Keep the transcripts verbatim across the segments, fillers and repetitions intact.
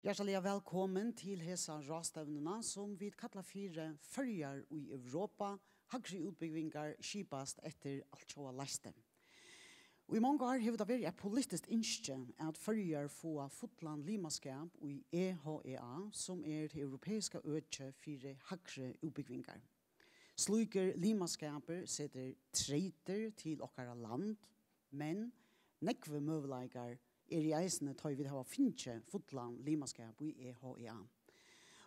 Hjartaliga vælkomin til hesa ráðstevnuna, sum vit kalla fyri Føroyar í Europa, hægri útbúgvingar skipast eftir altjóða leiðslu. Í mong ár hevur tað verið eitt politiskt ynski, at Føroyar fáa fullan limaskap í E H E A, sum er tað europeiska økið fyri hægri útbúgvingar. Slíkur limaskapur setir treytir til okkara land, men nógvir møguleikar eru eisini, tá ið vit hava fingið fullan limaskap í E H E A.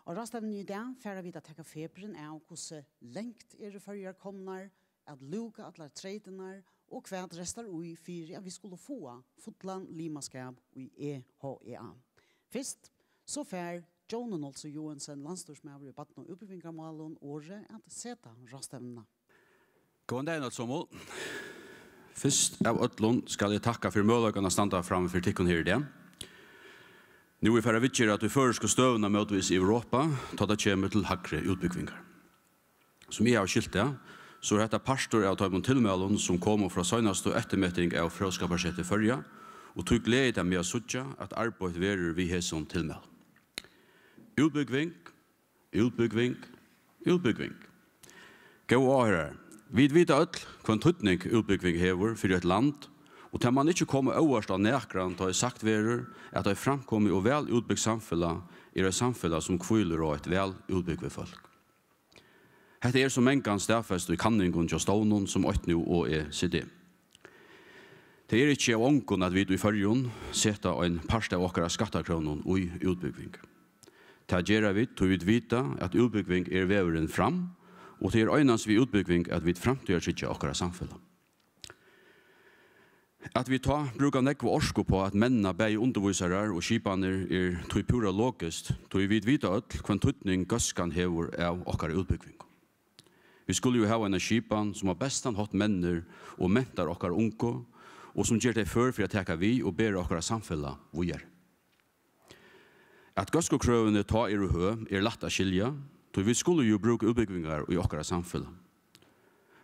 Á ráðstevnuni í dag fara vit at taka fepurin av, hvussu langt eru Føroyar komnar at lúka allar treytirnar, og hvat restar í fyri, at vit skulu fáa fullan limaskap í E H E A. Fyrst so fær Jónin Olsen Joensen, landsstýrismaður í barna- og útbúgvingarmálum, orðið at seta ráðstevnuna. Góðan dagin, øll somul. Fyrst av øllum skal eg takka fyri møguleikan at standa framman fyri tykkum her í dag. Nú eg fari at viðgera tí føroysku støðuna mótvegis Europa, tá tað kemur til hægri útbúgvingar. Sum eg havi skilt tað, so er hetta partur av teimum tilmælum, sum komu frá seinastu eftirmeting av Fróðskaparsetri Føroya, og tí gleðir tað meg at síggja, at arbeitt verður við hesum tilmælum. Útbúgving, útbúgving, útbúgving. Góðu áhoyrarar, vit vita øll, hvønn týdning útbúgving hevur fyri eitt land, og tað man ikki koma óvart á nakran, tá ið sagt verður, at eitt framkomið og væl útbygt samfelag er eitt samfelag, sum hvílir á eitt væl útbúgvið fólk. Hetta er so mangan staðfest í kanningum hjá stovnum sum eitt nú O E C D. Tað er ikki av ongum, at vit í Føroyum seta ein part av okkara skattakrónum í útbúgving. Tað gera vit, tí vit vita, at útbúgving er vegurin fram, og tað er einans við útbúgving, at vit framtíðartryggja okkara samfelag. At vit tá brúka nógva orku upp á at menna bæði undirvísarar og skipanir, er tí púra logiskt, tí vit vita øll, hvønn týdning góðskan hevur av okkara útbúgving. Vit skulu jú hava eina skipan, sum á bestan hátt mennir og mentar okkara ungu, og sum ger tey før fyri at taka við og bera okkara samfelag víðari. At góðskukrøvini tá eru høg, er lætt at skilja, tí vit skulu jú brúka útbúgvingar í okkara samfelag.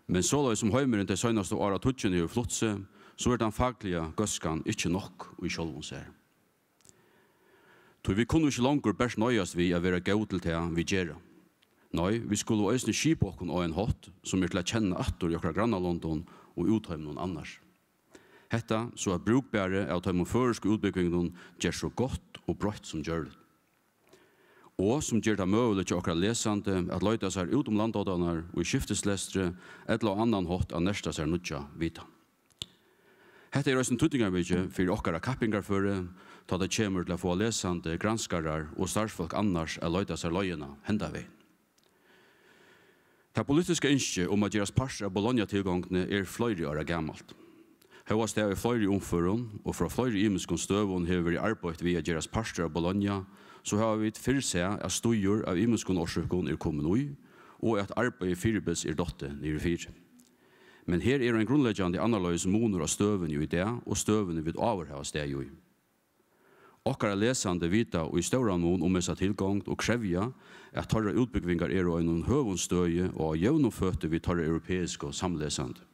Men soleiðis sum heimurin tey seinastu áratíggini hevur flutt seg, so er tann fakliga góðskan ikki nokk í sjálvum sær. Tí vit kunnu ikki longur bert noyðast við at vera góð til tað, vit gera. Nei, vit skulu eisini skipa okkum á ein hátt, sum er til at kenna aftur í okkara grannalondum og útheiminum annars. Hetta, so at brúkbari av teimum føroysku útbúgvingunum gerst so gott og breitt sum gjørligt. Og sum ger tað møguligt hjá okkara lesandi at leita sær út um landoddarnar í skiftislestri ella á annan hátt at nerta sær nýggja vitan. Hetta er eisini týdningarmikið fyri okkara kappingarføri, tá tað kemur til at fáa lesandi, granskarar og starvsfólk annars at leita sær leiðina henda vegin. Tað politiska ynskið um at gerast partur av Bologna-tilgongdini er fleiri ára gamalt. Hóast tað í fleiri umførum og frá fleiri ymiskum støðum hevur verið arbeitt við at gerast partur av Bologna, so hava vit fyrr sæð, at stígur av ymiskum orsøkum er komin í, og at arbeiðið fyribils er dottið niðurfyri. Men her er ein grundleggjandi annarleiðis munur á støðuni í dag og støðuni, vit áður hava staðið í. Okkara lesandi vita í stóran mun um hesa tilgongd og krevja, at teirra útbúgvingar eru á einum høgum støði og á jøvnum føti við teirra europeisku samlesandi.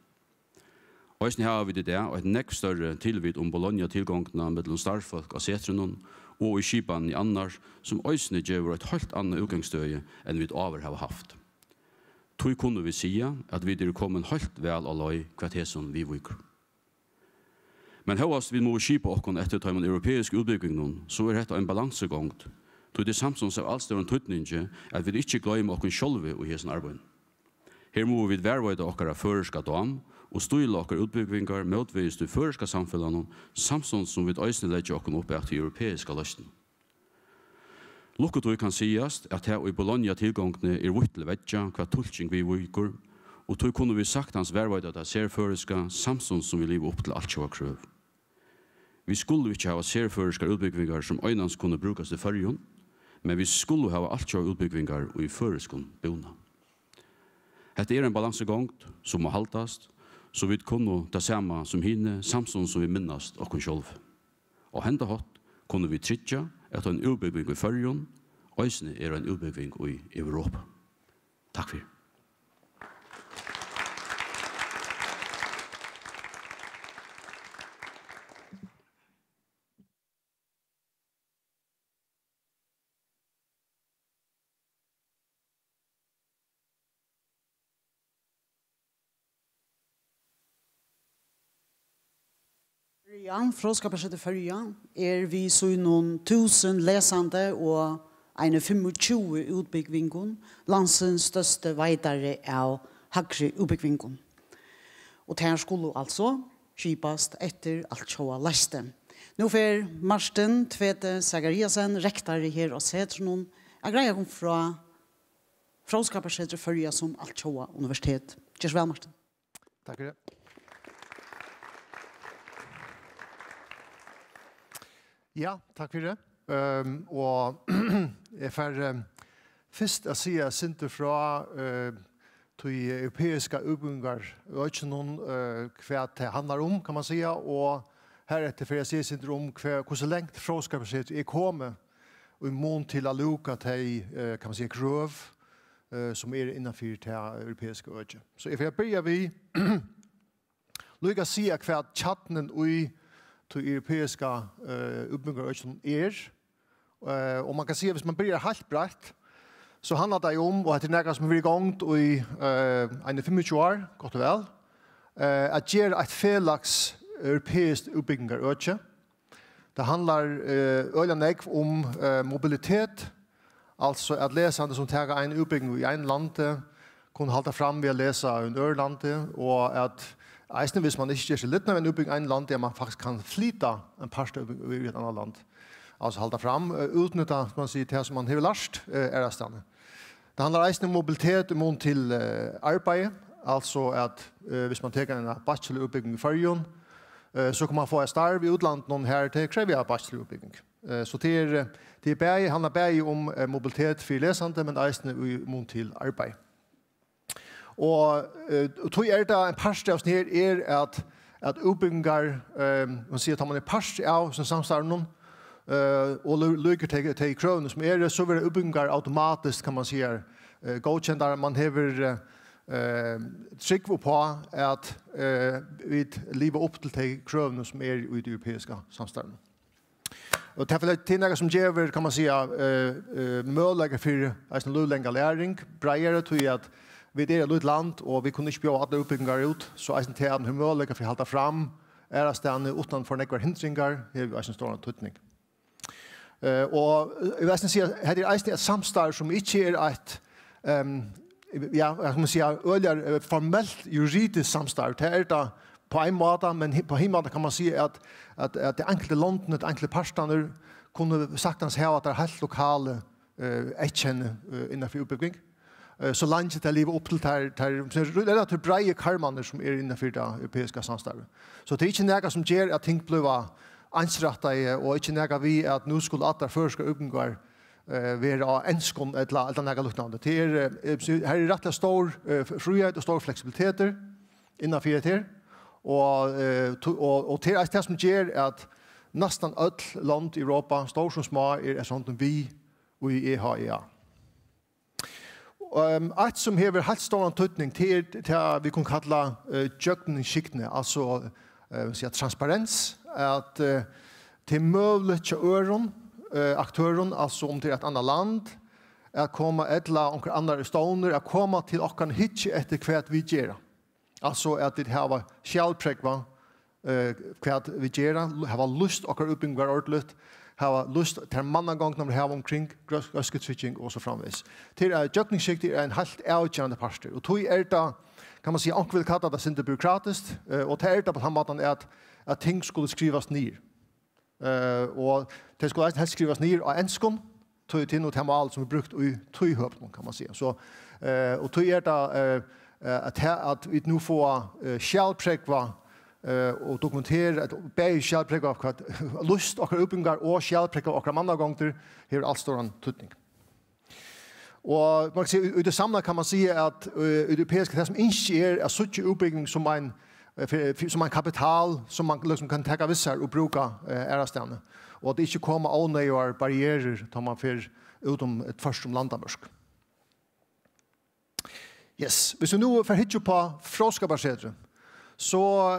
Eisini hava vit í dag eitt nógv størri tilvit um Bologna-tilgongdina millum starvsfólk á setrinum og í skipanini annars, sum eisini gevur eitt heilt annað útgangsstøði, enn vit áður hava havt. Tí kunnu vit siga, at vit eru komin heilt væl á leið, hvat hesum viðvíkur. Men hóast vit mugu skipa okkum eftir teimum europeisku útbúgvingunum, so er hetta ein balansugongd, tí tað er samstundis av alstórum týdningi, at vit ikki gloyma okkum sjálvi í hesum arbeiðinum. Her mugu vit varðveita okkara føroyska dám og stíla okkara útbúgvingar mótvegis tí føroyska samfelagnum, samstundis sum vit eisini leggja okkum upp at tí europeiska loysnum. Lukkutíð kann sigast, at tað í Bologna-tilgongdini er vítt til veggja, hvat tulking viðvíkur, og tí kunnu vit saktans varðveita tað serføroyska, samstundis sum vit liva upp til altjóða krøv. Vit skulu ikki hava serføroyskar útbúgvingar, sum einans kunnu brúkast í Føroyum, men vit skulu hava altjóða útbúgvingar í føroyskum búna. Hetta er ein balansugongd, sum má haldast, so vit kunnu tað sama sum hini, samstundis sum vit minnast okkum sjálv. Á henda hátt kunnu vit tryggja, at ein útbúgving í Føroyum eisini er ein útbúgving í Europa. Takk fyri. Føroya, Fróðskaparsetur Føroya, er við sínum túsund lesandi og eini fimmogtjúgu útbúgvingum landsins størsti veitari av hægri útbúgvingum. Og tær skulu altso skipast eftir altjóða leiðslu. Nú fer Martin Tvete Zachariasen, rektori her á Setrinum, at greiða okkum frá Fróðskaparsetri Føroya sum altjóða universitet. Ger so væl, Martin. Takk fyri. Ja, takk fyri. Ehm, og eg fari, ehm, fyrst at siga eitt sindur frá, eh, tí europeiska útbúgvingarøkinum, eh, hvat tað handlar um, kann man siga, og hareftir fari eg at siga eitt sindur um hvar, hvussu langt Fróðskaparsetrið er komið í mun til at lúka tey, eh, kann man siga, krøv, eh, sum eru innan fyri tað europeiska økið. So eg fari at byrja við líka at siga, hvat kjarnin í tí europeiska, eh, útbúgvingarøkinum er. Eh, og man kann siga, hvis man byrjar heilt breitt, so handlar tað um, og hetta er nakað sum er í gongd í, eh, eini fimmogtjúgu ár, gott og væl, eh, at gera eitt felags europeiskt útbúgvingarøki. Tað handlar, eh, øgiliga nógv um, eh, mobilitet, altso at lesandi sum taka eina útbúgving í einum landi, kunnu halda fram við at lesa í einum øðrum landi, og at eisini, hvis man ikki ger seg lidna við eina útbúgving í einum landi, at man faktiskt kann flyta ein part av útbúgving í eitt annað land. Altso halda fram, eh, útnytta, sum man sigur, tað sum man hevur lært, eh, aðrastaðni. Tað handlar eisini um mobilitet í mun til, eh, arbeiði, altso at, eh, hvis man tekur eina bachelorútbúgving í Føroyum, eh, so kann man fáa eitt starv í útlandinum, har tey krevja bachelorútbúgving. Eh, so tað er, eh, tað er bæði, handlar bæði um, eh, mobilitet fyri lesandi, men eisini í mun til arbeiði. Og, eh, og tí er tað ein partur av hesum her er, at, at útbúgvingar, eh, man sigur, tá man er partur av hesum samstarvinum, eh, og lú-, lýkur tey, tey krøvini sum eru, so verða útbúgvingar automatiskt, kann man siga, eh, góðkendar. Man hevur, eh, eh, trúgv uppá, at, eh, vit liva upp til tey krøvini sum eru í tí europeiska samstarvinum. Og tað er, tað er nakað sum gevur, kann man siga, eh, eh, møguleika fyri eisini lívlanga læring, breiðari, tí at vit eru eitt lítið land, og vit kunnu ikki bjóða allar útbúgvingar út, so eisini tað at man hevur møguleika fyri at halda fram aðrastaðni uttan for nógvar hindringar, hevur eisini stóran týdning. Eh, og eg vil eisini siga, hetta er eisini eitt samstarv sum ikki er eitt, ehm, ja, hvat skal man siga, øgiliga, eh, formelt juridiskt samstarv. Tað er tað á ein máta, men hi-, á hin máta kann man siga, at, at, at tey einskildu londini, tey einskildu partarnir, kunnu saktans hava teir heilt lokalu, eh, eyðkenni, eh, innan fyri útbúgving. Eh, so leingi tey liva upp til teir, teir, teir relativt breiðu karmarnir, sum eru innan fyri tað europeiska samstarvið. So tað er ikki nakað sum ger, at ting blíva einsrættaði, og ikki nakað við, at nú skulu allar føroyskar útbúgvingar, eh, vera á enskum ella, ella nakað líknandi. Tað er, eh, eh, her er rættiliga stór, eh, fríheit og stór fleksibilitetur innan fyri hetta her. Og, eh, to-, og, og tað er eisini tað sum ger, at næstan øll lond í Europa, stór sum smá, eru eftir hondum við í E H E A. Ehm, eitt sum hevur heilt stóran týdning, tað er tað, vit kunnu kalla, eh, gjøgnumskygni, altso, eh, siga transparens, at, eh, tað er møguligt hjá øðrum, eh, aktørum, altso um tað er eitt annað land, at koma, ella onkrir annar stovnar, at koma til okkara, hyggja eftir hvat vit gera. Altso at vit hava skjalprógvað, eh, hvat vit gera, hava lýst okkara útbúgvingar ordiligt, hava lýst tær mannagongdirnar vit hava umkring, grøs-, øskutrygging og so framvegis. Til at gjøgnumskygni er ein heilt avgerandi partur, og tí er tað, kann man siga, onkur vil kalla tað sindur byråkratiskt, eh, og tað er tað á tann mátan at, at ting skulu skrivast niður. Eh, og tey skulu eisini helst skrivast niður á enskum, tí tað er nú tað mál sum er brúkt í tí høvdinum, kann man siga. So, eh, og tí er tað, eh, eh, at her, at vit nú fáa, eh, skjalprógvað, eh, og dokumentera, at bæði skjalprógvað hvat lýst okkara útbúgvingar og skjalprógvað okkara mannagongdir hevur alt stóran týdning. Og man kann siga, í, í tí samla kann man siga, at, eh, í tí europeiska, tað sum ynskið er at síggja útbúgving sum ein, eh, fyri, fyri, sum ein kapital, sum man liksom kann taka við sær og brúka, eh, aðrastaðni. Og at tað ikki koma óneyðugar barrierur, tá man fer út um, eh, tvørtur um landamørk. Yes, hvis vit nú fara at hyggja upp á Fróðskaparsetrið, so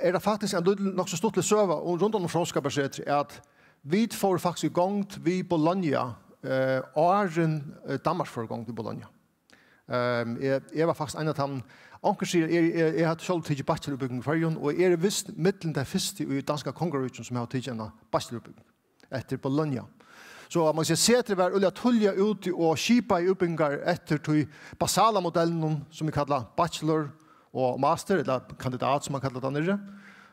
er tað faktiskt ein lítil, nokk so stuttlig søga um, rundan um Fróðskaparsetrið, at vit fóru faktiskt í gongd við Bologna, eh, áðrenn, eh, Danmark fór í gongd við Bologna. Um, eg, eg var faktiskt ein av teimum. Onkur sigur, eg, eg, eg havi sjálvur tikið bachelorútbúgving í Føroyum, og eg eri vist millum tey fyrstu í danska kongaríkinum, sum hava tikið eina bachelorútbúgving eftir Bologna. So man sigur, setrið var øgiliga tíðliga úti og skipaði útbúgvingar eftir tí basala modellinum, sum vit kalla bachelor og master, ella kandidat, sum man kallar tað niðri.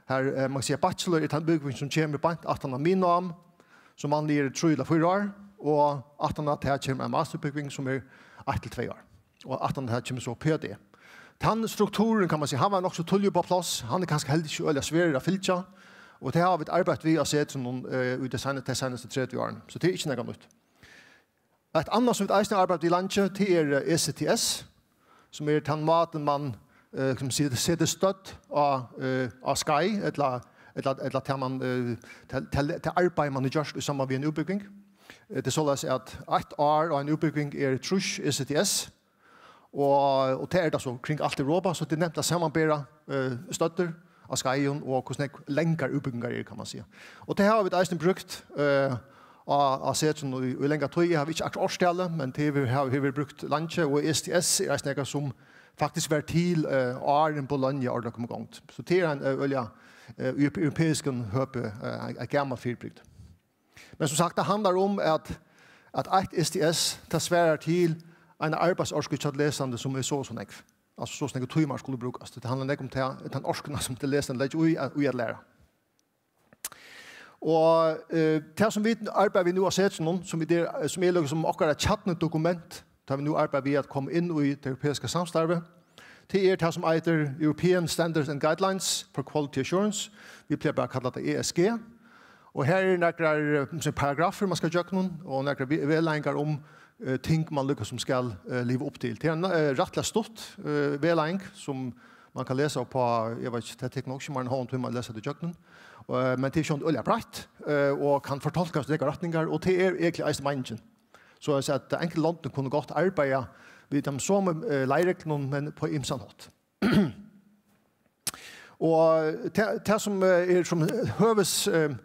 Her, eh, man sigur, bachelor er tann búgving, sum kemur beint aftan á miðnám, sum vanliga er trý ella fýra ár, og aftan á tað kemur ein masterútbúgving, sum er eitt til tvey ár. Og aftan á tað kemur so P H D. Tann strukturin, kann man siga, hann var nokk so tíðliga upp á pláss, hann er kanska heldur ikki øgiliga sværir at fylgja, og tað hava vit arbeitt við á Setrinum, eh, í tey seinastu, tey seinastu tretivu árini. So tað er ikki nakað nýtt. Eitt annað, sum vit eisini hava arbeitt við leingi, tað er, eh, E C T S, sum er tann mátin, man, eh, sum sigur, setir stødd á, eh, á skeið, ella, ella, ella tað man, eh, tað, tað, tað arbeiði, man hevur gjørt í samband við eina útbúgving. Eh, tað er soleiðis, at eitt ár á eini útbúgving er trýss E C T S, og, og tað er tað so kring alt Europa, so tað er nemt at samanbera, eh, støddir á skeiðum og hvussu nógv langar útbúgvingar eru, kann man siga. Og tað hava vit eisini brúkt, eh, á, á Setrinum í, í langa tíð. Eg havi ikki akkurát árstalið, men tað hevur, hevur, hevur verið brúkt leingi, og E C T S er eisini nakað, sum faktiskt var til, eh, áðrenn Bologna ordiliga kom í gongd. So tað er ein, eh, øgiliga, eh, í europeiskum høpi, eh, ein, ein gamal fyribrigdi. Men sum sagt, tað handlar um, at, at eitt E C T S, tað svarar til eina arbeiðsorku hjá lesandi, sum er so og so nógv. Altso, so og so nógvir tímar skulu brúkast. Tað handlar nógv um tað, tann orkuna, sum tað lesandi leggur í, í at læra. Og, eh, tað, sum vit arbeiða við nú á Setrinum, sum vit er, sum er líkasum okkara kjarnudokument, tá vit nú arbeiða við at koma inn í tað europeiska samstarvið, tað er tað, sum eitur European Standards and Guidelines for Quality Assurance. Vit plaga bara at kalla tað E S G. Og her eru nakrar, eh, sum paragraffir, man skal gjøgnum, og nakrar ve-, vegleiðingar um, eh, ting, man líkasum skal, eh, liva upp til. Tað er ein, eh, rættiliga stutt, eh, vegleiðing, sum man kann lesa upp á, eg veit ikki, tað tekur nokk ikki meira enn ein hálvan tíma at lesa tað ígjøgnum. Eh, men tað er sjálvt øgiliga breitt, eh, og kann fortolkast í nógvar rætningar, og tað er eigentliga eisini meiningin. So at, at enkelte londini kunnu gott arbeiða við teimum somu, eh, leiðreglunum, men á ymsan hátt. Og tað, tað sum, eh, er sum høvuðs, eh,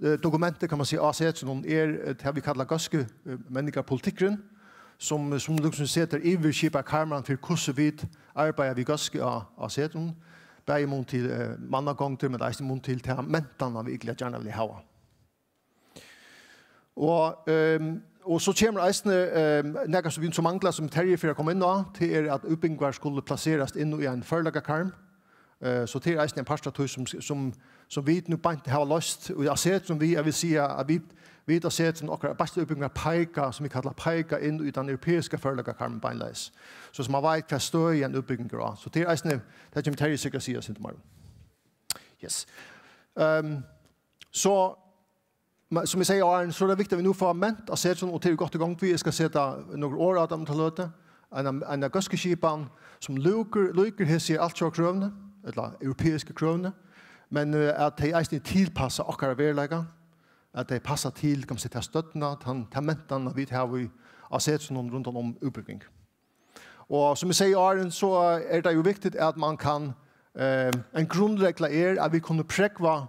eh, dokumentið, kann man siga, á Setrinum er, eh, tað vit kalla góðsku, eh, menningarpolitikkurin, sum, sum líkasum setir yvirskipaðar karmarnar fyri, hvussu vit arbeiða við góðsku á, á Setrinum, bæði í mun til, eh, mannagongdir, men eisini í mun til ta mentan, vit øgiliga gjarna vilja hava. Og, ehm, og so kemur eisini, ehm, nakað, sum vit so mangla, sum Terji fer at koma inn á, tað er, at útbúgvingar skulu plaserast inn í ein førleikakarm. Eh, so tað er eisini ein partur av tí, sum, sum, sum vit nú beint hava loyst, og á Setrinum við, eg vil siga, at vit, vit á Setrinum, okkara bachelorútbúgvingar peika, sum vit kalla, peika inn í tann europeiska førleikakarmin beinleiðis. So, sum man veit, hvat støði ein útbúgving er á. So tað er eisini, tað kemur Terji sikkurt at siga eitt sindur meira um. Yes. Ehm, so, men, sum eg segði áðrenn, so er tað viktigt, at vit nú fáa ment á Setrinum, og tað eru vit gott í gongd við. Eg skal seta nøkur orð á tað um eina løtu. Ein, ein góðskuskipan, sum lúkur, lýkur hesi altjóða krøvini, ella europeisku krøvini, men, eh, at tey eisini tilpassa okkara veruleika, at tey passa til, kann man siga, ta støddina, tann, ta mentanina, vit hava í, á Setrinum rundan um útbúgving. Og sum eg segði áðrenn, so er tað jú viktigt, at man kann, eh, ein grundregla er, at vit kunnu prógva,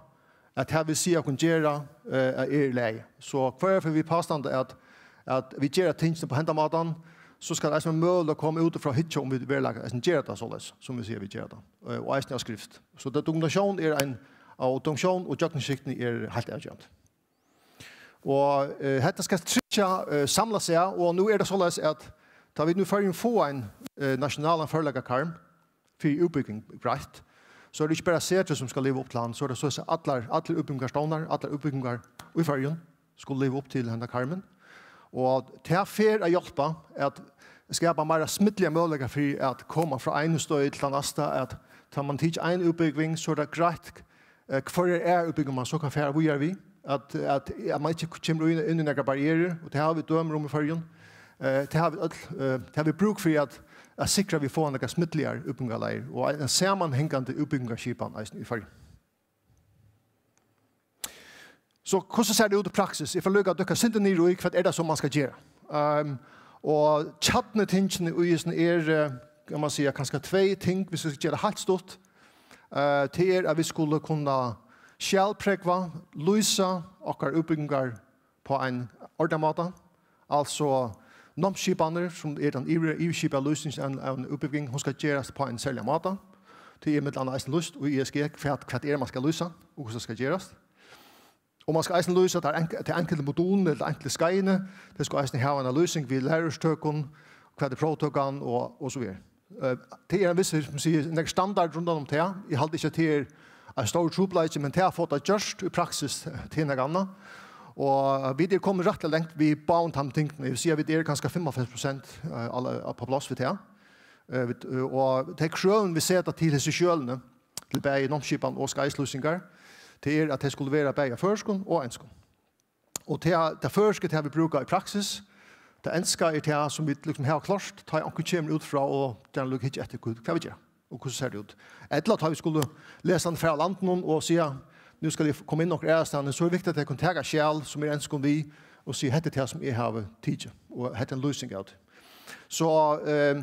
at tað vit siga okkum gera, eh, er í lagi. So hvørja ferð vit pástanda, at, at vit gera tingini á hendan mátan, so skal eisini møguliga koma útifrá hyggja, um vit veruliga eisini gera tað soleiðis, sum vit siga, vit gera tað, eh, og eisini á skrift. So tað, dokumentatión er ein, og dokumentatión og gjøgnumskygni er heilt avgerandi. Og, eh, hetta skal tryggja, eh, samla seg, og nú er tað soleiðis, at tá vit nú í Føroyum fáa ein, eh, nationalan førleikakarm fyri útbúgving greitt, so er tað ikki bara Setrið, sum skal liva upp til hann, so er tað soleiðis, at allar, allir útbúgvingarstovnar, allar útbúgvingar í Føroyum skulu liva upp til henda karmin. Og tað fer at hjálpa at skapa meira smidligar møguleikar fyri at koma frá einum støði til tað næsta, at tá man tekur eina útbúgving, so er tað greitt, eh, hvørjar aðrar útbúgvingar man so kann fara víðari við, at, at, at man ikki kemur inn, inn í nakrar barrierur, og tað hava vit dømi um í Føroyum. Eh, tað hava vit øll, eh, tað hava vit brúk fyri at, at sikra, at vit fáa nakrar smidligar útbúgvingarleiðir og ein, ein samanhangandi útbúgvingarskipan eisini í Føroyum. So, hvussu sær tað út í praksis? Eg fari líka at dukka eitt sindur niður í, hvat er tað, sum man skal gera? Ehm, og kjarnutingini í hesum er, eh, kann man siga, kanska tvey ting, viss vit skal gera heilt stutt. Eh, tað er, at vit skulu kunna skjalprógva, lýsa okkara útbúgvingar á ein ordan máta. Altso, Námsskipanir, sum er tann yvir-, yvirskipaða lýsingin av, av eini útbúgving, hon skal gerast á ein serligan máta. Tí er millum annað eisini lýst í E S G, hvat, hvat er, man skal lýsa, og hvussu tað skal gerast. Og man skal eisini lýsa tær enk-, tær enkelte modulini, ella enkelte skeiðini. Tey skulu eisini hava eina lýsing við læruúrtøkum, hvat er próvtøkan og, og so víðari. Eh, tað er ein vissur, sum sigur, nakar standard rundan um tað. Eg haldi ikki, at tað er ein stórur trupulleiki, men tað at fáa tað gjørt í praksis, tað er nakað annað. Og vit eru komin rættiliga langt við báðum teimum tingunum. Eg vil siga, at vit eru kanska fimmoghálvfems prosent, eh, alla, á pláss við tað. Eh, vit, eh, og tey krøvini, vit seta til hesi skjølini, til bæði námsskipan og skeiðslýsingar, tað er, at tey skulu vera bæði á føroyskum og enskum. Og tað, tað føroyska, tað vit brúka í praksis, tað enska er tað, sum vit liksom hava klárt, tá onkur kemur út frá og gjarna líka hyggja eftir, hvat, hvat vit gera, og hvussu sær tað út. Ella tá vit skulu lesa hann frá landinum og siga, nú skal eg koma inn okkurt aðrastaðni, so er viktigt, at eg kann taka skjal, sum er enskum við, og siga, hetta er tað, sum eg havi tikið, og hetta er ein lýsing av tí. So, ehm,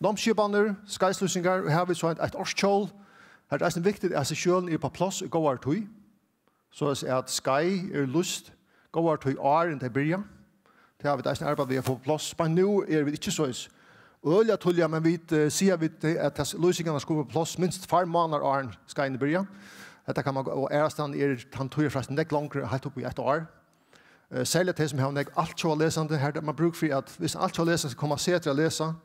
námsskipanir, skeiðslýsingar, og her havi vit so eitt, eitt árskjól. Her er eisini viktigt, at skjølini eru á pláss í góðari tíð, soleiðis at skeið eru lýst góðari tíð, áðrenn tey byrja. Tað hava vit eisini arbeitt við at fáa á pláss. Beint nú eru vit ikki soleiðis øgiliga tíðliga, men vit, eh, siga vit, eh, at tas-, lýsingarnar skulu á pláss minst tveir mánaðir áðrenn skeiðini byrja. Hetta kann man, og aðrastaðni er tann tíðarfrestin nógv longri, heilt upp í eitt ár. Eh, serliga tey, sum hava nógv altjóða lesandi, har er man brúk fyri, at viss altjóða lesandi skal koma á setrið at lesa,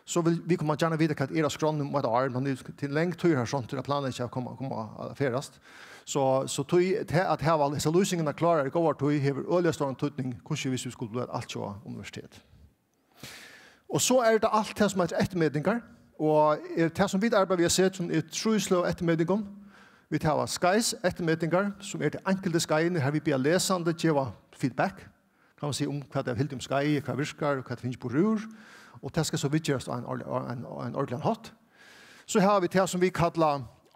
so vil, vit kunnu gjarna vita, hvat er á skránni um eitt ár, men tað er til long tíðarhorisontur at planleggja at koma, koma at ferðast. So, so tí, te-, at hava hesar lýsingarnar klárar í góðari tíð hevur øgiliga stóran týdning, hvussu viss vit skulu blíva eitt altjóða universitet. Og so er tað alt tað, sum eitur eftirmetingar, og er tað, sum vit arbeiða við at seta, sum er trý sløg av eftirmetingum. Vit hava skeiðseftirmetingar, sum er tey einkultu skeiðini, har vit biðja lesandi geva feedback, kann man siga, um hvat tey hava hildið um skeiðið, hvat virkar, og hvat tey fingu burtur úr, og tað skal so viðgerast á ein ordilig-, á ein, á ein ordiligan hátt. So hava vit tað, sum vit kalla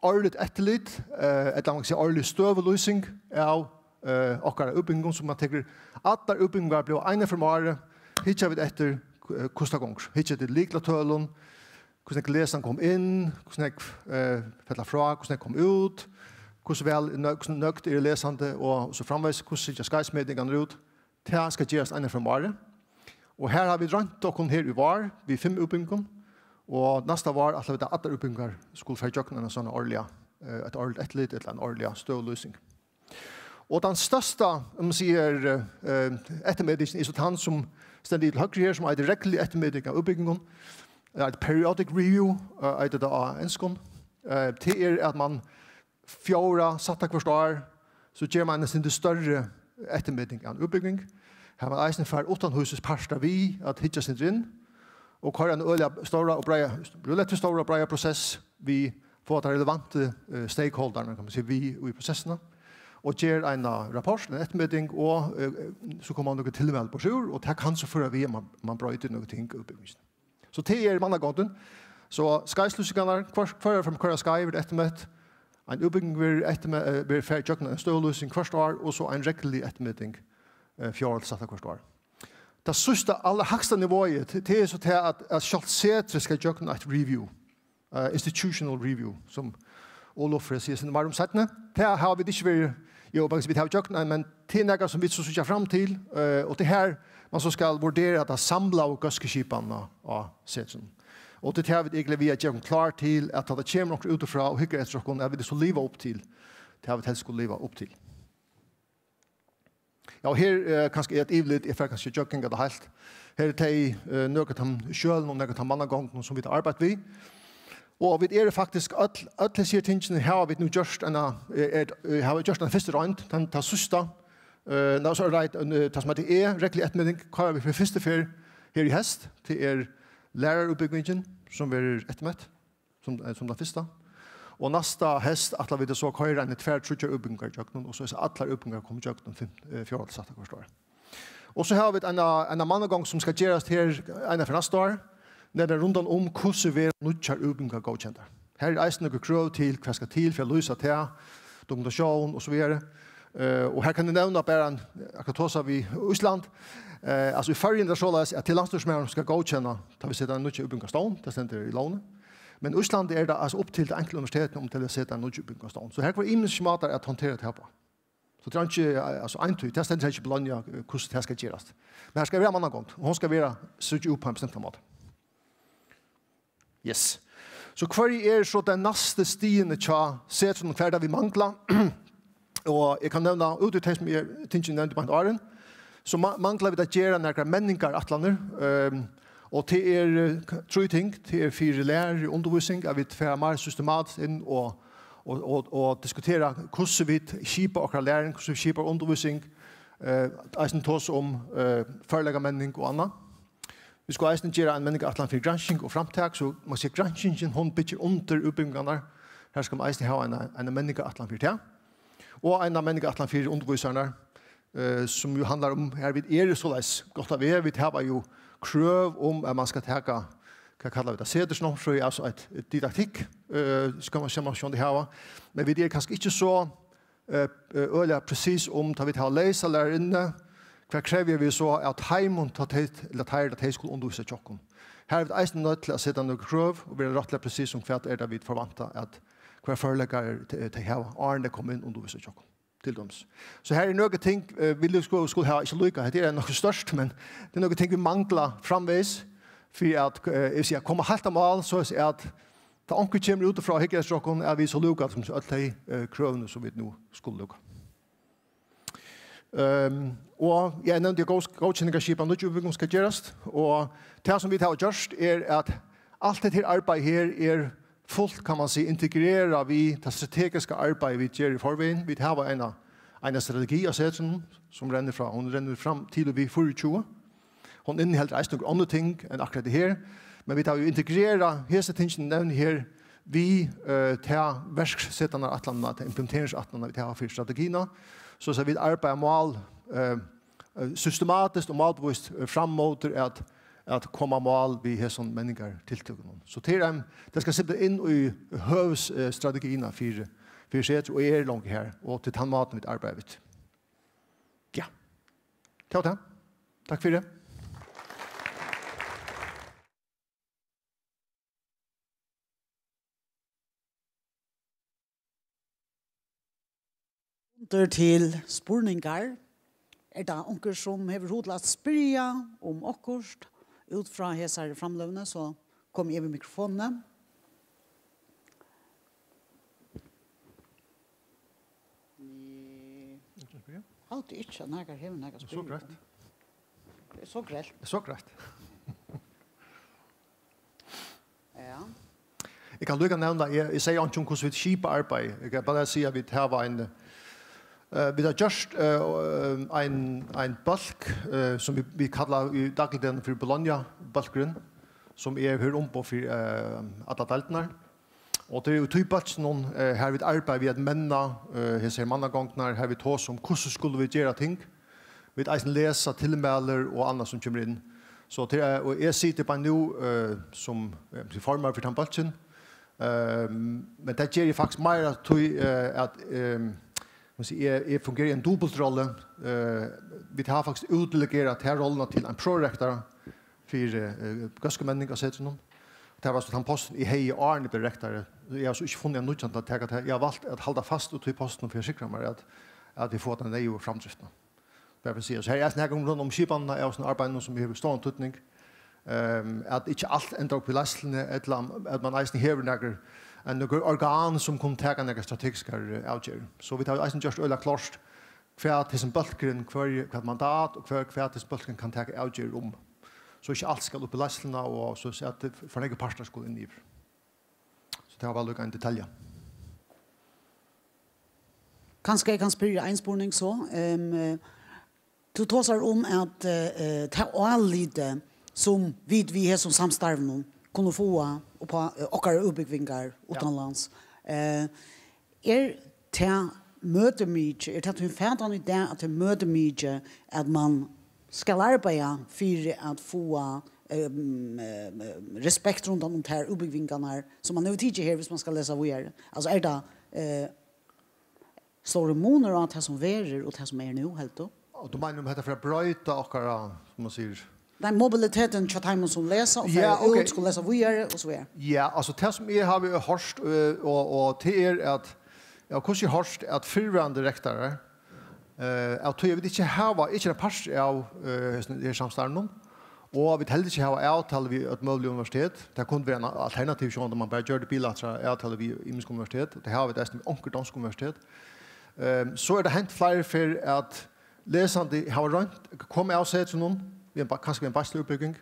árligt eftirlit, eh, ella man kann siga árlig støðulýsing av, eh, okkara útbúgvingum, sum man tekur allar útbúgvingar, blíva eina ferð um árið, hyggja vit eftir, eh, hvussu tað gongur. Hyggja eftir lyklatølum, hvussu nógv lesandi kom inn, hvussu nógv, eh, fella frá, hvussu nógv kom út, hvussu væl nø-, hvussu nøgd eru lesandi og so framvegis, hvussu síggja skeiðsmetingarnar út. Tað skal gerast eina ferð um árið. Og her hava vit roynt okkum her í vár við fimm útbúgvingum, og næsta vár ætla vit, at allar útbúgvingar skulu fara ígjøgnum eina sovorðna árliga, eh, eitt árligt eftirlit ella eina árliga støðulýsing. Og tann størsta, um man sigur, eh, eftirmetingin er so tann, sum stendur til høgru her, sum eitur reglulig eftirmeting av útbúgvingum, eh, eitur periodic review, eh, eitur tað á enskum. Eh, tað er, at man fjórða sætta hvørt ár, so ger man eina sindur størri eftirmeting av eini útbúgving. Har man eisini fær uttanhýsis partar við at hyggja sindur inn, og koyra eina øgiliga stóra og breiða, relativt stóra og breiða prosess við, fáa teir relevantu, eh, stakeholdararnar, kann man siga, við í prosessina, og ger eina rapport, eina eftirmeting, og, eh, so koma nøkur tilmæli burtur úr, og tað kann so føra við, at man, man broytir nøkur ting í útbúgvingini. So tað er mannagongdin. So skeiðslýsingarnar, hvør, hvør er frá hvørja skeið verður eftirmett, ein útbúgving verður eftirme-, eh, verður farið ígjøgnum eina støðulýsing hvørt ár, og so ein reglulig eftirmeting, eh, fjórða til sætta hvørt ár. Tað síðsta, allarhægsta niveauið, tað, tað er so tað, at, at sjálvt setrið skal ígjøgnum eitt review, eh, institutional review, sum Olof fer at siga sindur meira um seinni. Tað hava vit ikki verið, jú, vit hava ígjøgnum, men tað er nakað, sum vit so síggja fram til, eh, og tað er her, man so skal vurdera ta samlaðu góðskuskipan á, á setrinum. Og tað er tað, vit eru við at gera okkum klár til, at tá tað kemur onkur útifrá og hyggur eftir okkum, at vit so liva upp til, tað vit helst skulu liva upp til. Ja, og her, eh, kanska er eitt yvirlit, eg fari kanska ikki ígjøgnum tað heilt. Her eru tey, eh, nøkur av teimum skjølunum og nøkur av teimum mannagongdunum, sum vit hava arbeitt við. Og vit eru faktiskt øll, øll hesi her tingini hava vit nú gjørt eina, eh, er, eh, hava gjørt eina fyrstu roynd, tann, tann síðsta, eh, nei, so er tað, eh, tað sum eitur E, reglulig eftirmeting, koyra vit fyri fyrstu ferð her í heyst, tað er læraraútbúgvingin, sum verður eftirmett, sum, eh, sum tann fyrsta. Og næsta heyst ætla vit so at koyra eini tvær, tríggjar útbúgvingar ígjøgnum, og so er allar útbúgvingar koma ígjøgnum fim-, eh, fjórða til sætta hvørt ár. Og so hava vit eina, eina mannagongd, sum skal gerast her eina ferð næsta ár, nevniliga rundan um, hvussu verða nýggjar útbúgvingar góðkendar. Her eru eisini nøkur krøv til, hvat skal til fyri at lýsa tað, dokumentatión og so víðari. Eh, og her kann eg nevna bara ein, eg kann tosa við Ísland. Eh, altso, í Føroyum er tað soleiðis, at tað er landsstýrismaðurin, sum skal góðkenna, tá vit seta eina nýggja útbúgving á stovn, tað stendur í lógini. Men í Íslandi er tað altso upp til tað einkulta universitetið, um tað vil seta eina nýggja útbúgving á stovn. So her eru ymiskir mátar at handtera tað her uppá. So tað er ikki, altso, eintydigt, tað stendur ikki í Bologna, eh, hvussu tað skal gerast. Men har skal vera mannagongd, og hon skal vera, síggja út á ein bestemtan máta. Yes. So hvørji eru so tey næstu stigini hjá Setrinum, hvat er tað vit mangla? Og eg kann nevna, út í tey sum eg, tingini eg nevndi beint áðrenn, so ma-, mangla vit at gera nakrar menningarætlanir, ehm, og tað er, eh, trý ting, tað er fyri læru og undirvísing, at vit fara meir systematiskt inn og, og, og, og diskutera, hvussu vit skipa okkara læring, hvussu vit skipa undirvísing, eh, eisini tosa um, eh, førleikamenning og annað. Vit skulu eisini gera ein menningarætlan fyri gransking og framtak, so man sær, granskingin, hon byggir undir útbúgvingarnar. Har skal man eisini hava eina, eina menningarætlan fyri tað. Og eina menningarætlan fyri undirvísararnar, eh, sum jú handlar um, har vit eru soleiðis gott á veg. Vit hava jú krøv um, at man skal taka, hvat kalla vit tað, sedersnámsfrøði, altso eitt, eitt didaktikk, eh, skal man, skal man sjálvandi hava. Men vit eru kanska ikki so eh, eh, øgiliga presis um, tá vit hava leysar lærarar inni, hvat krevja vit so av teimum, tá tey, ella teir, tá tey skulu undirvísa hjá okkum? Har eru vit eisini noydd til at seta nøkur krøv og vera rættiliga presis um, hvat er tað, vit forvænta, at hvør førleikari te-, tey hava, áðrenn tey koma inn og undirvísa hjá okkum, til dømis. So har eru nøkur ting, eh, vit skulu, skulu hava, ikki líka, hetta er nokk so stórt, men tað eru nøkur ting, vit mangla framvegis, fyri at, eh, eg vil siga, koma heilt á mál, so at Tá onkur kemur útifrá og hyggur eftir okkum, at vit so lúka sum øll tey, eh, krøvini, sum vit nú skulu lúka. Ehm, og eg nevndi, at góð-, góðkenningarskipan nýggju útbúgving skal gerast, og tað, sum vit hava gjørt, er, at alt hetta her arbeiðið her er fult, kann man siga, integrerað við tað strategiska arbeiðið, vit gera í forvegin. Vit hava eina, eina strategi á Setrinum, sum rennur frá, hon rennur fram til og við fýraogtjúgu. Hon inniheldur eisini nøkur onnur ting enn akkurát tað her, men vit hava jú integrerað hesi tingini, eg nevni her, við, eh, ta verksetanina, ta implementeringsætlanina, vit hava fyri strategiina, so at vit arbeiða mál, eh, eh, systematiskt og málbevíst, eh, fram móti at, at koma á mál við hesum menningartiltøkunum. So tað er ein, tað skal simpelthen inn í høvuðs-, eh, strategiina fyri, fyri Setrið, og er longu har, og til tann mátan vit arbeiða við. Ja. Tað var tað. Takk fyri. Undir til spurningar. Er tað onkur, sum hevur hug til at spyrja um okkurt út frá hesari framløguni, so komi eg við mikrofonini. Nei. Haldi ikki, at nakar hevur nakað at spyrja um. So greitt. Tað er so greitt. Tað er so greitt. Ja. Eg kann líka nevna, eg, eg segði einki um, hvussu vit skipa arbeiðið. Eg kann bara siga, at vit hava ein, eh, vit hava gjørt, eh, ein, ein bólk, eh, sum vit, vit kalla í dagligdegnum fyri Bologna-bólkurin, sum er, hevur umboð fyri, eh, allar deildirnar. Og tað er jú í tí bólkinum, eh, har vit arbeiða við at menna, eh, hesar mannagongdirnar, har vit tosa um, hvussu skulu vit gera ting. Vit eisini lesa tilmæli og annað sum kemur inn. So til, eh, og eg siti bara nú, eh, sum, eh, sum formaður fyri tann bólkin. Ehm, men tað ger eg faktiskt meira tí, eh, at, ehm, man siga, eg, eg fungeri í eini dupultrollu. Eh, vit hava faktiskt útdelegerað ta rolluna til ein prorektara fyri, eh, góðskumenning á Setrinum. Tað var so tann postin, eg hevði, áðrenn eg bleiv rektori. Eg havi so ikki funnið ein nýggjan til at taka tað. Eg havi valt at halda fast í tí postinum, fyri at sikra mær, at, at vit fáa ta neyðugu framdriftina. Bara fyri at siga, so her er eisini nakað um, um skipanina av sovorðnum arbeiðum, sum hevur stóran týdning, ehm, at ikki alt endar upp í leiðsluni, ella at man eisini hevur nakrar, ein, nøkur organ, sum kunnu taka nakrar strategiskar, eh, avgerðir. So vit hava eisini gjørt øgiliga klárt, hvat hesin bólkurin, hvørji-, hvat mandat og hvat, hvat hesin bólkurin kann taka avgerðir um. So ikki alt skal upp í leiðsluna, og so at for nógvir partar skulu inn yvir. So tað var líka ein detalja. Kanska eg kann spyrja ein spurning so. Ehm, eh, tú tosar um, at, eh, eh, tað álitið, sum vit við hesum samstarvinum kunnu fáa upp á, eh, okkara útbúgvingar, ja, uttanlands. Eh, er tað møtimikið, er tað tín fatan í dag, at tað er møtimikið, at man skal arbeiða fyri at fáa, ehm, eh, respekt rundan um tær útbúgvingarnar, sum man hevur tikið her, viss man skal lesa víðari? Altso, er tað, eh, stórur munur á tað, sum verður, og tað, sum er nú, heldur tú? Og tú meinar, um hetta fer at broyta okkara, sum man sigur? Nei, mobilitetin hjá teimum, sum lesa og fara, ja, ok, út, skulu lesa víðari og so víðari. Ja, altso, tað, sum eg havi hoyrt, eh, og, og tað er at, ja, hvussu eg hoyrt at fyrrverandi rektorar, Eh, av tí at vit ikki hava, ikki er ein partur av, eh, hesum her samstarvinum, og vit heldur ikki hava avtalu við øll møgulig universitet. Tað kundi vera ein alternativ, sjálvandi man bara gjørdi bilateral avtalu við ymisk universitet, og tað hava vit eisini við onkur donsk universitet. Ehm, so er tað hent fleiri ferð, at lesandi hava roynt at koma av setrinum, við ein ba-, kanska við ein bachelorútbúgving,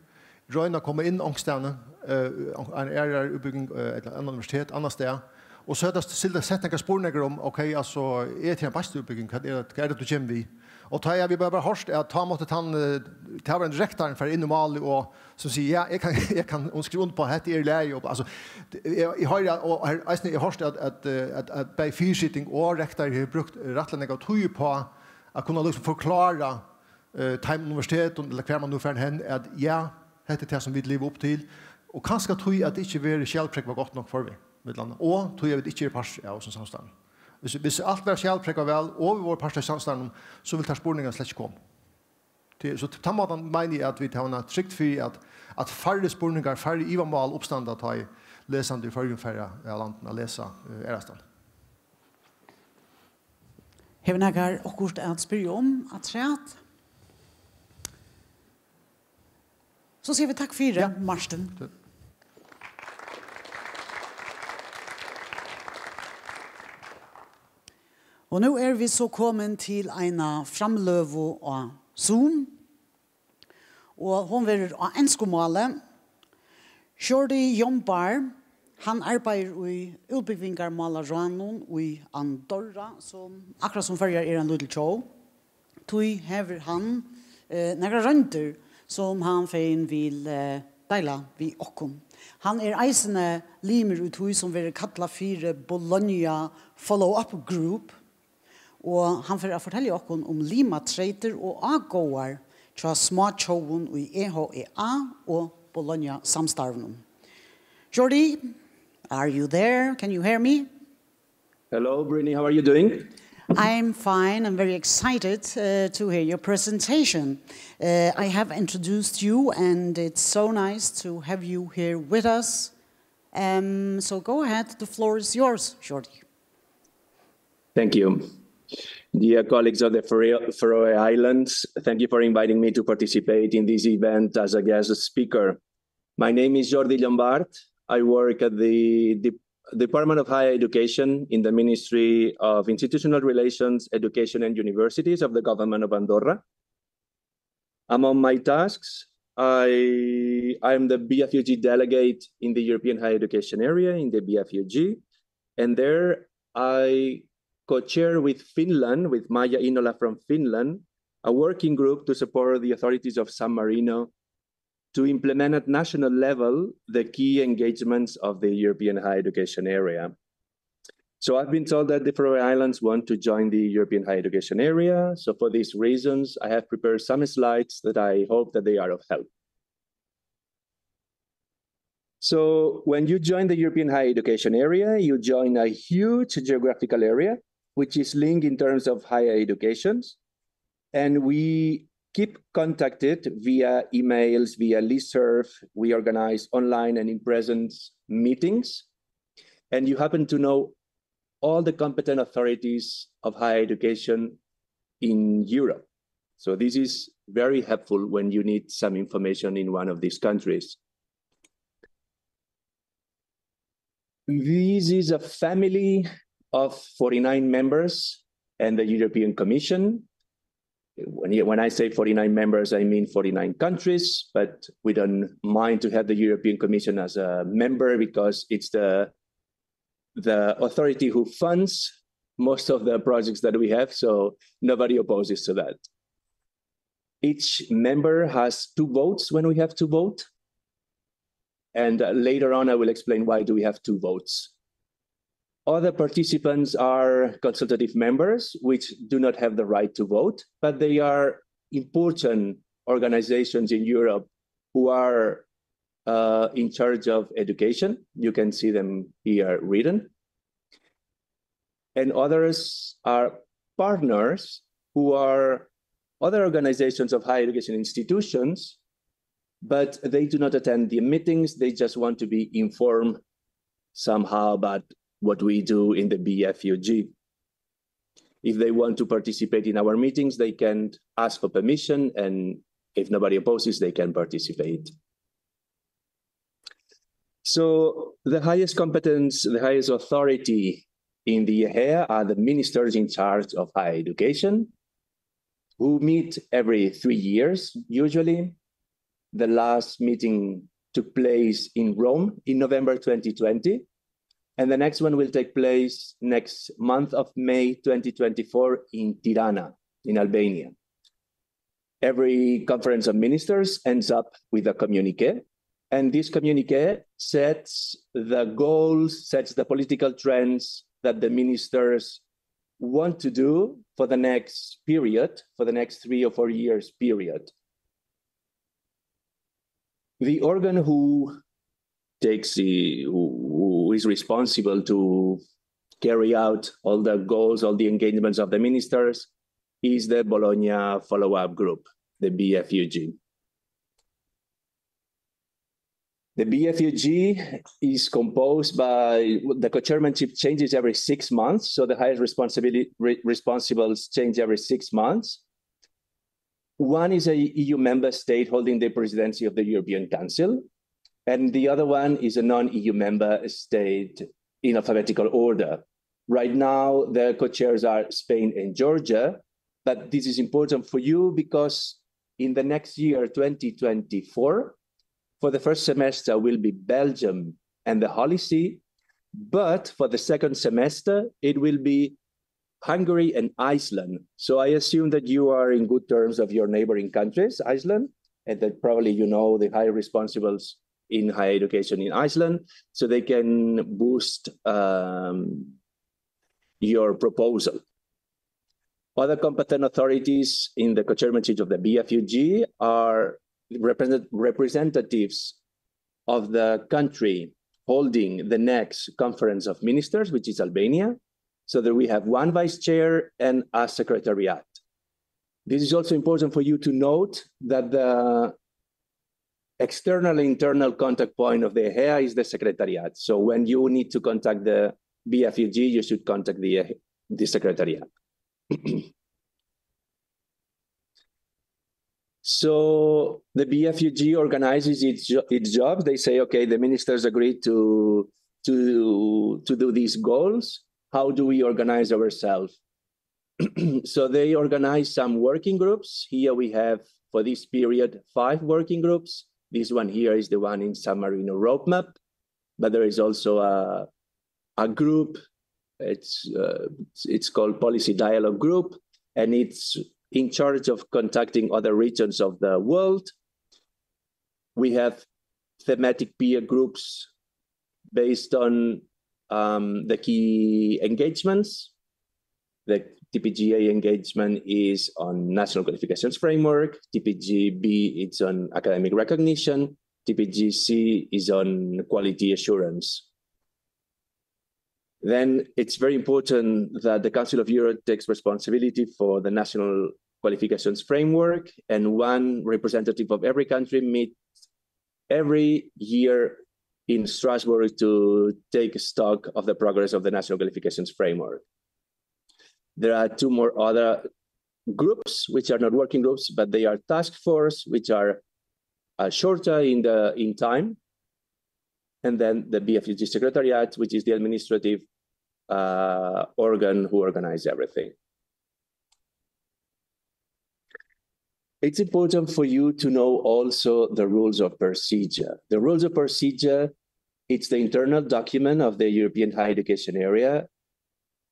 royna at koma inn onkustaðni, eh, ein aðrari útbúgving, eh, ella annað universitet, annað stað, og so er tað stilt, sett nakrar spurningar um, ok, altso, er tað ein bachelorútbúgving, hvat er tað, hvat er tað, tú kemur við? Og tá eg, vit bara, bara hoyrt, at tá mátti tann, eh, tá var ein rektarin fara inn í málið og sum sigur, ja, eg kann, eg kann skriva undir uppá, hetta er í lagi, og, altso, eg, eg hoyri, og her, eisini, eg hoyrt, at, at, eh, at, at bæði fyrisiting og rektor hevur brúkt rættiliga nógva tíð uppá at kunna, líkasum, forklára, eh, teimum universitetum, ella hvar man nú fer hen, at ja, hetta er tað, sum vit liva upp til, og kanska tí, at tað ikki verður skjalprógvað gott nokk forvegis, millum annað, og tí, at vit ikki eru partur av hesum samstarvinum. Hvis, hvis alt var skjalprógvað væl, og vit vóru partur av samstarvinum, so vildu teir spurningarnir slett ikki koma. Tí, so á tann mátan meini eg, at vit hava eina trygd fyri, at, at færri spurningar, færri ivamál uppstanda, tá ið lesandi í Føroyum fara av landinum at lesa, eh, aðrastaðni. Hevur nakar okkurt at spyrja um afturat? So siga vit takk fyri, ja. Martin. Takk. Og nú eru vit so komin til eina framløgu á Zoom, og hon verður á enskumáli. Jordi Llombart, hann arbeiðir í útbúgvingarmálaráðnum í Andorra, sum, akkurát sum Føroyar, er ein lítil tjóð. Tí hevur hann, eh, nakrar royndir, sum hann fegin vil, eh, deila við okkum. Hann er eisini limur í tí, sum verður kallað fyri Bologna Follow-up Group, og hann fer at fortelja okkum um limatreytir og ágóðar hjá smátjóðum í E H E A og Bologna-samstarvinum. Jordi, are you there? Can you hear me? Hello, Brini, how are you doing? I'm fine. I'm very excited, uh, to hear your presentation. Uh, I have introduced you, and it's so nice to have you here with us. Um, so go ahead, the floor is yours, Jordi. Thank you. Dear colleagues of the Faroe, Faroe Islands, thank you for inviting me to participate in this event as a guest speaker. My name is Jordi Llombart. I work at the, the Department of Higher Education in the Ministry of Institutional Relations, Education and Universities of the Government of Andorra. Among my tasks, I, I am the B F U G delegate in the European Higher Education Area in the B F U G, and there I co-chair with Finland, with Maija Innola from Finland, a working group to support the authorities of San Marino to implement at national level the key engagements of the European Higher Education Area. So I've been told that the Faroe Islands want to join the European Higher Education Area. So for these reasons, I have prepared some slides that I hope that they are of help. So when you join the European Higher Education Area, you join a huge geographical area, which is linked in terms of higher educations. And we keep contacted via emails, via listserv. We organize online and in-presence meetings. And you happen to know all the competent authorities of higher education in Europe. So this is very helpful when you need some information in one of these countries. This is a family of forty-nine members and the European Commission. When you, when I say forty-nine members, I mean forty-nine countries, but we don't mind to have the European Commission as a member because it's the, the authority who funds most of the projects that we have, so nobody opposes to that. Each member has two votes when we have to vote. And, uh, later on, I will explain why do we have two votes. Other participants are consultative members, which do not have the right to vote, but they are important organizations in Europe who are, uh, in charge of education. You can see them here written. And others are partners who are other organizations of higher education institutions, but they do not attend the meetings. They just want to be informed somehow about what we do in the B F U G. If they want to participate in our meetings, they can ask for permission, and if nobody opposes, they can participate. So the highest competence, the highest authority in the EHEA are the ministers in charge of higher education, who meet every three years, usually. The last meeting took place in Rome in November twenty twenty, and the next one will take place next month of May twenty twenty-four in Tirana, in Albania. Every conference of ministers ends up with a communique, and this communique sets the goals, sets the political trends that the ministers want to do for the next period, for the next three or four years period. The organ who takes the, who, who is responsible to carry out all the goals, all the engagements of the ministers is the Bologna Follow-Up Group, the B F U G. The B F U G is composed by, the co-chairmanship changes every six months, so the highest responsibility, re-, responsibles change every six months. One is a E U member state holding the presidency of the European Council, and the other one is a non-E U member state in alphabetical order. Right now, the co-chairs are Spain and Georgia, but this is important for you because in the next year, twenty twenty-four, for the first semester will be Belgium and the Holy See, but for the second semester, it will be Hungary and Iceland. So I assume that you are in good terms of your neighboring countries, Iceland, and that probably you know the high responsibles in higher education in Iceland, so they can boost, um, your proposal. Other competent authorities in the co-chairmanship of the B F U G are represent-, representatives of the country holding the next conference of ministers, which is Albania, so that we have one vice chair and a secretariat. This is also important for you to note that the external internal contact point of the EHEA is the secretariat. So when you need to contact the B F U G, you should contact the, the secretariat. So the B F U G organizes its, jo-, its jobs. They say, "Okay, the ministers agreed to, to, to do these goals. How do we organize ourselves?" So they organize some working groups. Here we have, for this period, five working groups. This one here is the one in San Marino roadmap, but there is also a, a group. It's, uh, it's, it's called Policy Dialogue Group, and it's in charge of contacting other regions of the world. We have thematic peer groups based on, um, the key engagements. The T P G A engagement is on national qualifications framework. T P G B, it's on academic recognition. T P G C is on quality assurance. Then it's very important that the Council of Europe takes responsibility for the national qualifications framework, and one representative of every country meets every year in Strasbourg to take stock of the progress of the national qualifications framework. There are two more other groups, which are not working groups, but they are task force, which are, uh, shorter in the, in time. And then the B F U G secretariat, which is the administrative, uh, organ who organizes everything. It's important for you to know also the rules of procedure. The rules of procedure, it's the internal document of the European Higher Education Area,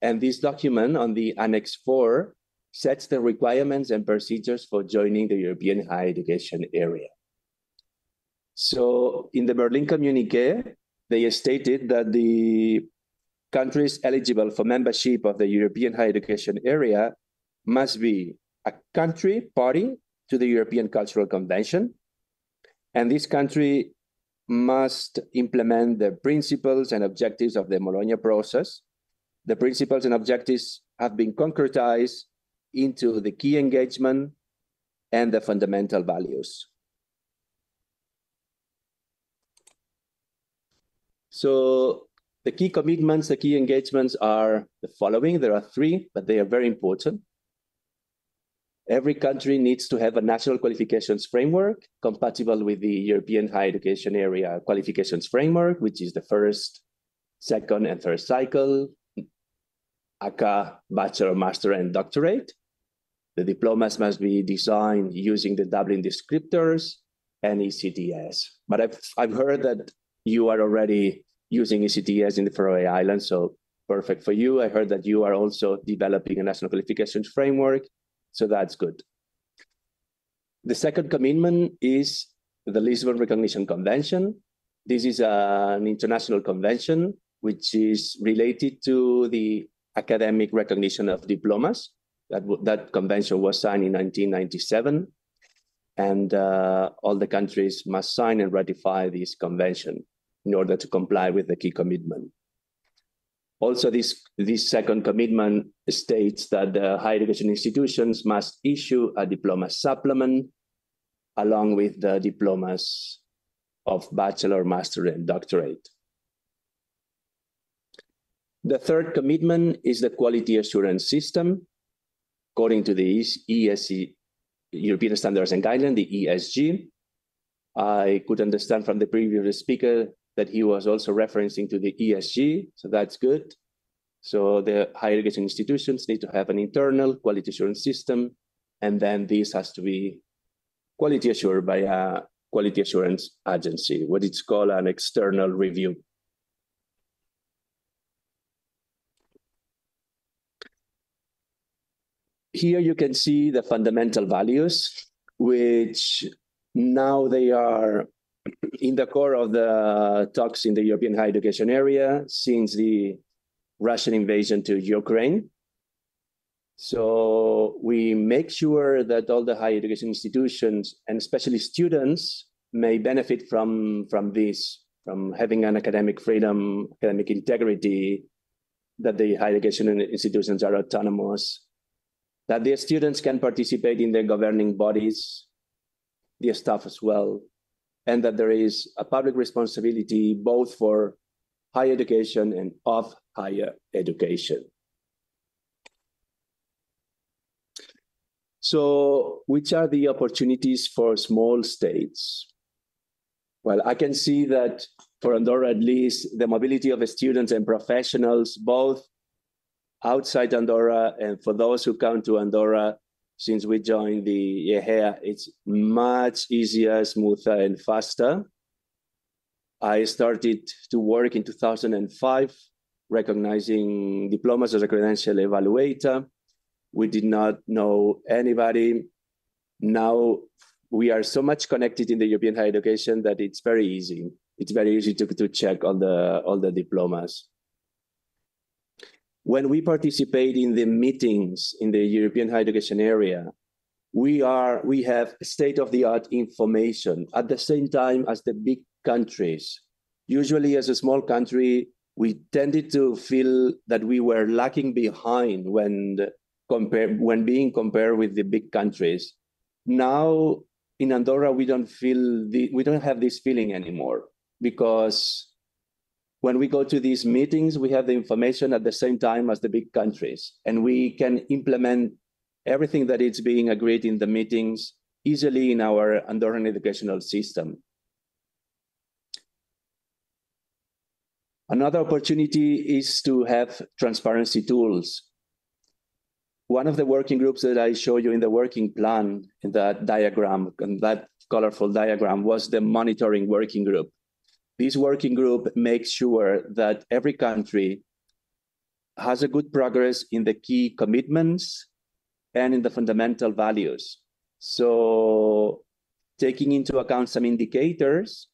and this document on the Annex four sets the requirements and procedures for joining the European Higher Education Area. So in the Berlin communique, they stated that the countries eligible for membership of the European Higher Education Area must be a country party to the European Cultural Convention, and this country must implement the principles and objectives of the Bologna process. The principles and objectives have been concretized into the key engagement and the fundamental values. So The key commitments, the key engagements are the following. There are three, but they are very important. Every country needs to have a national qualifications framework compatible with the European Higher Education Area qualifications framework, which is the first, second, and third cycle, aka bachelor, master, and doctorate. The diplomas must be designed using the Dublin descriptors and E C T S. But I've, I've heard that you are already using E C T S in the Faroe Islands, so perfect for you. I heard that you are also developing a national qualifications framework, so that's good. The second commitment is the Lisbon Recognition Convention. This is an international convention which is related to the academic recognition of diplomas. That, w- that convention was signed in nineteen ninety-seven, and uh, all the countries must sign and ratify this convention in order to comply with the key commitment. Also, this, this second commitment states that the higher education institutions must issue a diploma supplement along with the diplomas of bachelor, master, and doctorate. The third commitment is the quality assurance system. According to the E S G, European Standards and Guidelines, the E S G, I could understand from the previous speaker that he was also referencing to the E S G, so that's good. So the higher education institutions need to have an internal quality assurance system, and then this has to be quality assured by a quality assurance agency, what it's called an external review. Here you can see the fundamental values, which now they are in the core of the talks in the European higher education area since the Russian invasion to Ukraine. So we make sure that all the higher education institutions, and especially students, may benefit from, from this, from having an academic freedom, academic integrity, that the higher education institutions are autonomous, that the students can participate in the governing bodies, the staff as well, and that there is a public responsibility both for higher education and of higher education. So, which are the opportunities for small states? Well, I can see that for Andorra at least, the mobility of students and professionals, both outside Andorra and for those who come to Andorra since we joined the IHEA, it's much easier, smoother, and faster. I started to work in two thousand five, recognizing diplomas as a credential evaluator. We did not know anybody. Now we are so much connected in the European higher education that it's very easy. It's very easy to, to check all the, all the diplomas. When we participate in the meetings in the European higher education area, we are, we have state-of-the-art information at the same time as the big countries. Usually, as a small country, we tended to feel that we were lagging behind when the, compare, when being compared with the big countries. Now, in Andorra, we don't feel the, we don't have this feeling anymore, because when we go to these meetings, we have the information at the same time as the big countries, and we can implement everything that is being agreed in the meetings easily in our Andorran educational system. Another opportunity is to have transparency tools. One of the working groups that I show you in the working plan, in that diagram, in that colorful diagram, was the monitoring working group. This working group makes sure that every country has a good progress in the key commitments and in the fundamental values. So, taking into account some indicators,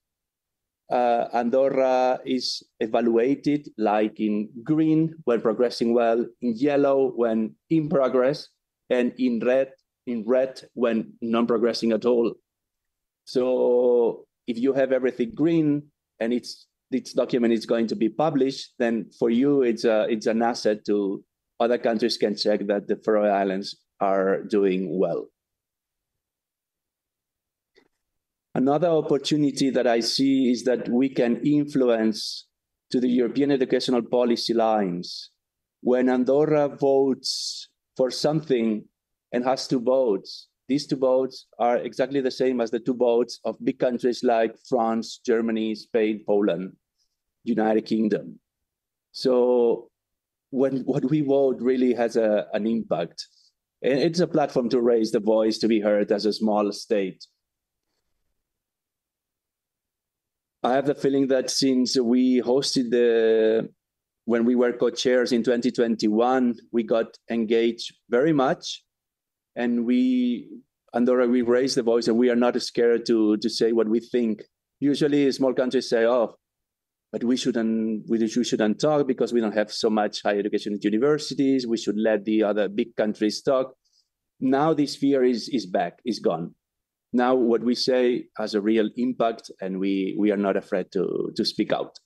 uh, Andorra is evaluated, like, in green when progressing well, in yellow when in progress, and in red, in red when non-progressing at all. So if you have everything green and it's, this document is going to be published, then for you it's a, it's an asset to, other countries can check that the Faroe Islands are doing well. Another opportunity that I see is that we can influence to the European educational policy lines. When Andorra votes for something and has two votes, these two votes are exactly the same as the two votes of big countries like France, Germany, Spain, Poland, United Kingdom. So when what we vote really has a, an impact. And it's a platform to raise the voice, to be heard as a small state. I have the feeling that since we hosted the, when we were co-chairs in twenty twenty-one, we got engaged very much, and we, Andorra, we raised the voice, and we are not scared to, to say what we think. Usually, small countries say, "Oh, but we shouldn't, we, we shouldn't talk because we don't have so much higher education at universities. We should let the other big countries talk." Now this fear is, is back, is gone. Now what we say has a real impact, and we, we are not afraid to, to speak out.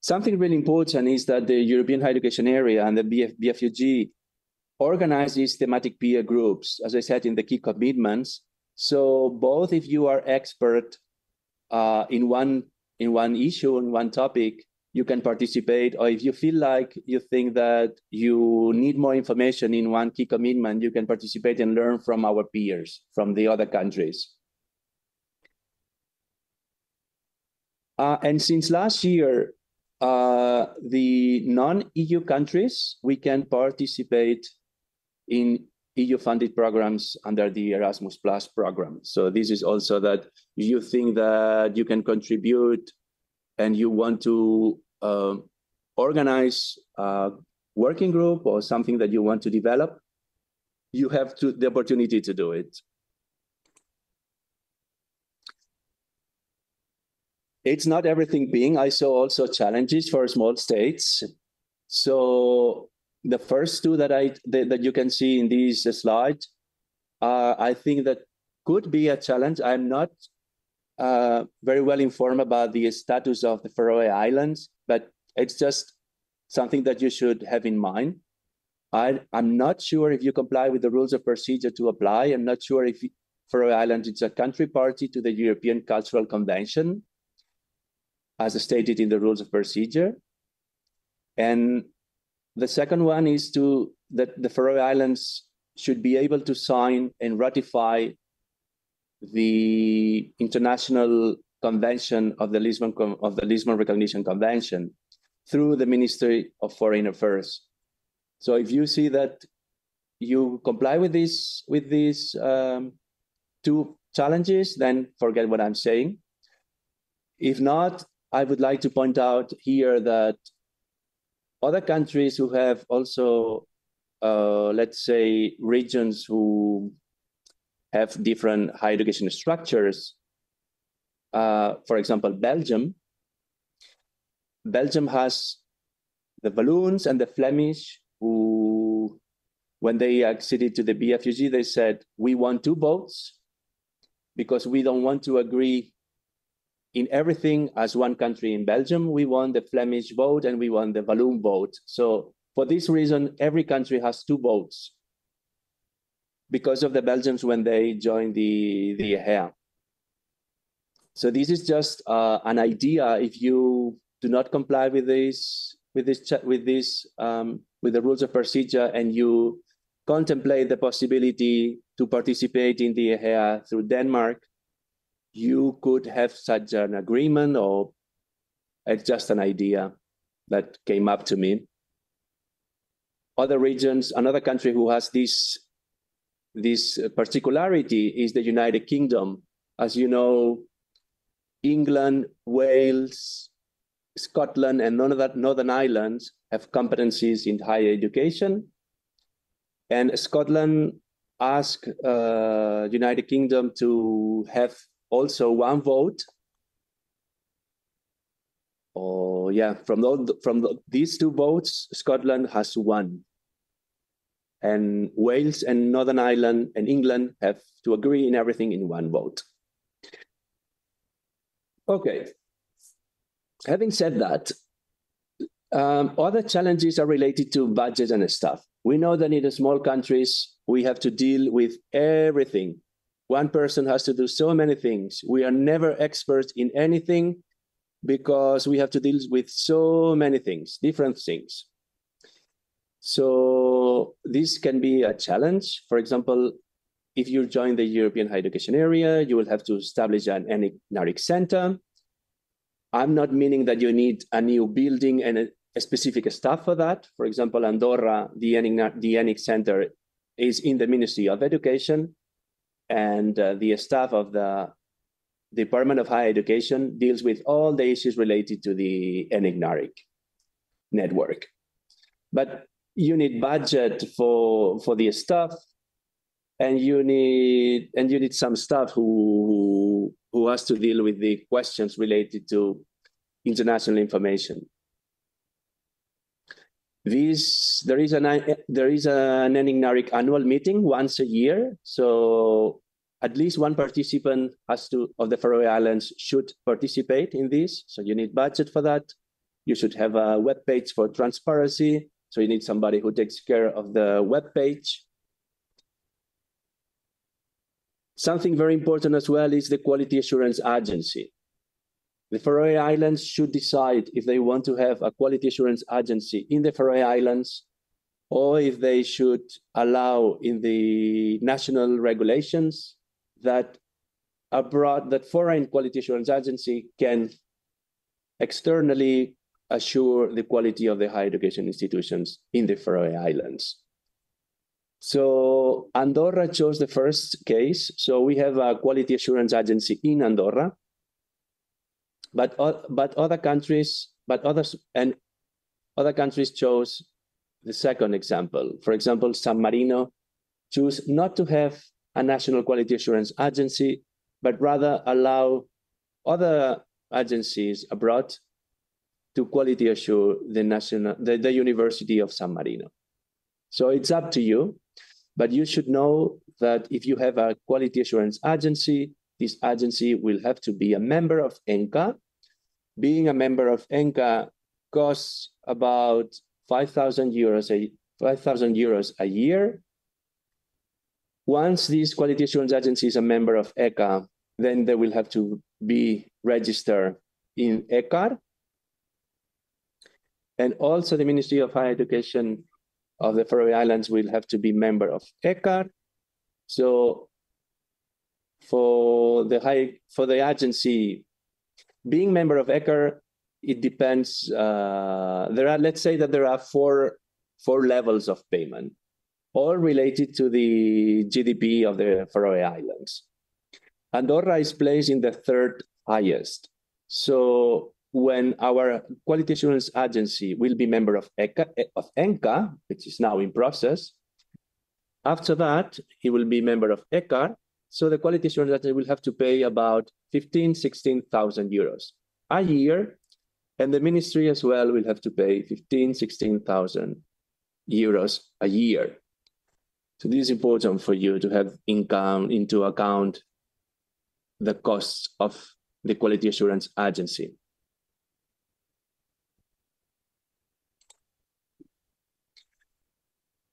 Something really important is that the European Higher Education Area and the B F, B F U G organizes thematic peer groups, as I said, in the key commitments. So both if you are expert uh, in one, in one issue, in one topic, you can participate, or if you feel like you think that you need more information in one key commitment, you can participate and learn from our peers from the other countries. Uh, and since last year, uh, the non-E U countries, we can participate in E U funded programs under the Erasmus Plus program. So this is also that you think that you can contribute and you want to uh, organize a working group or something that you want to develop, you have to, the opportunity to do it. It's not everything being. I saw also challenges for small states. So the first two that I that, that you can see in these uh, slides, uh, I think that could be a challenge. I'm not uh, very well informed about the status of the Faroe Islands, but it's just something that you should have in mind. I, I'm not sure if you comply with the rules of procedure to apply. I'm not sure if Faroe Island is a country party to the European Cultural Convention, as stated in the rules of procedure. And the second one is to that the Faroe Islands should be able to sign and ratify the international convention of the Lisbon Con- of the Lisbon Recognition Convention through the Ministry of Foreign Affairs. So if you see that you comply with this with these um, two challenges, then forget what I'm saying. If not, I would like to point out here that other countries who have also, uh, let's say, regions who have different higher education structures, uh, for example, Belgium, Belgium has the Walloons and the Flemish who, when they acceded to the B F U G, they said, "We want two votes because we don't want to agree in everything as one country in Belgium. We want the Flemish vote and we want the Walloon vote." So for this reason, every country has two votes because of the Belgians when they joined the the E H E A. So this is just uh, an idea. If you do not comply with this with this cha- with this um, with the rules of procedure and you contemplate the possibility to participate in the E H E A through Denmark, you could have such an agreement, or it's just an idea that came up to me. Other regions, another country who has this this uh, particularity is the United Kingdom. As you know, England, Wales, Scotland, and none of that Northern Ireland have competencies in higher education. And Scotland asked uh, United Kingdom to have also one vote. Oh yeah, from the, from the, these two votes, Scotland has won, and Wales and Northern Ireland and England have to agree in everything in one vote. Okay. Having said that, um, other challenges are related to budget and stuff. We know that in the small countries, we have to deal with everything. One person has to do so many things. We are never experts in anything. because we have to deal with so many things, different things. So this can be a challenge. For example, if you join the European Higher Education Area, you will have to establish an ENIC NARIC center. I'm not meaning that you need a new building and a, a specific staff for that. For example, Andorra, the ENIC, the ENIC center is in the Ministry of Education, and uh, the staff of the Department of Higher Education deals with all the issues related to the ENIC NARIC network. But you need budget for, for the staff, and you need, and you need some staff who, who has to deal with the questions related to international information. This, there is an, there is an ENIC NARIC annual meeting once a year, so at least one participant has to, of the Faroe Islands, should participate in this. So you need budget for that. You should have a web page for transparency. So you need somebody who takes care of the web page. Something very important as well is the Quality Assurance Agency. The Faroe Islands should decide if they want to have a quality assurance agency in the Faroe Islands, or if they should allow in the national regulations that abroad, that foreign quality assurance agency can externally assure the quality of the higher education institutions in the Faroe Islands. So Andorra chose the first case. So we have a quality assurance agency in Andorra, but o-, but other countries, but others, and other countries chose the second example. For example, San Marino chose not to have a national quality assurance agency, but rather allow other agencies abroad to quality assure the national, the, the University of San Marino. So it's up to you, but you should know that if you have a quality assurance agency, this agency will have to be a member of ENQA. Being a member of ENQA costs about five thousand euros a, five thousand euros a year. Once this quality assurance agency is a member of ENQA, then they will have to be registered in ECAR. And also the Ministry of Higher Education of the Faroe Islands will have to be member of ECAR. So for the high, for the agency being member of ECAR, it depends. Uh, there are, let's say that there are four, four levels of payment, all related to the G D P of the Faroe Islands. Andorra is placed in the third highest. So when our quality assurance agency will be member of ECA, of ENQA, which is now in process, after that, he will be member of ECAR. So the quality assurance agency will have to pay about fifteen, sixteen thousand euros a year. And the ministry as well will have to pay fifteen, sixteen thousand euros a year. So this is important for you to have income into account the costs of the quality assurance agency.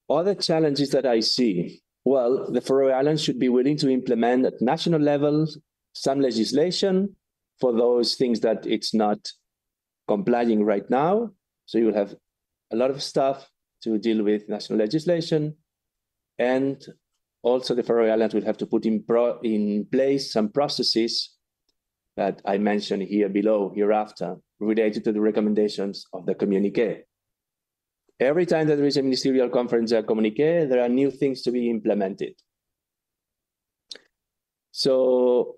Other challenges that I see, well, the Faroe Islands should be willing to implement at national level some legislation for those things that it's not complying right now. So you will have a lot of stuff to deal with national legislation. And also the Faroe Islands will have to put in, pro- in place some processes that I mentioned here below, hereafter, related to the recommendations of the communique. Every time that there is a ministerial conference or communique, there are new things to be implemented. So,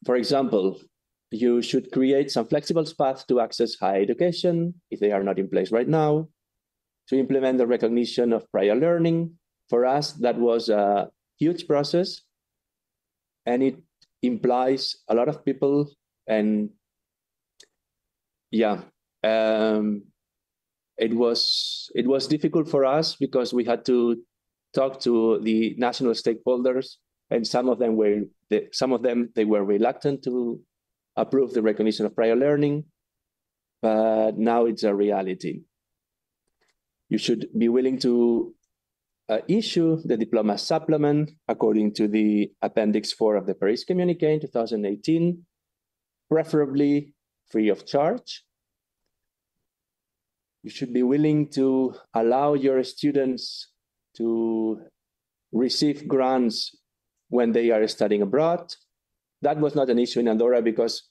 for example, you should create some flexible paths to access higher education if they are not in place right now, to implement the recognition of prior learning. For us, that was a huge process, and it implies a lot of people, and yeah, um, it was, it was difficult for us because we had to talk to the national stakeholders, and some of them were, the, some of them, they were reluctant to approve the recognition of prior learning, but now it's a reality. You should be willing to uh, issue the diploma supplement according to the Appendix four of the Paris Communique in two thousand eighteen, preferably free of charge. You should be willing to allow your students to receive grants when they are studying abroad. That was not an issue in Andorra because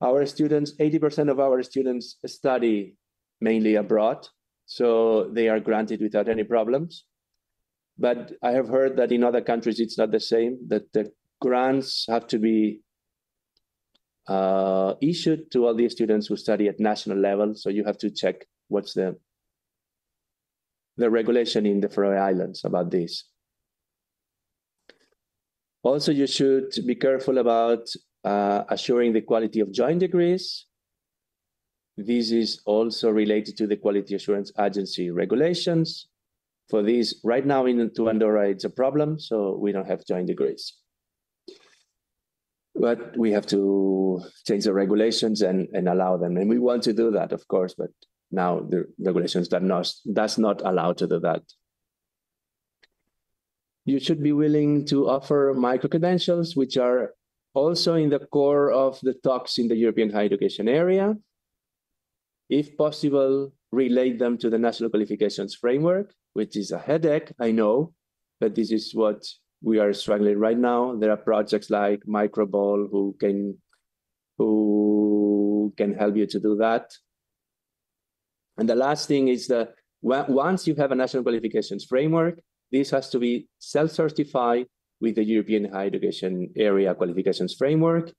our students, eighty percent of our students study mainly abroad, so they are granted without any problems. But I have heard that in other countries it's not the same, that the grants have to be uh, issued to all the students who study at national level. So you have to check what's the the regulation in the Faroe Islands about this. Also, you should be careful about uh, assuring the quality of joint degrees. This is also related to the Quality Assurance Agency regulations. For these, right now in to Andorra, it's a problem, so we don't have joint degrees. But we have to change the regulations and, and allow them. And we want to do that, of course, but now the regulations that not, does not allow to do that. You should be willing to offer micro-credentials, which are also in the core of the talks in the European higher education area. If possible, relate them to the national qualifications framework, which is a headache, I know, but this is what we are struggling right now. There are projects like Microbol who can who can help you to do that. And the last thing is that once you have a national qualifications framework, this has to be self-certified with the European Higher Education Area Qualifications Framework,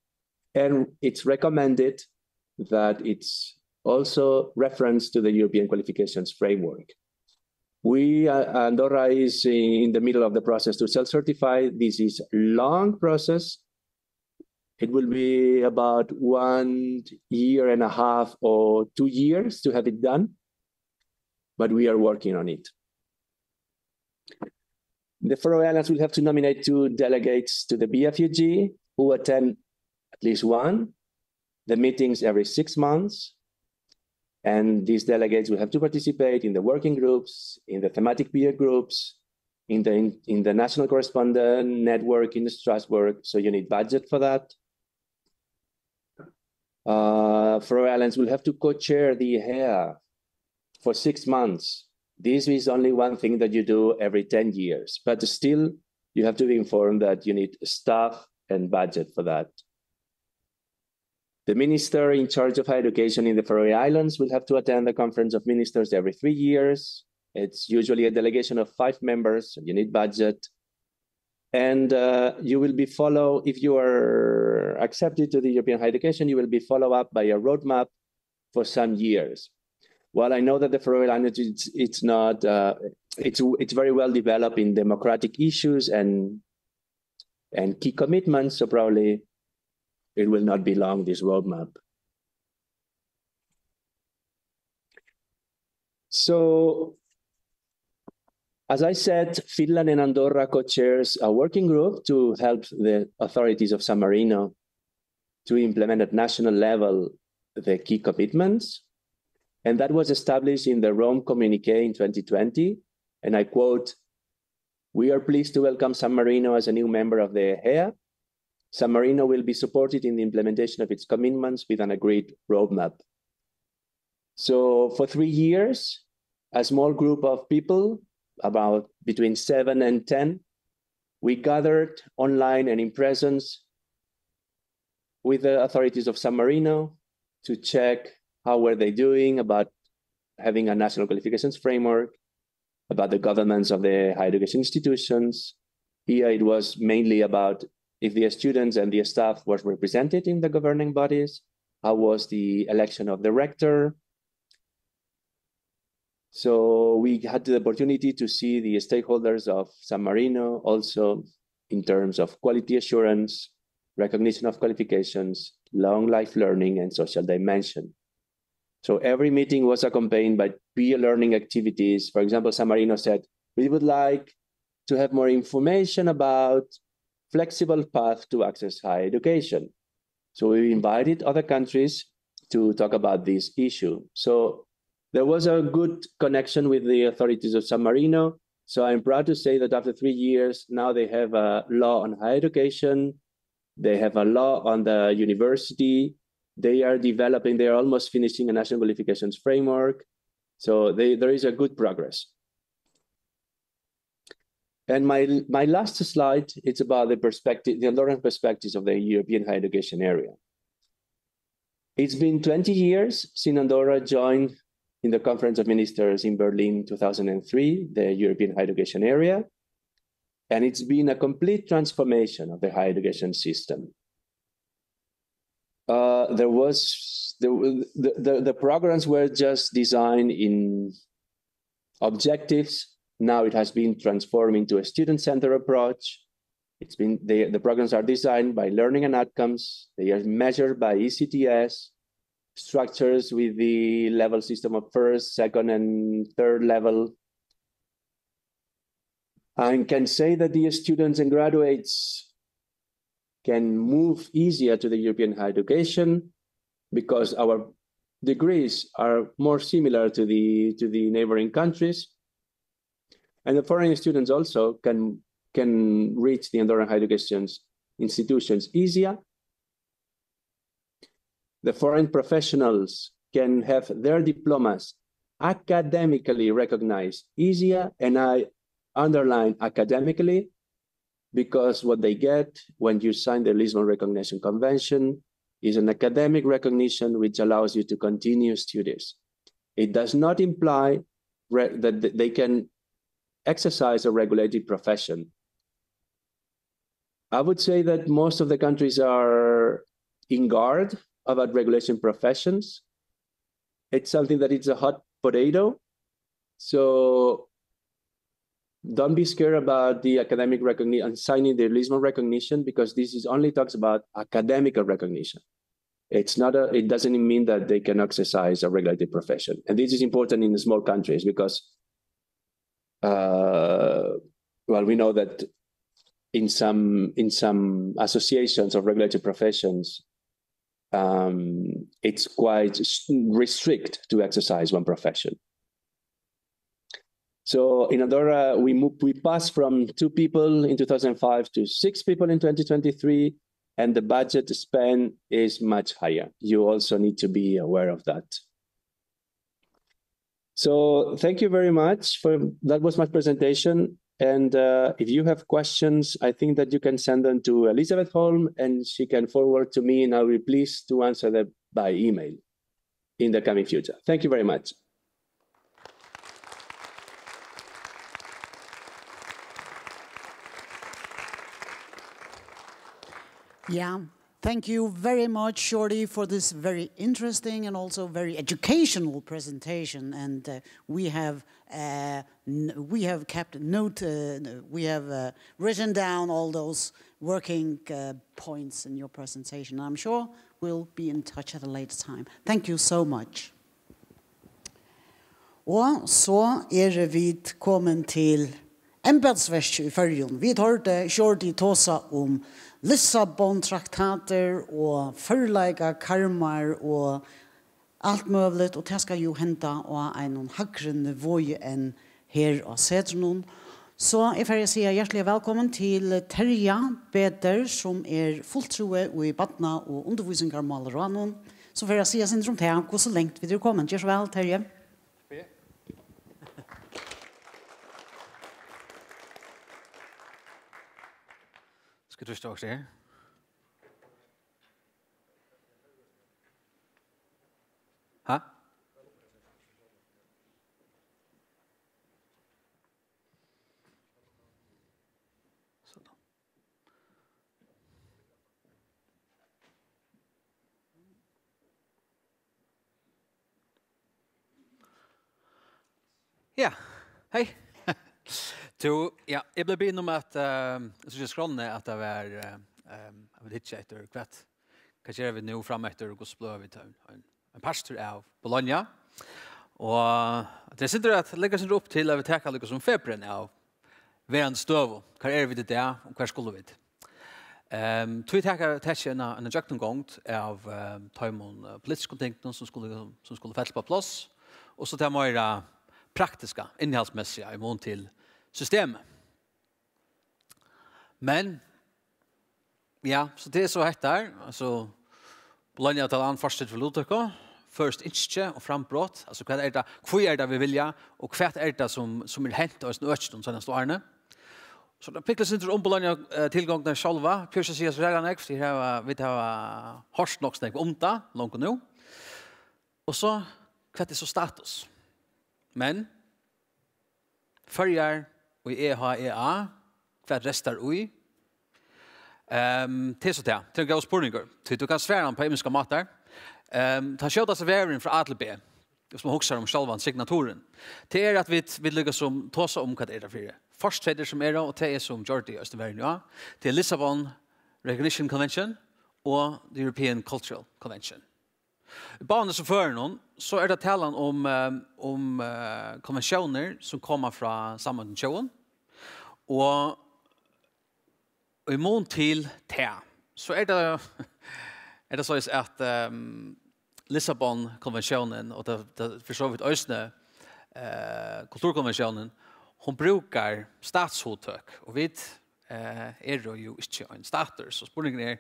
and it's recommended that it's also referenced to the European Qualifications Framework. We, uh, Andorra is in the middle of the process to self-certify. This is a long process. It will be about one year and a half or two years to have it done, but we are working on it. The Faroe Islands will have to nominate two delegates to the B F U G who attend at least one, the meetings every six months. And these delegates will have to participate in the working groups, in the thematic peer groups, in the, in, in the national correspondent network in Strasbourg. So you need budget for that. Uh, Faroe Islands will have to co-chair the HEA for six months. This is only one thing that you do every ten years, but still you have to be informed that you need staff and budget for that. The minister in charge of higher education in the Faroe Islands will have to attend the conference of ministers every three years. It's usually a delegation of five members, so you need budget. And uh, you will be follow, if you are accepted to the European higher education, you will be followed up by a roadmap for some years. While I know that the Faroe Islands, it's, it's not, uh, it's, it's very well developed in democratic issues and, and key commitments, so probably it will not be long, this roadmap. So, as I said, Finland and Andorra co-chairs a working group to help the authorities of San Marino to implement at national level the key commitments. And that was established in the Rome Communique in twenty twenty. And I quote, "We are pleased to welcome San Marino as a new member of the HEA. San Marino will be supported in the implementation of its commitments with an agreed roadmap." So for three years, a small group of people, about between seven and ten, we gathered online and in presence with the authorities of San Marino to check how were they doing about having a national qualifications framework, about the governance of the higher education institutions. Here it was mainly about if the students and the staff was represented in the governing bodies, how was the election of the rector. So we had the opportunity to see the stakeholders of San Marino also in terms of quality assurance, recognition of qualifications, long life learning, and social dimension. So every meeting was accompanied by peer learning activities. For example, San Marino said, "We would like to have more information about flexible path to access higher education." So we invited other countries to talk about this issue. So there was a good connection with the authorities of San Marino. So I'm proud to say that after three years, now they have a law on higher education. They have a law on the university. They are developing, they are almost finishing a national qualifications framework. So they, there is a good progress. And my, my last slide, it's about the perspective, the Andorran perspectives of the European higher education area. It's been twenty years since Andorra joined in the Conference of Ministers in Berlin two thousand three, the European higher education area. And it's been a complete transformation of the higher education system. Uh, there was the, the, the, the programs were just designed in objectives. Now it has been transformed into a student-centered approach. It's been the, the programs are designed by learning and outcomes. They are measured by E C T S structures with the level system of first, second, and third level. I can say that the students and graduates can move easier to the European higher education because our degrees are more similar to the, to the neighboring countries. And the foreign students also can, can reach the Andorran higher education institutions easier. The foreign professionals can have their diplomas academically recognized easier, and I underline academically, because what they get when you sign the Lisbon Recognition Convention is an academic recognition which allows you to continue studies. It does not imply re-, that th-, they can exercise a regulated profession. I would say that most of the countries are in guard about regulation professions. It's something that it's a hot potato. So don't be scared about the academic recognition and signing the Lisbon recognition, because this is only talks about academic recognition. It's not a, it doesn't mean that they can exercise a regulated profession. And this is important in the small countries because, uh, well, we know that in some, in some associations of regulated professions, um, it's quite s-, restrict to exercise one profession. So in Andorra, we move, we pass from two people in two thousand five to six people in twenty twenty-three, and the budget spend is much higher. You also need to be aware of that. So thank you very much for, that was my presentation. And, uh, if you have questions, I think that you can send them to Elizabeth Holm, and she can forward to me, and I will be pleased to answer them by email in the coming future. Thank you very much. Yeah, thank you very much, Jordi, for this very interesting and also very educational presentation. And, uh, we have, uh, n-, we have kept note, uh, we have, uh, written down all those working, uh, points in your presentation. I'm sure we'll be in touch at a later time. Thank you so much. Og so eru vit komin til embætisverkið í Føroyum. Vit hoyrdu Jordi tosa um Lissabon-traktatir og førleikakarmar og alt møguligt, og tað skal jú henda á einum hægri niveaui enn her á Setrinum. So eg fari at siga hjartaliga vælkomin til Terja Beder, sum er fulltrúi í Barna- og Undirvísingarmálaráðnum, sum fer at siga eitt sindur um tað, hvussu langt vit eru komin. Ger so væl, Terji. Skal du stå her? Ha? Sådan. Ja, hei. Tú, ja, eg bleiv biðin um at, eh, eg síggi á skránni at tað var, eh, eh, eg vil hyggja eftir hvat, hvat gera vit nú frameftir, og hvussu blíva vit ein, ein, ein partur av Bologna. Og tað er sindur at leggja sindur upp til at vit taka líka sum febrin av verandi støðu. Hvar eru vit í dag, og hvar skulu vit? Ehm, tí taka, taki eina, eina gjøgnumgongd av, ehm, teimum, eh, politisku tingunum, sum skulu, sum skulu falla upp á pláss, og so tað meira praktiska, innihaldsmessiga, í mun til systemið. Men, ja, so tað er so hetta her, altso, Bologna-avtalan, fortreytir fyri luttøku, føroyskt ynski og frambrot. Altso, hvat er tað, hví er tað, vit vilja, og hvat er tað, sum, sum er hent á hesum økinum seinastu árini? So, eitt lítið sindur um Bologna, eh, tilgongdina sjálva. Tað er ikki at siga so ræðuliga nógv, tí her hava, vit hava hoyrt nokk so nógv um tað longu nú. Og so, hvat er so status? Men Føroyar í E H E A, hvat restar í? Ehm, tað er so tað. Tað er ein góður spurningur, tí tú kanst svara hann á ymiskar mátar. Ehm, tað skjótast vegurin frá A til B, viss man hugsar um sjálvan signaturin. Tað er, at vit, vit líka sum tosa um, hvat er tað fyri fortreytir sum eru, og tað er sum Jordi eisini var inni á. Tað er Lisbon Recognition Convention og the European Cultural Convention. Í báðum hesum førunum, so er tað talan um, eh, um, eh, konventiónir, sum koma frá Sameindu Tjóðum, og í mun til tað, so er tað, er tað soleiðis, at, ehm, Lissabon-konventiónin, og tað, tað fyri so vítt eisini, eh, Kulturkonventiónin, hon brúkar statshugtøk, og vit, eh, eru jú ikki ein statur, so spurningurin er,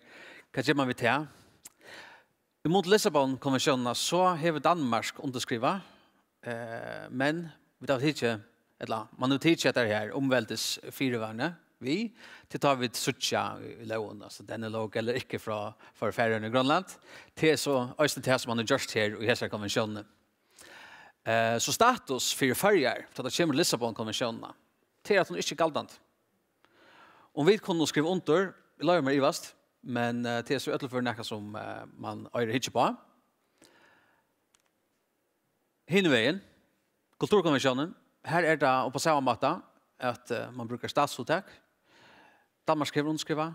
hvat ger man við tað? Í mun til Lissabon-konventiónina, so hevur Danmark undirskrivað, eh, men vit hava tikið, ella man hevur tikið hetta her umveldisfyrivarni við, tí tá vit síggja í, í lógum, altso, Danelog ella ikki frá, frá Føroyum og Grønland, tað er so eisini tað, sum man hevur gjørt her í hesari konventiónini. Eh, so status fyri Føroyar, tá tað kemur til Lissabon-konventiónina, tað er, at hon ikki er galdandi. Um vit kunnu skriva undir, eg loyvi mær at ivast, men, eh, tað er so í øllum førum nakað, sum, eh, man eigur at hyggja upp á. Hinvegin, Kulturkonventiónin, har er tað upp á sama máta, at, eh, man brúkar statshugtak. Danmark hevur undirskrivað,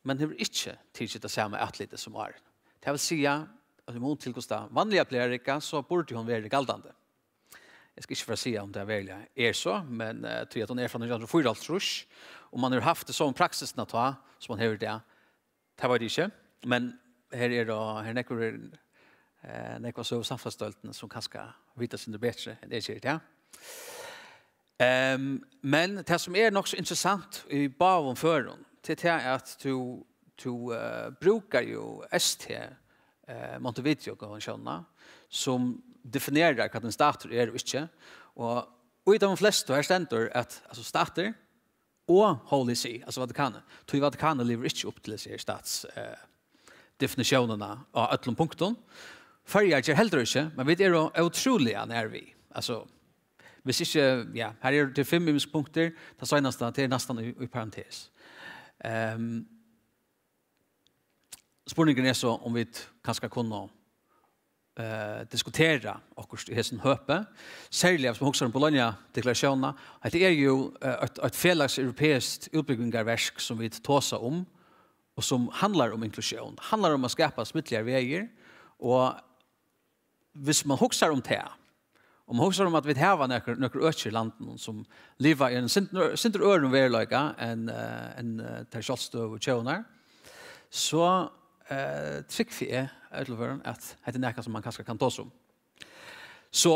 men hevur ikki tikið tað sama atlit sum áðrenn. Tað vil siga, at í mun til hvussu tað vanliga plagar at rigga, so burdi hon verið galdandi. Eg skal ikki fara at siga, um tað veruliga er so, men, eh, tí at hon er frá nítjan hundrað og fýraoghálvtrýss, og man hevur havt tað somu praksisina tá, sum man hevur í dag, tað veit eg ikki. Men her er, og her er nógvur, eh, nógv av søgu samfelagsdeildini, sum kanska vita eitt sindur betri enn eg geri í dag. Ehm, men tað, sum er nokk so interessant í báðum førum, tað er tað, at tú, tú, eh, brúkar jú S T, eh, Montevideo-konventiónina, sum definerar, hvat ein statur er og ikki. Og í teimum flestu her stendur, at, altso, statur og Holy See, altso Vatikanið, tí Vatikanið livir ikki upp til hesa her stats-, eh, definitiónina á øllum punktum. Føroyar ger heldur ikki, men vit eru ótrúliga nær við. Altso, viss ikki, ja, her eru til fimm ymisk punktir, tað seinasta, tað er næstan í, í parentes. Ehm, spurningurin er so, um vit kanska kunnu, eh, diskutera okkurt í hesum høpi, serliga viss man hugsar um Bologna-deklaratiónina. Hetta er jú, eh, eitt, eitt felags europeiskt útbúgvingarverk, sum vit tosa um, og sum handlar um inklusión, handlar um at skapa smidligar vegir, og viss man hugsar um tað, og man hugsar um, at vit hava nøkur, nøkur øki í landinum, sum liva í ein sindur, sindur øðrum veruleika enn, eh, enn, eh, tær sjálvstøðugu tjóðirnar, so, eh, trúgvi eg í øllum førum, at hetta er nakað, sum man kanska kann tosa um. So,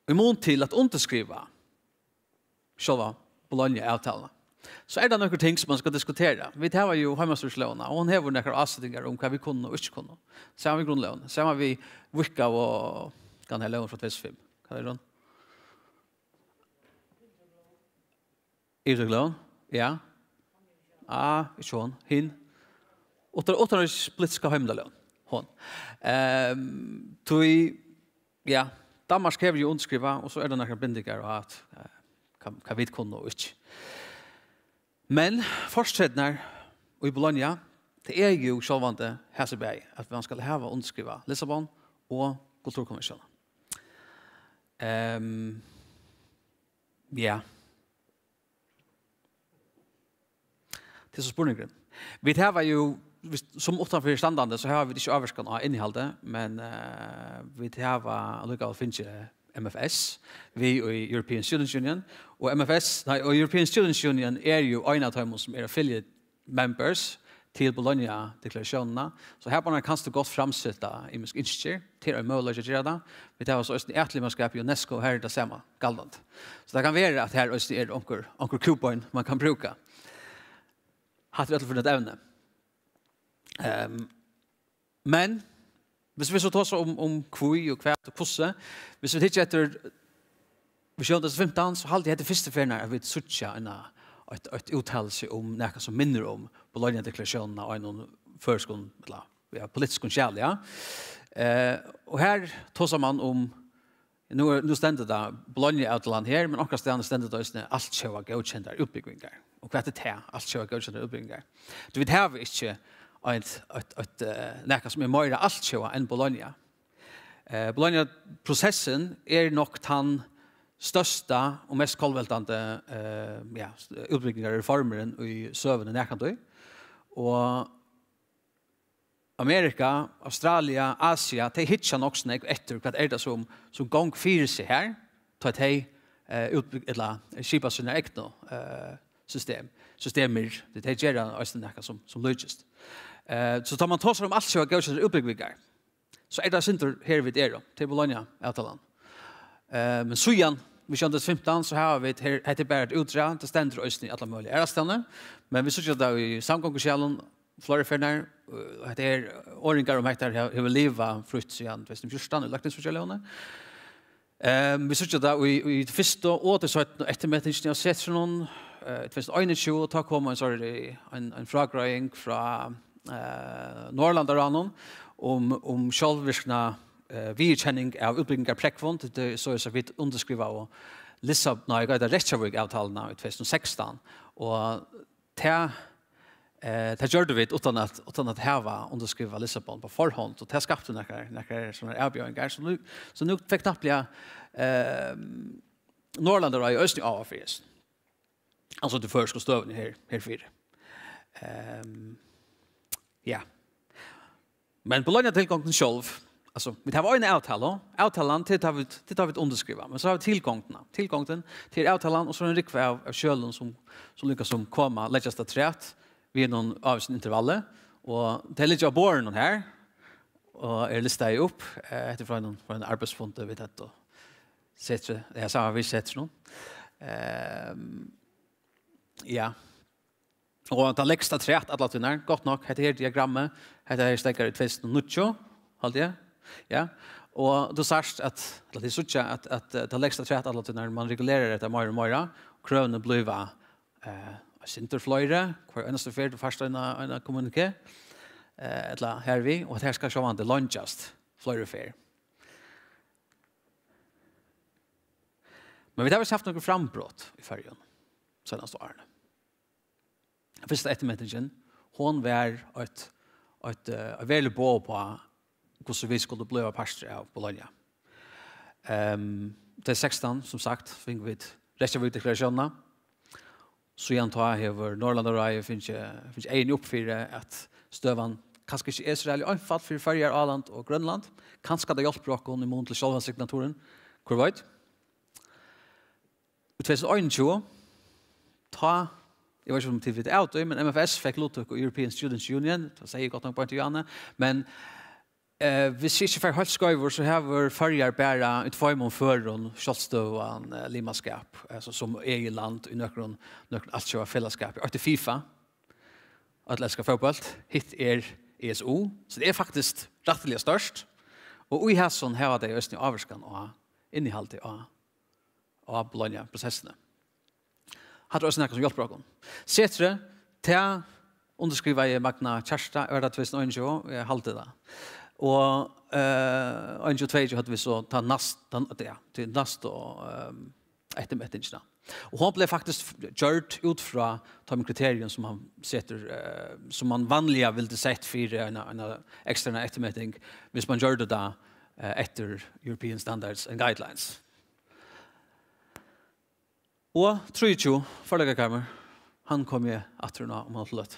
í mun til at undirskriva sjálva Bologna-avtaluna, so er tað nøkur ting, sum man skal diskutera. Vit hava jú heimastýrislógina, og hon hevur nakrar ásetingar um, hvat vit kunnu og ikki kunnu. Saman við grundlógini, saman við Wicca og, hvat er lógin frá tvey túsund og fimm? Hvat er hon? Yvirtøkulógin? Ja. Ah, ikki hon. Hin. Uttan-, uttanríkispolitiska heimildarlógin. Hon. Ehm, tí, ja, Danmark hevur jú undirskrivað, og so er tað nakrar bindingar á, at, eh, hvat, hvat vit kunnu og ikki. Men fortreytirnar í Bologna, tað er jú sjálvandi hasi bæði, at man skal hava undirskrivað Lissabon og Kulturkonventiónina. Ehm, ja. Tað er so spurningurin. Vit hava jú, vist, sum uttanfyri standandi, so hava vit ikki ávirkan á innihaldið, men, eh, vit hava allíkavæl fingið M F S við í European Students Union, og M F S, nei, og European Students Union er jú ein av teimum, sum er affiliate members til Bologna-deklaratiónina, so her bara kanst tú gott framseta ymisk ynskir, tað er ein møguleiki at gera tað. Vit hava so eisini atlimmaskap í UNESCO, har er tað sama galdandi. So tað kann vera, at har eisini er onkur, onkur kúbein, man kann brúka. Hatta er í øllum førum eitt evni. Um, men, hvis vi so tosa um, um hví og hvat og hvussu, hvis vi hyggja eftir Visjón tvey túsund og fimtan, so haldi eg hetta er fyrstu ferðina, at vit síggja eina, eitt, eitt úttalelse um nakað, sum minnir um Bologna-deklaratiónina á einum føroyskum, ella, ja, politiskum skjali, ja. Eh, og her tosar man um, nú er, nú stendur tað Bologna-avtalan her, men onkrastaðni stendur tað eisini altjóða góðkendar útbúgvingar. Og hvat er tað, altjóða góðkendar útbúgvingar? Tí vit hava ikki eitt, eitt, eitt, eh, nakað, sum er meira altjóða enn Bologna. Eh, Bologna-prosessin er nokk tann størsta og mest kollveltandi, eh, ja, útbúgvingarreformurin í søguni nakrantíð. Og Amerika, Australia, Asia, tey hyggja nokk so nógv eftir, hvat er tað, sum, sum gongur fyri seg her, tá tey, eh, útbúgv-, ella skipa sínar egnu, eh, system, systemir, tey gera eisini nakað, sum, sum líkist. Eh, so tá man tosar um altjóða góðkendar útbúgvingar, so er tað eitt sindur her, vit eru, til Bologna-avtalan. Eh, men síðan, Visjón tvey túsund og fimtan, so hava vit her, hetta er bara eitt útdrag, tað stendur eisini í allar møguligar aðrastaðni, men vit síggja tað í samgonguskjølum, fleiri ferðir, eh, hetta er, orðingar um hetta her hevur livað frítt síðan tvey túsund og fjúrtan í løgtingsfíggjarlógini. Ehm, vit síggja tað í, í fyrstu og til seinnu eftirmetingini av setrinum, eh, í tvey túsund og einogtjúgu, tá kom ein, sorry, ein, ein frágreiðing frá, eh, Norðurlandaráðnum um, um sjálvvirkna, eh, viðurkenning av útbúgvingarprógvum, til tað, soleiðis at vit undirskrivaðu Lissab-, nei, hvat er tað, Reykjavík-avtaluna í tvey túsund og sekstan, og tað, eh, tað gjørdu vit uttan at, uttan at hava undirskrivað Lissabon á forhond, og tað skapti nakrar, nakrar sovorðnar avbjóðingar, so nú, so nú fekk knappliga, eh, Norðurlandaráðið eisini áhuga fyri hesum. Altso, tí føroysku støðuni her, herfyri. Ehm, ja. Men Bologna-tilgongdin sjálv, altso, vit hava eina avtalu, avtalan, tað er tá vit, tað er tá vit undirskriva, men so hava vit tilgongdina. Tilgongdin, tað er avtalan, og so er ein rúgva av, av skjølum, sum, sum líka sum koma, leggjast afturat við einum ávísum intervalli, og tey liggja á borðinum her, og eru listaði upp, eh, hetta er frá einum, frá einum arbeiðsfundi vit høvdu, setrið, ja, saman við setrinum. Ehm, ja. Og tað legst afturat allar tíðirnar, gott nokk, hetta her diagrammið, hetta her steðgar í tvey túsund og níggju, haldi eg. Ja. Og tú sært at, ella tit síggja at, at, eh, tað legst afturat allar tíðirnar, man regulerar hetta meira og meira, og krøvini blíva, eh, eitt sindur fleiri, hvør einasta ferð tú fært eina, eina kommuniké, eh, ella hervið, og at her skal sjálvandi leingjast fleiri ferð. Men vit hava haft nøkur frambrot í Føroyum seinastu árini. Fyrsta eftirmetingin, hon var eitt, eitt, eh, eitt veruligt boð uppá, hvussu vit skuldu blíva partur av Bologna. Ehm, tvey túsund og sekstan, sum sagt, fingu vit Reykjavík-deklaratiónina. Síðan tá hevur Norðurlandaráðið fingið, fingið eyguni upp fyri, at støðan kanska ikki er so ræðuliga einføld fyri Føroyar, Áland og Grønland. Kanska tað hjálpir okkum í mun til sjálvan signaturin, hvør veit? Í tvey túsund og einogtjúgu, tá, eg veit ikki, um tit vita av tí, men M F S fekk luttøku í European Students' Union, tað segði eg gott nokk beint í áðni, men, eh, hvis eg ikki fari heilt skeivur, so hevur Føroyar bara í tveimum førum sjálvstøðugan, eh, limaskap, altso sum egið land í nøkrum, nøkrum altjóða felagsskapi. Eitt er FIFA, øll elska fótbólt, hitt er E S U, so tað er faktiskt rættiliga stórt, og í hasum hava tey eisini ávirkan á innihaldið á, á Bologna-prosessini. Hatta er eisini nakað sum hjálpir okkum. Setrið, tað undirskrivaði Magna Kjarta, var tað tvey túsund og einogtjúgu, eg haldi tað. Og, eh, einogtjúgu, tveyogtjúgu høvdu vit so ta næst-, ta, ja, til næstu, ehm, eftirmetingina. Og hon bleiv faktiskt gjørd út frá teimum kriterium sum man setur, eh, sum man vanliga vildi sett fyri eina, eina eksterna eftirmeting, hvis man gjørdi tað, eh, eftir European Standards and Guidelines. Og trýogtjúgu, Førleikakarmur, hann komi eg aftur inn á um eina løtu.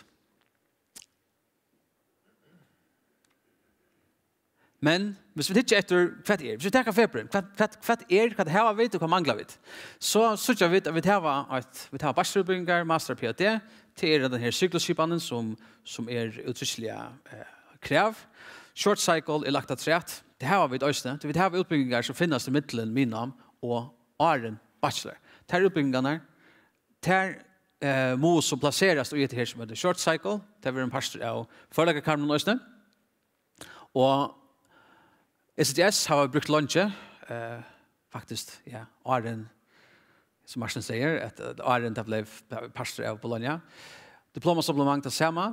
Men, hvis vit hyggja eftir, hvat er, hvis vit taka februar, hvat, hvat, hvat er, hvat hava vit og hvat mangla vit? So síggja vit at vit hava eitt, vit hava bachelorútbúgvingar, master, P H D, tað er tann her syklusskipanin sum, sum er úttrykksliga, eh, krav. Short cycle er lagt afturat, tað hava vit eisini, tí vit hava útbúgvingar sum finnast ímillum miðnám og áðrenn bachelor. Tær útbúgvingarnar, tær eh, mugu so placerast í hetta her sum eitur Short Cycle. Tað verður ein partur av førleikakarminum eisini. Og E C T S hava vit brúkt leingi, eh, faktiskt, ja, áðrenn, sum Martin sigur, at, at áðrenn tað bleiv partur av Bologna. Diplomasupplement tað sama.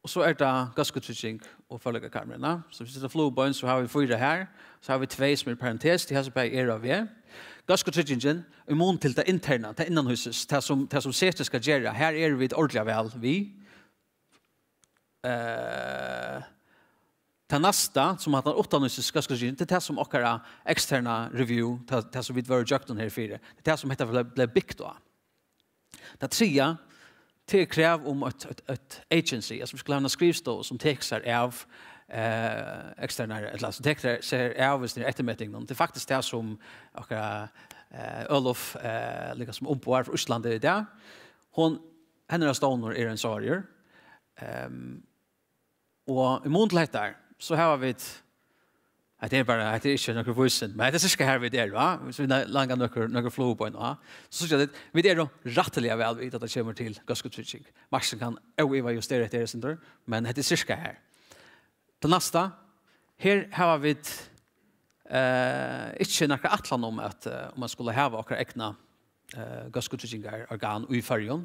Og so er tað góðskutrygging og førleikakarmurin, ja. So viss tað er flugubein, so hava vit fýra her, so hava vit tvey sum er parentes, tey hesa bæði eru á veg. Góðskutryggingin, í mun til tað interna, tað innanhýsis, tað sum, tað sum setrið skal gera, her eru vit ordiliga væl við. Eh, tað næsta, sum hatta uttanhýsis góðskutrygging, tað er tað sum okkara eksterna review, tað, tað sum vit vóru gjøgnum her fyri, tað er tað sum hetta bleiv, bleiv bygt á. Tað triðja, tað er krav um eitt, eitt, eitt agency, altso vit skulu hava eina skrivstovu sum tekur sær av, eh, eksternar, ella sum tekur sær av, viss tað er eftirmeting, tað er faktiskt tað sum okkara, eh, Ólöf, eh, líka sum umboðar frá Íslandi í dag, hon, hennara stovnur er ein sárigur. Ehm, Og í mun til hetta, so hava vit, hetta er bara, hetta er ikki nøkur vísindi, men hetta er cirka har vit eru, va? Viss vit langa nøkur, nøkur flugubein, va? So síggja tit, vit eru rættiliga væl við, tá tað kemur til góðskutrygging. Martin kann óivað justera hetta her eitt sindur, men hetta er cirka har. Tað næsta, her hava vit, eh, ikki nakra ætlan um at, eh, um at skula hava okkara egna, eh, góðskutryggingarorgan í Føroyum,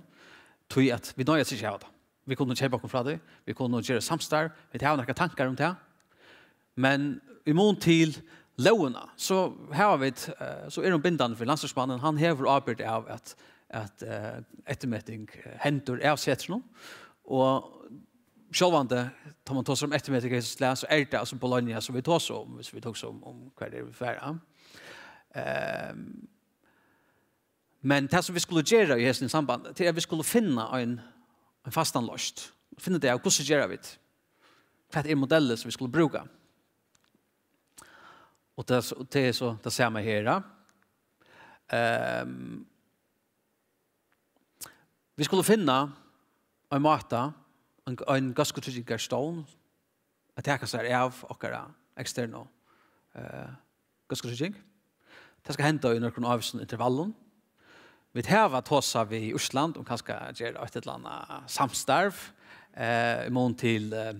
tí at vit noyðast ikki hava tað. Vit kunnu keypa okkum frá tí, vit kunnu gera samstarv, vit hava nakrar tankar um tað. Men í mun til lógina, so hava vit, eh, so er hon bindandi fyri landsstýrismannin, hann hevur ábyrgd av at, at, eh, eftirmeting, eh, hendir av setrinum, og sjálvandi, tá man tosar um eftirmeting í hesum slag, so er tað altso Bologna, sum vit tosa um, viss vit tosa um, um hvar er vit fara. Ehm, Men tað, sum vit skulu gera í hesum sambandi, tað er, at vit skulu finna ein, ein fastan loysn. Finna tað av, hvussu gera vit? Hvat er modellin, sum vit skulu brúka? Og tað, og tað er so tað sama her, ja. Ehm, vit skulu finna ein máta, ein, ein góðskutryggingarstovn, at taka sær av okkara eksternu, eh, góðskutrygging. Tað skal henda í nøkrum ávísum intervallum. Vit hava tosað við Ísland um kanska at gera eitt ella annað samstarv, eh, í mun til, eh,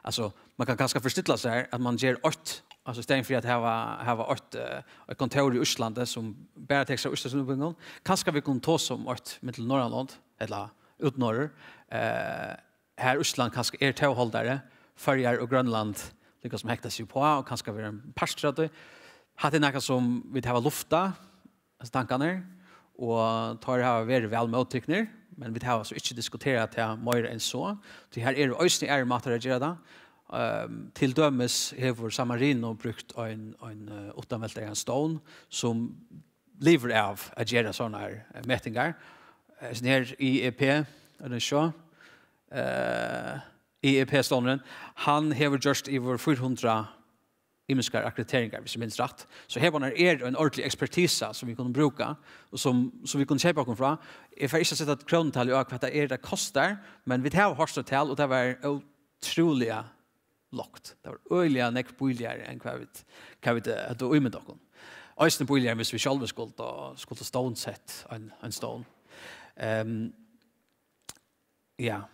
altso, man kann kanska forstilla sær, at man ger eitt, altso, í staðin fyri at hava, hava eitt, eh, eitt kontór í Íslandi, sum bara tekur sær av íslendskum útbúgvingum, kanska vit kunnu tosa um eitt millum Norðurlond, ella útnorður, eh, har Ísland kanska er tóholdari, Føroyar og Grønland líka sum hekta seg uppá og kanska vera ein partur av tí. Hatta er nakað sum vit hava luftað, hesar tankarnar, og teir hava verið væl móttiknir, men vit hava so ikki diskuterað tað meira enn so, tí har eru eisini aðrir mátar at gera tað. Ehm, til dømis hevur San Marino brúkt ein, ein, eh, uttanveltaðan stovn sum livir av at gera sovorðnar, eh, metingar. Eh, hesin her I E P, er tað so? Eh, I E P-stovnurin, hann hevur gjørt yvir fýra hundrað ymiskar akkrediteringar, viss eg minnist rætt. So her er ein ordentlig ekspertisa, sum vit kunnu brúka, og sum, sum vit kunnu keypa okkum frá. Eg fari ikki at seta krónutal á, hvat tað er, tað kostar, men vit hava hoyrt eitt tal, og tað var ótrúliga lágt. Tað var øgiliga nógv bíligari enn hvat vit, hvat vit, eh, høvdu ímyndað okkum. Eisini bíligari, viss vit sjálvi skuldu, skuldu stovnsett ein, ein stovn. Ehm, ja.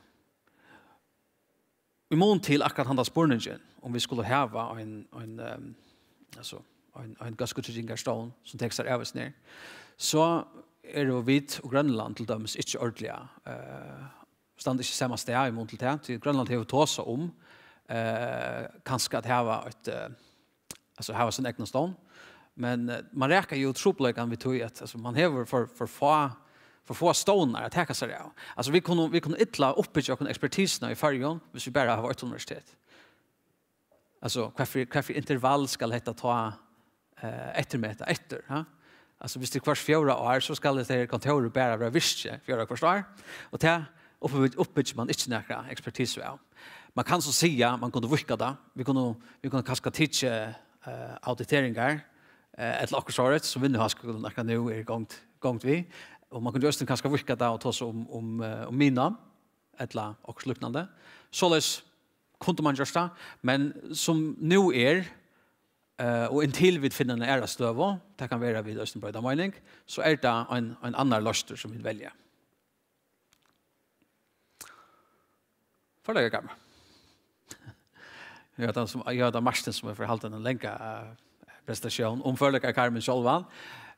Í mun til akkurát handa spurningin, um vit skulu hava ein, ein, ehm, altso, ein, ein góðskutryggingarstovn, sum tekur sær av hesum her, so eru vit og Grønland til dømis ikki ordiliga, eh, standa ikki sama stað í mun til tað, tí Grønland hevur tosað um, eh, kanska at hava eitt, eh, altso hava sín egna stovn. Men, eh, man rakar jú trupulleikan við tí, at, altso, man hevur for, for fá, for fáar stovnar at taka sær av. Altso, vit kunnu, vit kunnu illa uppbyggja okkum ekspertisuna í Føroyum, viss vit bara hava eitt universitet. Altso, hvat fyri, hvat fyri intervall skal hetta tá, eh, eftirmeta eftir, ha? Altso, viss tað er hvørt fjórða ár, so skal hetta her kontórið bara vera virkið fjórða hvørt ár, og tað uppbyggir, uppbyggir man ikki nakra ekspertisu av. Man kann so siga, man kundi víðka tað, vit kunnu, vit kunnu kanska tikið, eh, auditeringar, eh, ella okkurt sovorðið, sum Vinnuháskúlin akkurát nú er í gongd, gongd við, og man kundi eisini kanska víðka tað og tosa um, um, eh, um miðnám, ella okkurt líknandi. Soleiðis kundi man gjørt tað, men sum nú er, Eh, og inntil vit finna eina aðra støðu, tað kann vera, vit eisini broyta meining, so er tað ein, ein annar leistur, sum vit velja. Førleikakarmur. Eg havi tað sum, eg havi tað Martin, sum eg fari halda ein langa, eh, presentasjón um førleikakarmin sjálvan.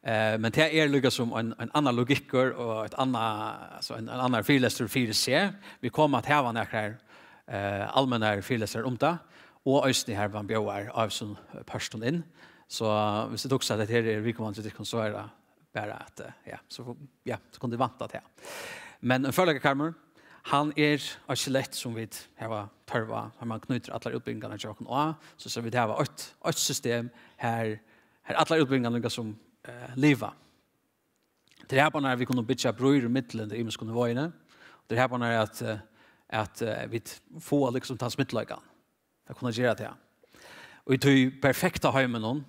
Eh, men tað er líka sum ein, ein annar logikkur og eitt annað, altso ein, ein annar fyrilestur fyri seg. Vit koma at hava nakrar, eh, almennar fyrilestrar um tað, og eisini har man bjóðar av sum pørtum inn. So, eh, viss tú hugsar at hetta her er viðkomandi til tykkum, so er tað bara at, eh, ja, so, ja, so kunnu tit vænta tað. Men ein førleikakarmur, hann er eitt skelett sum vit hava tørv á, har man knýtir allar útbúgvingarnar hjá okkum á, so, so vit hava eitt, eitt system her, her allar útbúgvingarnar líka sum, eh, liva. Tað er her bara, vit kunnu byggja brýr í millum tey ymisku niveauini. Tað er her bara, at, eh, at, eh, vit fáa líkasum tann smittleikan at kunna gera tað. Og í tí perfekta heiminum,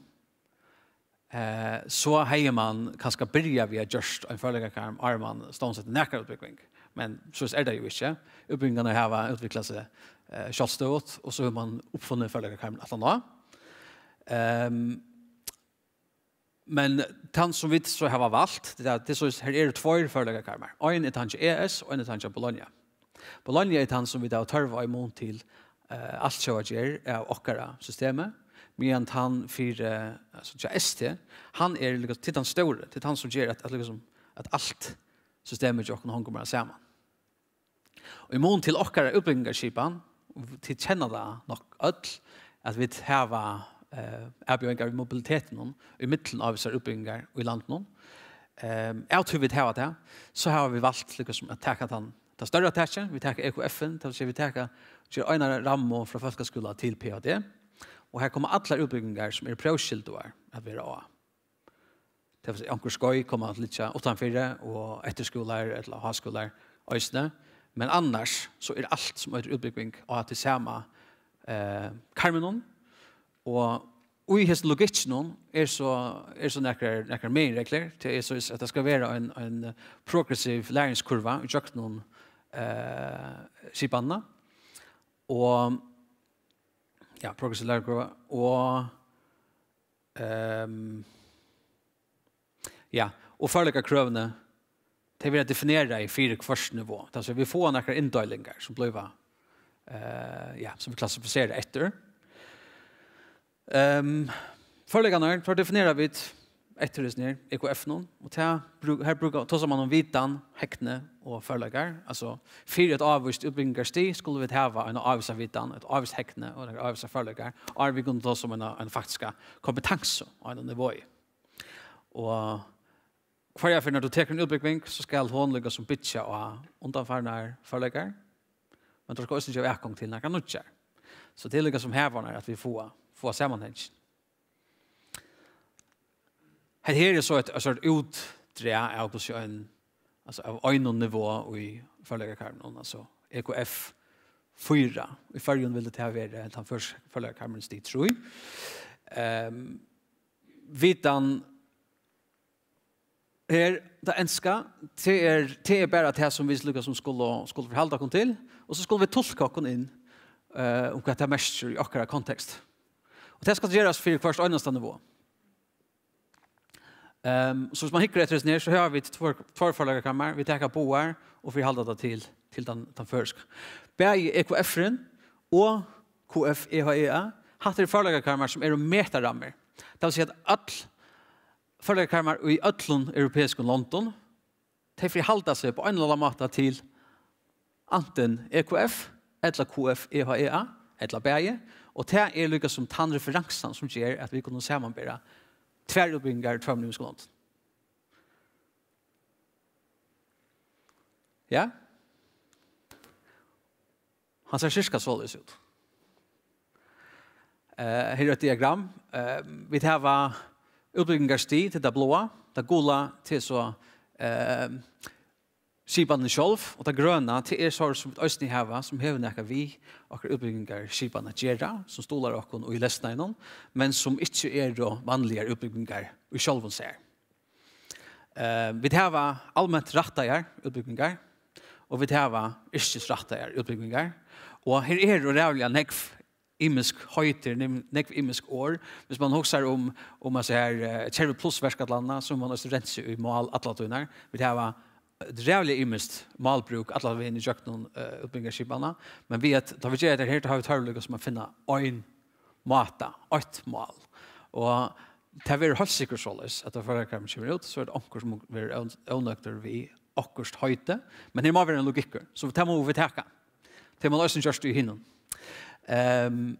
eh, so hevði man kanska byrjað við at gjørt ein førleikakarm, áðrenn man stovnsetti nakra útbúgving. Men so er tað jú ikki. Útbúgvingarnar hava útviklað seg, eh, sjálvstøðugt, og so hevur man uppfunnið førleikakarmin aftaná. Ehm, men tann sum vit so hava valt, tað er, tað er so, her eru tveir førleikakarmar. Ein er tann hjá E S, og ein er tann hjá Bologna. Bologna er tann sum vit hava tørv á í mun til, eh, altjóða gerð av okkara systemi, meðan tann fyri, eh, altso, hjá S T, hann er líka, tað er tann stóri, tað er tann sum ger at, at, líkasum, at alt systemið hjá okkum hongur meira saman. Og í mun til okkara útbúgvingarskipan, tit kenna tað nokk øll, at vit hava, eh, avbjóðingar við mobilitetinum í millum ávísar útbúgvingar í landinum. Ehm, av tí vit hava tað, so hava vit valt líkasum at taka tann, tað størra takið, vit taka E K F-in, tað vil siga, vit taka, gera eina rammu frá fólkaskúla til P H D, og her koma allar útbúgvingar sum eru próvskyldugar at vera á. Tað vil siga, onkur skeið koma at liggja uttanfyri, og eftirskúlar ella háskúlar eisini. Men annars, so er alt sum eitur útbúgving á tí sama, eh, karminum. Og í hesum logikkinum er so, er so nakrar, nakrar meginreglur. Tað er so, at tað skal vera ein, ein progressiv læringskurva í gjøgnum, eh, skipanina. Og, ja, progressiv læringskurva. Og Ehm, ja, og førleikakrøvini, tey verða definerað fyri hvørt nivå. Tað vil siga, vit fáa nakrar inndeilingar sum blíva, eh, ja, sum vit klassifisera eftir. Ehm, førleikarnar, teir definera vit eftir hesum her, E K F-num, og tað brú-, her brúka, tosar man um vitan, hegni og førleikar. Altso, fyri eitt ávíst útbúgvingarstig skulu vit hava eina ávísa vitan, eitt ávíst hegni og nakrar ávísar førleikar, áðrenn vit kunnu tosa um eina, eina faktiska kompetansu á einum nivói. Og hvørja ferð, nær tú tekur eina útbúgving, so skal hon líkasum byggja á undanfarnar førleikar, men tú skal eisini geva atgongd til nakrar nýggjar. So tað er líkasum her, at vit fáa, fáa samanhangin. Hetta her er so eitt, eitt sort útdrag av hvussu ein, altso av einum nivå í førleikakarminum, altso E K F fýra. Í Føroyum vildi tað vera, tann føroyski førleikakarmurin, stig trý. Ehm, vitan her, tað enska, tað er, tað er bara tað sum vit líkasum skulu, skulu forhalda okkum til, og so skulu vit tulka okkum inn, eh, um hvat tað merkir í okkara kontekst. Og tað skal gerast fyri hvørt einasta nivå. Ehm, so viss man hyggur eftir hesum her, so hava vit tveir, tveir førleikakarmar, vit taka báðar og forhalda tað til, til tann, tann føroyska. Bæði E K F-in og K F E H E A, hatta eru førleikakarmar sum eru metarammur. Tað vil siga at øll førleikakarmar í øllum europeiskum londum, tey forhalda seg á ein ella annan máta til antin E K F ella K F E H E A, ella bæði, og tað er líkasum tann referansan sum ger at vit kunnu samanbera tvær útbúgvingar í tveimum ymiskum londum. Ja? Hann sær cirka soleiðis út. Eh, her er eitt diagram. Eh, vit hava útbúgvingarstig, tað er tað bláa, tað gula, tað er so, eh, skipanin sjálv, og tað grøna, tað er so, sum vit eisini hava, sum hevur nakað við okkara útbúgvingarskipan at gera, sum stuðlar okkum í lesnarunum, men sum ikki eru vanligar útbúgvingar í sjálvum sær. Eh, vit hava alment rættaðar útbúgvingar, og vit hava yrkisrættaðar útbúgvingar, og her eru ræðuliga nógv ymisk heiti, nem-, nógv ymisk orð. Hvis man hugsar um, um at her, eh, Kerfi Plus verkætlanina, so man eisini rensa í mál alla tíðina. Vit hava eitt ræðuliga ymiskt málbrúk alla vegin ígjøgnum, eh, útbúgvingarskipanina. Men við at, tá vit gera hetta her, tá hava vit tørv líka sum at finna ein máta, eitt mál. Og tað verður heilt sikkurt soleiðis, at tá førleikakarmurin kemur út, so er tað onkur, sum verður ónøgdur við okkurt heiti, men her má vera ein logikkur, so tað mugu vit taka. Tað má eisini gjørt í hinum. Ehm,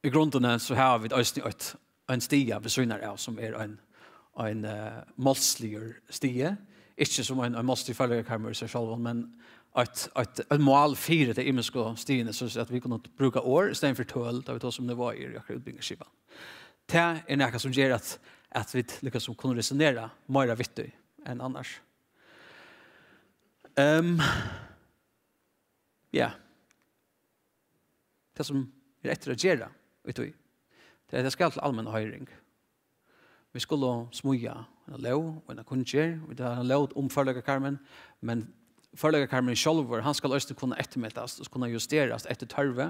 í grundini so hava vit eisini eitt, ein stiga við síðan av, sum er ein, ein, eh, málsligur stigi. Ikki sum ein, ein málsligur førleikakarmur í sær sjálvum, men eitt, eitt, eitt mál fyri tey ymisku stigini, so at vit kunnu brúka orð í staðin fyri tøl, tá vit tosa um nivá í okkara útbúgvingarskipan. Tað er nakað sum ger at, at vit líkasum kunnu resonera meira við tí enn annars. Ehm, ja. Tað sum er eftir at gera í tí, tað er, at tað skal til almenna hoyring. Vit skulu smíða eina lóg og eina kunngerð. Vit hava eina lóg um førleikakarmin, men førleikakarmurin sjálvur, hann skal eisini kunna eftirmetast og kunna justerast eftir tørvi.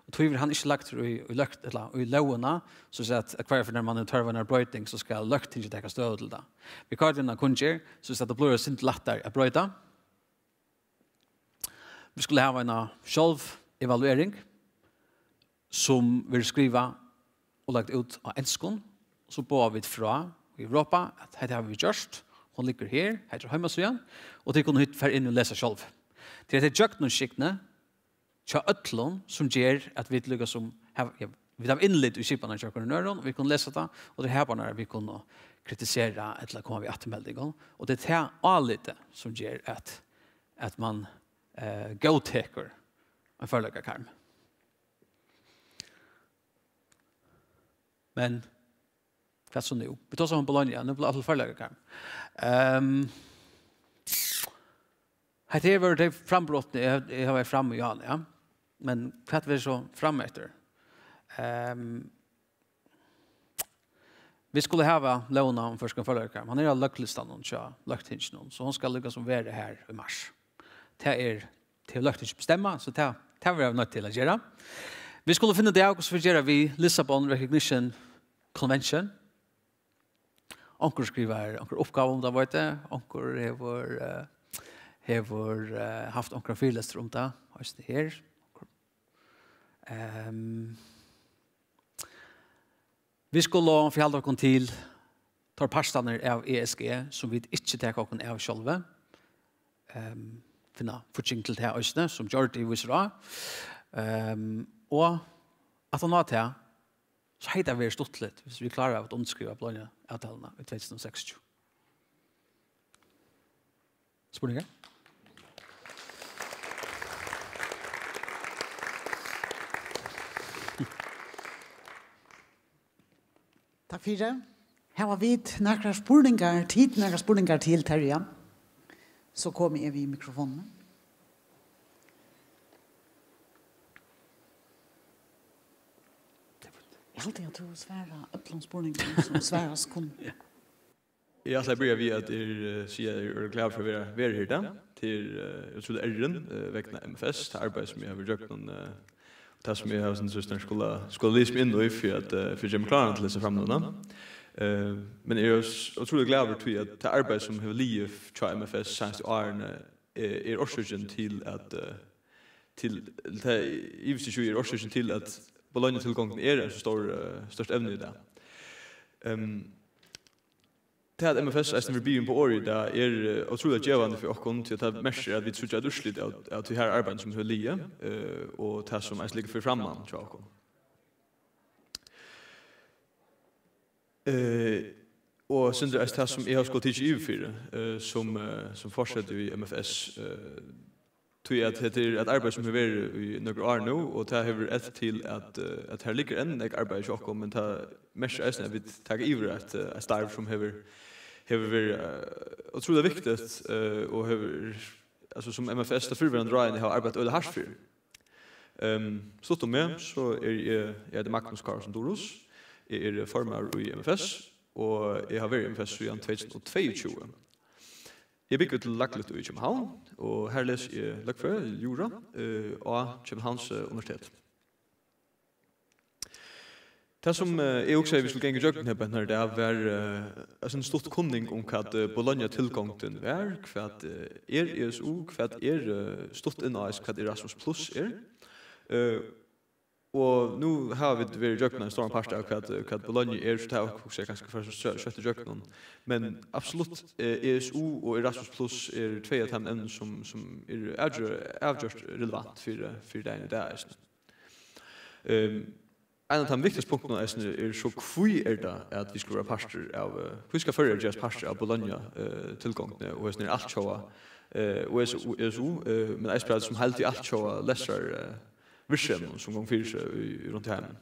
Og tí verður hann ikki lagdur í, í løgt, ella í lógina, so at, at hvørja ferð man hevur tørv á eina broyting, so skal løgtingið taka støðu til tað. Vit koyra eina kunngerð, so at tað blívur eitt sindur lættari at broyta. Vit skulu hava eina sjálvevaluering, sum verður skrivað og lagt út á enskum. So boða vit frá í Europa, at hetta hava vit gjørt, hon liggur her, hetta er heimasíðan, og tit kunnu hitt fara inn og lesa sjálv. Tí at tað er gjøgnumskygni hjá øllum, sum ger at vit líkasum hava, ja, vit hava innlit í skipanina hjá hvørjum øðrum, og vit kunnu lesa tað, og tað er her bara, vit kunnu kritisera ella koma við afturmeldingum, og tað er tað álitið, sum ger at, at man, eh, góðtekur ein førleikakarm. Men hvat so nú? Vit tosa um Bologna, nú blívur alt førleikakarm. Ehm, hetta her vóru tey frambrotnu, eg, eg havi fram í áðni, ja. Men hvat verður so frameftir? Ehm, vit skulu hava lógina um føroyskan førleikakarm. Hann er á løglistanum hjá løgtinginum, so hon skal líkasum vera her í mars. Tað er, tað er løgtingið bestemma, so tað, tað verða vit noydd til at gera. Vit skulu finna út av, hvussu vit gera við Lissabon Recognition Convention. Onkur skrivar, onkur uppgáva um tað, veit eg. Onkur hevur, eh, hevur, eh, havt onkran fyrilestur um tað, eisini her. Ehm, vit skulu forhalda okkum til teir partarnar av E S G, sum vit ikki taka okkum av sjálvi. Ehm, finna fígging til tað eisini, sum Jordi vísir á. Ehm, og aftan á tað, so hevði tað verið stuttligt, viss vit klára at undirskriva Bologna-avtaluna í tvey túsund og seksogtjúgu. Spurningar? Takk fyri. Hava vit nakrar spurningar, tit nakrar spurningar til Terja? So komi eg við mikrofonini. Eg haldi, at tú svarar øllum spurningum, sum svarast kunnu. Ja. Eg ætli at byrja við at er, eh, siga, at eg eri glaður fyri at vera, vera her í dag. Tað er, eh, eg trúði errin, eh, vegna M F S, tað arbeiði, sum eg havi gjørt, eh, og tað, sum eg havi, sum systir, skula, skula lýsa meg inn í, fyri at, eh, fyri at gera meg kláran til hesa framløguna. Eh, men eg eri s-, ótrúliga glaður, tí at tað arbeiði, sum hevur ligið hjá M F S seinastu árini, eh, er orsøkin til at, eh, til, tað, eg ivist ikki í, er orsøkin til, at Bologna-tilgongdin er ein so stór, eh, stórt evni í dag. Ehm, tað, at M F S eisini verður biðin upp á orðið í dag, er, eh, ótrúliga gevandi fyri okkum, tí at tað merkir, at vit síggja eitt úrslit av, av tí her arbeiðinum, sum hevur ligið, eh, og tað, sum eisini liggur fyri framman hjá okkum. Eh, og eitt sindur eisini tað, sum eg havi skulað tikið yvir fyri, eh, sum, eh, sum forsetur í M F S, eh, tí at hetta er eitt arbeiði, sum hevur verið í nøkur ár nú, og tað hevur verið eftir til, at, eh, at her liggur enn nógv arbeiði hjá okkum, men tað merkir eisini, at vit taka yvir eitt, eh, eitt starv, sum hevur, hevur verið, eh, ótrúliga viktigt, eh, og hevur, altso, sum M F S, tað fyrrverandi ráðini, hava arbeitt øgiliga hart fyri. Ehm, stutt um meg, so eri eg, eg eiti Magnus Kárason Durhuus. Eg eri formaður í M F S, og eg havi verið í M F S síðan tvey túsund og tveyogtjúgu. Eg búgvi til dagligt í København. og her lesi eg løgfrøði, jura, eh, á Københavns, eh, Universitet. Tað, sum, eh, eg hugsaði, vit skuldu ganga ígjøgnum her, Bent, her, tað var, eh, ein stutt kunning um, hvat, eh, Bologna-tilgongdin var, hvat, eh, er E S U, hvat er, eh, stutt inn á, hvat Erasmus Plus er. Eh, og nú hava vit verið ígjøgnum ein stóran part av, hvat, eh, hvat Bologna er, so tað hugsi eg kanska fyrst og skjótt ígjøgnum. Men absolutt, eh, E S U og Erasmus Plus er tvey av teimum evnum, sum, sum eru avgjør-, avgjørt relevant fyri, fyri dagin í dag, eisini. Ehm, ein av teimum viktigastu punktunum eisini er so, hví er tað, at vit skulu vera partur av, eh, hví skal Føroyar gerast partur av Bologna, eh, tilgongdini og hesum er altjóða, eh, og E S U, E S U, eh, men eisini bara sum heild í altjóða lestrar, eh, virksemi, sum gongur fyri seg í, í, rundt í heiminum.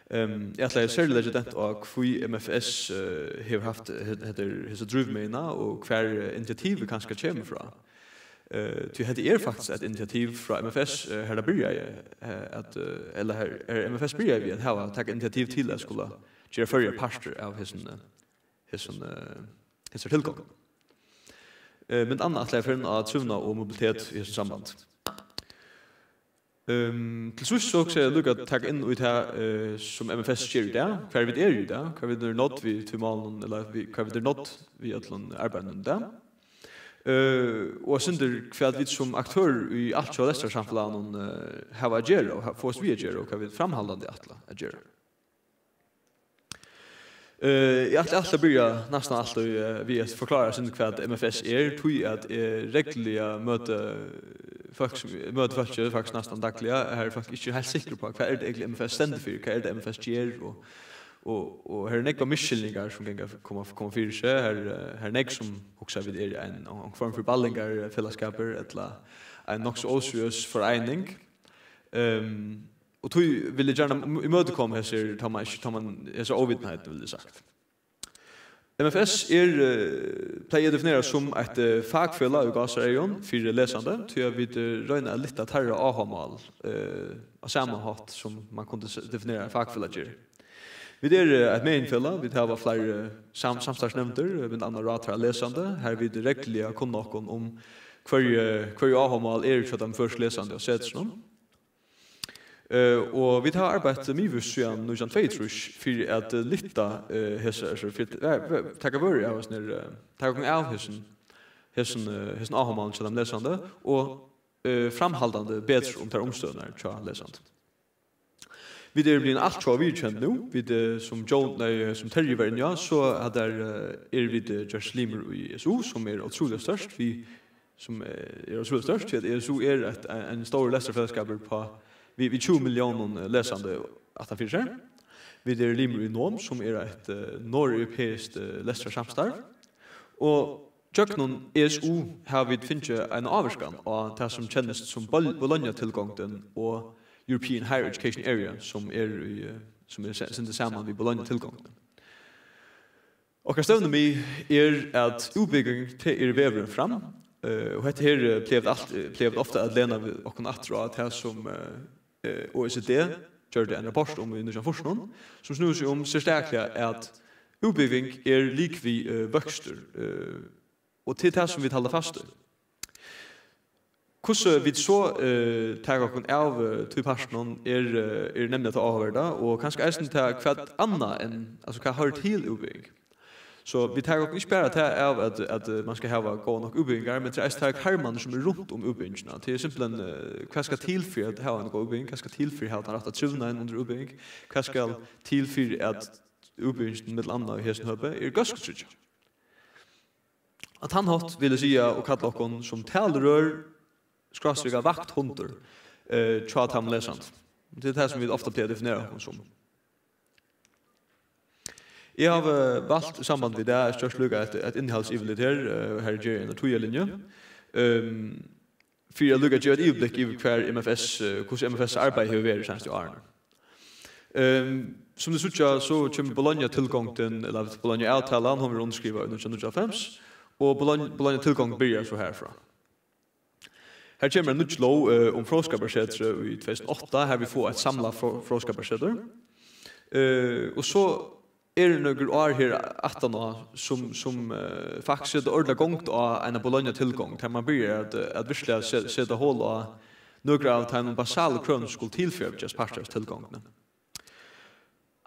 Ehm, eg ætlaði serliga at leggja dent á, hví M F S, eh, hevur havt he-, hetta, hesa drívmegina, og hvar, eh, initiativið kanska kemur frá. Eh, tí hetta er faktiskt eitt initiativ frá M F S, eh, har tað byrjaði, eh, at, eh, ella har, har M F S byrjaði við at hava, taka initiativ til at skula gera Føroyar partur av hesum, eh, hesum, eh, hesari tilgongd. Eh, millum annað ætlaði eg at fara inn á trivnað og mobilitet í hesum sambandi. Ehm, til síðst so hugsaði eg líka at taka inn í tað, eh, sum M F S ger í dag, hvar vit eru í dag, hvat vit eru nádd við tí málunum, ella við, hvat vit eru nádd við øllum arbeiðinum í dag. Eh, og eitt sindur hvat vit sum aktørar í altjóða lestrarsamfelagnum, eh, hava at gera og ha-, fáast við at gera og hvat vit framhaldandi ætla at gera. Eh, eg ætli altíð at byrja, næstan altíð, eh, við at forklára eitt sindur, hvat M F S er, tí at eg regluliga møti fólk, sum, eg møti fólki faktiskt næstan dagliga, har fólk ikki eru heilt sikkur uppá, hvat er tað eigentliga M F S stendur fyri, hvat er tað M F S ger, og, og, og har eru nógvar misskiljingar, sum ganga, koma, koma fyri seg, har, eh, har eru nógv, sum hugsa, at vit eru ein, ein form fyri ballingarfelagsskapur, ella ein nokk so óseriøs foreining. Ehm, Og tí vil eg gjarna m-, ímøtekoma hesir, tá man ikki, tá man, hesa óvitinheit, vil eg sagt. M F S er, eh, plagi eg at definera sum eitt, eh, fakfelag í gásareygum fyri lesandi, tí at vit, eh, royna at lyfta teirra áhugamál, eh, á sama hátt sum man kundi s-, definera eitt fakfelag ger. Vit eru, eh, eitt meginfelag, vit hava fleiri sam-, samstarvsnevndir, eh, millum annað Ráð teirra lesandi, har vit regluliga kunna okkum um hvørji, hvørji áhugamál eru hjá teimum føroysku lesandi á Setrinum. Eh, og vit hava arbeitt miðvíst síðan nítjan tveyogtrýss fyri at, eh, lyfta, eh, hesa, hesa, fyri at, eh, taka vørur av hesum her, eh, taka okkum av hesum, hesum, eh, hesum áhugamálum hjá teimum lesandi og, eh, framhaldandi betra um tær umstøðurnar hjá lesandi. Vit eru blivin altjóða viðurkend nú. Vit, eh, sum Joe, nei, sum Terji var inni á, so at har, eh, eru vit, eh, gjørt limir í S U, sum er ótrúliga stórt. Vit sum, eh, er ótrúliga stórt, tí at S U er eitt, ein, ein stórur lestrarfelagsskapur uppá, við, við tjúgu milliónum, eh, lesandi aftan fyri sær. Vit eru limir í NOM, sum er eitt, eh, norðureuropeiskt, eh, lestrarsamstarv. Og gjøgnum S U hava vit fingið eina ávirkan á tað, sum kennist sum Bol-, Bologna-tilgongdin og European Higher Education Area, sum er í, eh, sum er se-, sett saman við Bologna-tilgongdini. Okkara stevnumið er, at útbúgving, tað er vegurin fram, eh, og hetta her, eh, plagdu vit alt, eh, plagdu vit ofta at lena við okkum aftur á tað, sum, eh, eh, O E C D gjørdi ein rapport um í nítjan fýrsunum, sum snýr seg um serstakliga, at útbúgving er lik við, eh, vøkstur, eh, og til tað, sum vit halda fast í. Hvussu vit so, eh, taka okkum av, eh, tí partinum er, eh, er nemliga tað áhugaverda, og kanska eisini tað, hvat annað enn, altso, hvat hoyrir til útbúgving. So vit taka okkum ikki bara tað av, at, at, eh, man skal hava góðar nokk útbúgvingar, men tað er eisini tær karmarnir, sum eru runt um útbúgvingina. Tað er simpelthen, eh, hvat skal til fyri at hava eina góða útbúgving? Hvat skal til fyri at hava tann rætta trivnaðin undir útbúgving? Hvat skal til fyri at útbúgvingin, millum annað í hesum høpi, er góðskutryggja? Á tann hátt vil eg siga og kalla okkum sum talirør, skrástrika vakthundur, eh, hjá teimum lesandi. Tað er tað, sum vit ofta plaga at definera okkum sum. Eg havi valt í samband við tað, at gjørt líka eitt, eitt innihaldsyvirlit her, eh, har eg geri eina tíðarlinju. Ehm, fyri at líka geva eitt yvirblikk yvir, hvar M F S, eh, hvussu M F S arbeiði hevur verið seinastu árini. Ehm, sum tit síggja, so kemur Bologna-tilgongdin, ella Bologna-avtalan, hon verður undirskrivað í nítjan hundrað og níggjuoghálvfems, og Bologna, Bologna-tilgongdin byrjar so herfrá. Her kemur ein nýggj lóg, eh, um Fróðskaparsetrið í tvey túsund og átta, har vit fáa eitt samlað frá-, fróðskaparsetur. Eh, og so eru nøkur ár her aftan á, sum, sum eh, faktiskt seta ordiliga gongd á eina Bologna-tilgongd, har man byrjar at, eh, at virkuliga se- seta hol á nøkur av teimum basalu krøvum, sum skulu til fyri at gerast partur av tilgongdini.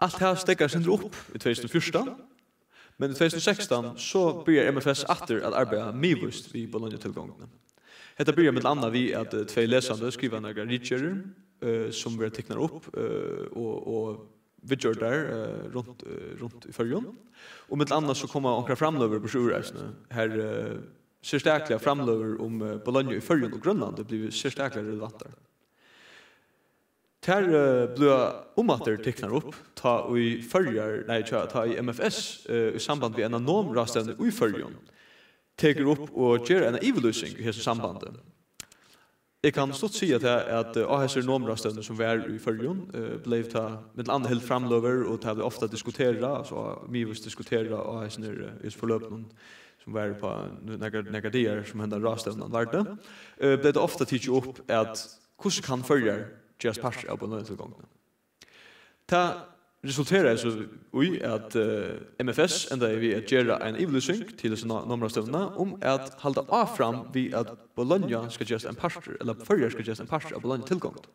Alt tað steðgar eitt sindur upp í tvey túsund og fjúrtan, men í tvey túsund og sekstan so byrjar M F S aftur at arbeiða miðvíst við Bologna-tilgongdini. Hetta byrjar millum annað við, at eh, tvey lesandi skriva nakrar ritgerðir, eh, sum verða tiknar upp eh, og, og viðgjørdar eh, runt, eh, runt í Føroyum. Og millum annað so koma onkrar framløgur burtur úr eisini, har eh, serstakliga framløgur um eh, Bologna í Føroyum og Grønlandi blíva serstakliga relevantar. Tær eh, blíva umaftur tiknar upp, tá í Føroyar, nei, tá, tá í M F S eh, í samband við eina nomráðstevnu í Føroyum tekur upp og ger eina yvirlýsing í hesum sambandi. Eg kann stutt siga tað, at eh, á hesari nomráðstevnu, sum var í Føroyum, eh, bleiv tað millum annað hildar framløgur, og tað bleiv ofta diskuterað, altso miðvíst diskuterað á hesum her, eh, hesum forløpinum, sum var upp á nakrar, nakrar dagar, sum henda ráðstevnan vardi, eh, bleiv tað ofta tikið upp, at hvussu kann Føroyar gerast partur av Bologna-tilgongdini? Tað resulteraði so í, at eh, M F S endaði við at gera eina yvirlýsing til hesa ná- nomráðstevnuna um at halda áfram við, at Bologna skal gerast ein partur, ella Føroyar skal gerast ein partur av Bologna-tilgongd.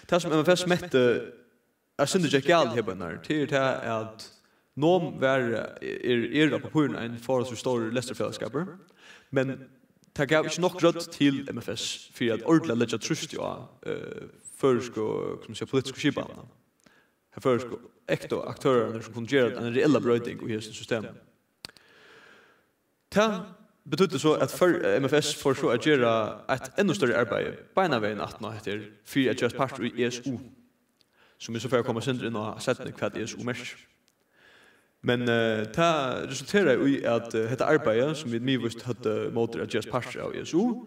Tað, sum M F S metti eitt sindur gekk galið her beinar, tað er tað, at nom var, er, er á pappírinum ein forholdsvis stórur lestrarfelagsskapur, men tað gav ikki nokk rødd til M F S fyri at ordiliga leggja trýst á eh, føroysku, kann man siga, politisku skipanina. Har føroysku ekta aktørarnir, sum kunnu gera eina reella broyting í hesum systemi. Tað betýddi so, at for, M F S fór so at gera eitt enn størri arbeiði beinanvegin aftan á hetta her, fyri at gerast partur í E S U, sum eg so fari at koma eitt sindur inn á seinni, hvat E S U merkir. Men eh, tað resulteraði í, at eh, hetta arbeiðið, sum vit miðvíst høvdu móti at gerast partur av E S U,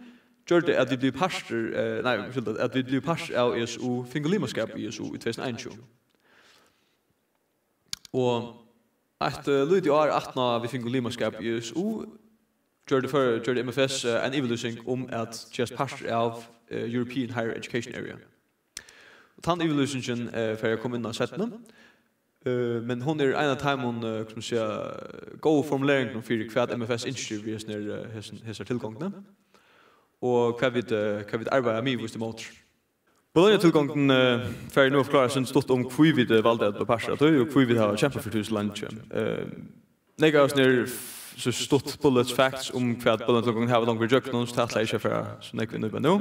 gjørdi, at vit blivu partur, eh, nei, umskylda, at vit blivu partur av E S U, fingu limaskap í E S U í tvey túsund og einogtjúgu. Og eitt eh, lítið ár aftan á vit fingu limaskap í E S U, gjørdi, for, gjørdi M F S eh, ein yvirlýsing um at gerast partur av eh, European Higher Education Area. Og tann yvirlýsingin eh, fari eg at koma inn á seinni. Eh, men hon er ein av teimum, eh, hvat skal man siga, góðu formuleringunum fyri, hvat M F S ynskir við hesum her, eh, hesum, hesar tilgongdini, og hvat vit, eh, hvat vit arbeiða miðvíst ímóti. Bologna-tilgongdin eh, fari eg nú at forklára eitt sindur stutt um, hví vit eh, valdu at blíva partur av tí, og hví vit hava kempað fyri tí so leingi. Eh, Nógv av hesum eru f- so stutt bullets, facts um, hvat Bologna-tilgongdin hevur longu verið gjøgnum, so tað ætli eg ikki at fara so nógv inn í nú.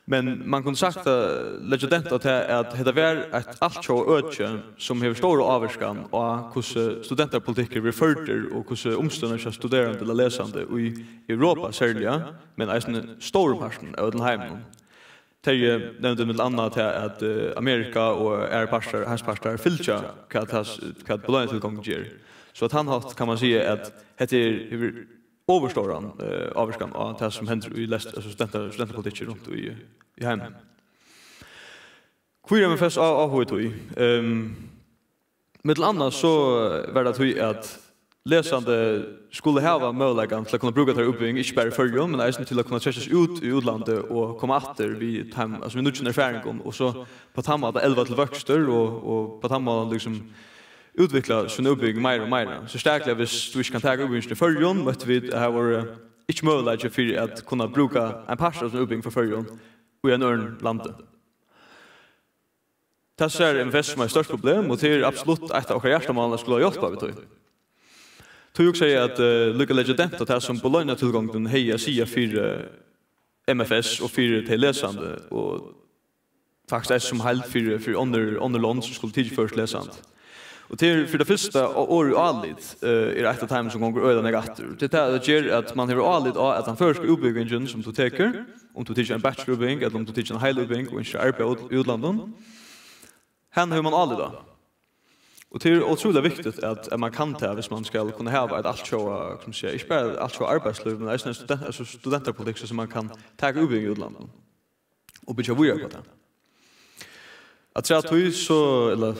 Men man kundi sagt at leggja dent á tað, at hetta var eitt altjóða øki, sum hevur stóra ávirkan á, hvussu studentapolitikkur verður førdur, og hvussu umstøðurnar hjá studerandi ella lesandi í Europa serliga, men eisini stóru partin av øllum heiminum. Terji nevndi millum annað tað, at eh, Amerika og aðrar partar, heimspartar, fylgja, hvat, tas, hvat Bologna-tilgongdin ger. So á tann hátt kann man siga, at hetta er, hevur ovurstóran eh, ávirkan á tað, sum hendir í lest, altså studenta, studentapolitikki runt í, í heiminum. Hví er M F S á- áhuga í tí? Um, Millum annað so var tað tí, at lesandi skulu hava møguleikan til at kunna brúka teirra útbúgving, ikki bara í Føroyum, men eisini til at kunna trekkjast út í útlandi og koma aftur við teim, altso við nýggjum erfaringum, og so á tann máta elva til vøkstur og, og á tann máta, liksom, útvikla sína útbúgving meira og meira. Serstakliga, viss tú ikki kann taka útbúgvingina í Føroyum, møttu vit, at har vóru ikki møguleiki fyri at kunna brúka ein part av síni útbúgving frá Føroyum í einum øðrum landi. Tað sær M F S sum eitt stórt problem, og tað er absolutt eitt av okkara hjartamálum at skula hjálpa við tí. Tí hugsi eg, at eh, líka leggja dent á tað, sum Bologna-tilgongdin hevði at siga fyri eh, M F S og fyri tey lesandi, og faktiskt eisini sum heild fyri, fyri onnur, onnur lond, sum skulu tikið føroyskt lesandi. Og tað er, fyri tað fyrsta, á- orðið álit eh, er eitt av teimum, sum gongur øgiliga nógv aftur. Tað er tað, at ger at man hevur álit á, at tann føroyska útbúgvingin, sum tú tekur, um tú tekur ein bachelorútbúgving, ella um tú tekur ein heila útbúgving og ynskir at arbeiða út- í útlandinum, hann hevur man álit á. Og tað er ótrúliga viktigt, at, at man kann tað, viss man skal kunna hava eitt altjóða, hvat skal man siga, ikki bara eitt altjóða arbeiðslív, men eisini ein student, altso studentapolitikk, so sum man kann taka útbúgving í útlandinum og byggja víðari á tað. Afturat tí, so, ella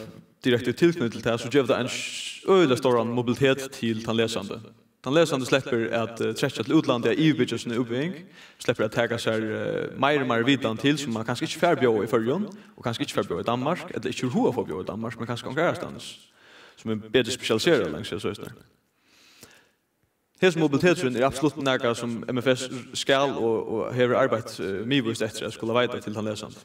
direkte í tilknýti til tað, so gevur tað ein s- øgiliga stóran mobilitet til tann lesandi. Tann lesandi sleppur at, eh, trekkja til útlandið at yvirbyggja sína útbúgving, sleppur at taka sær, eh, meir og meir vitan til, sum man kanska ikki fær bjóða í Føroyum, og kanska ikki fær bjóða í Danmark, ella ikki hevur hug at fáa bjóða í Danmark, men kanska onkur aðrastaðnis, sum er betri spesialiserað, langt síðan soleiðis. Hesin mobiliteturin er absolutt nakað, sum M F S skal og, og hevur arbeitt, eh, miðvíst eftir at skula veita til tann lesandi.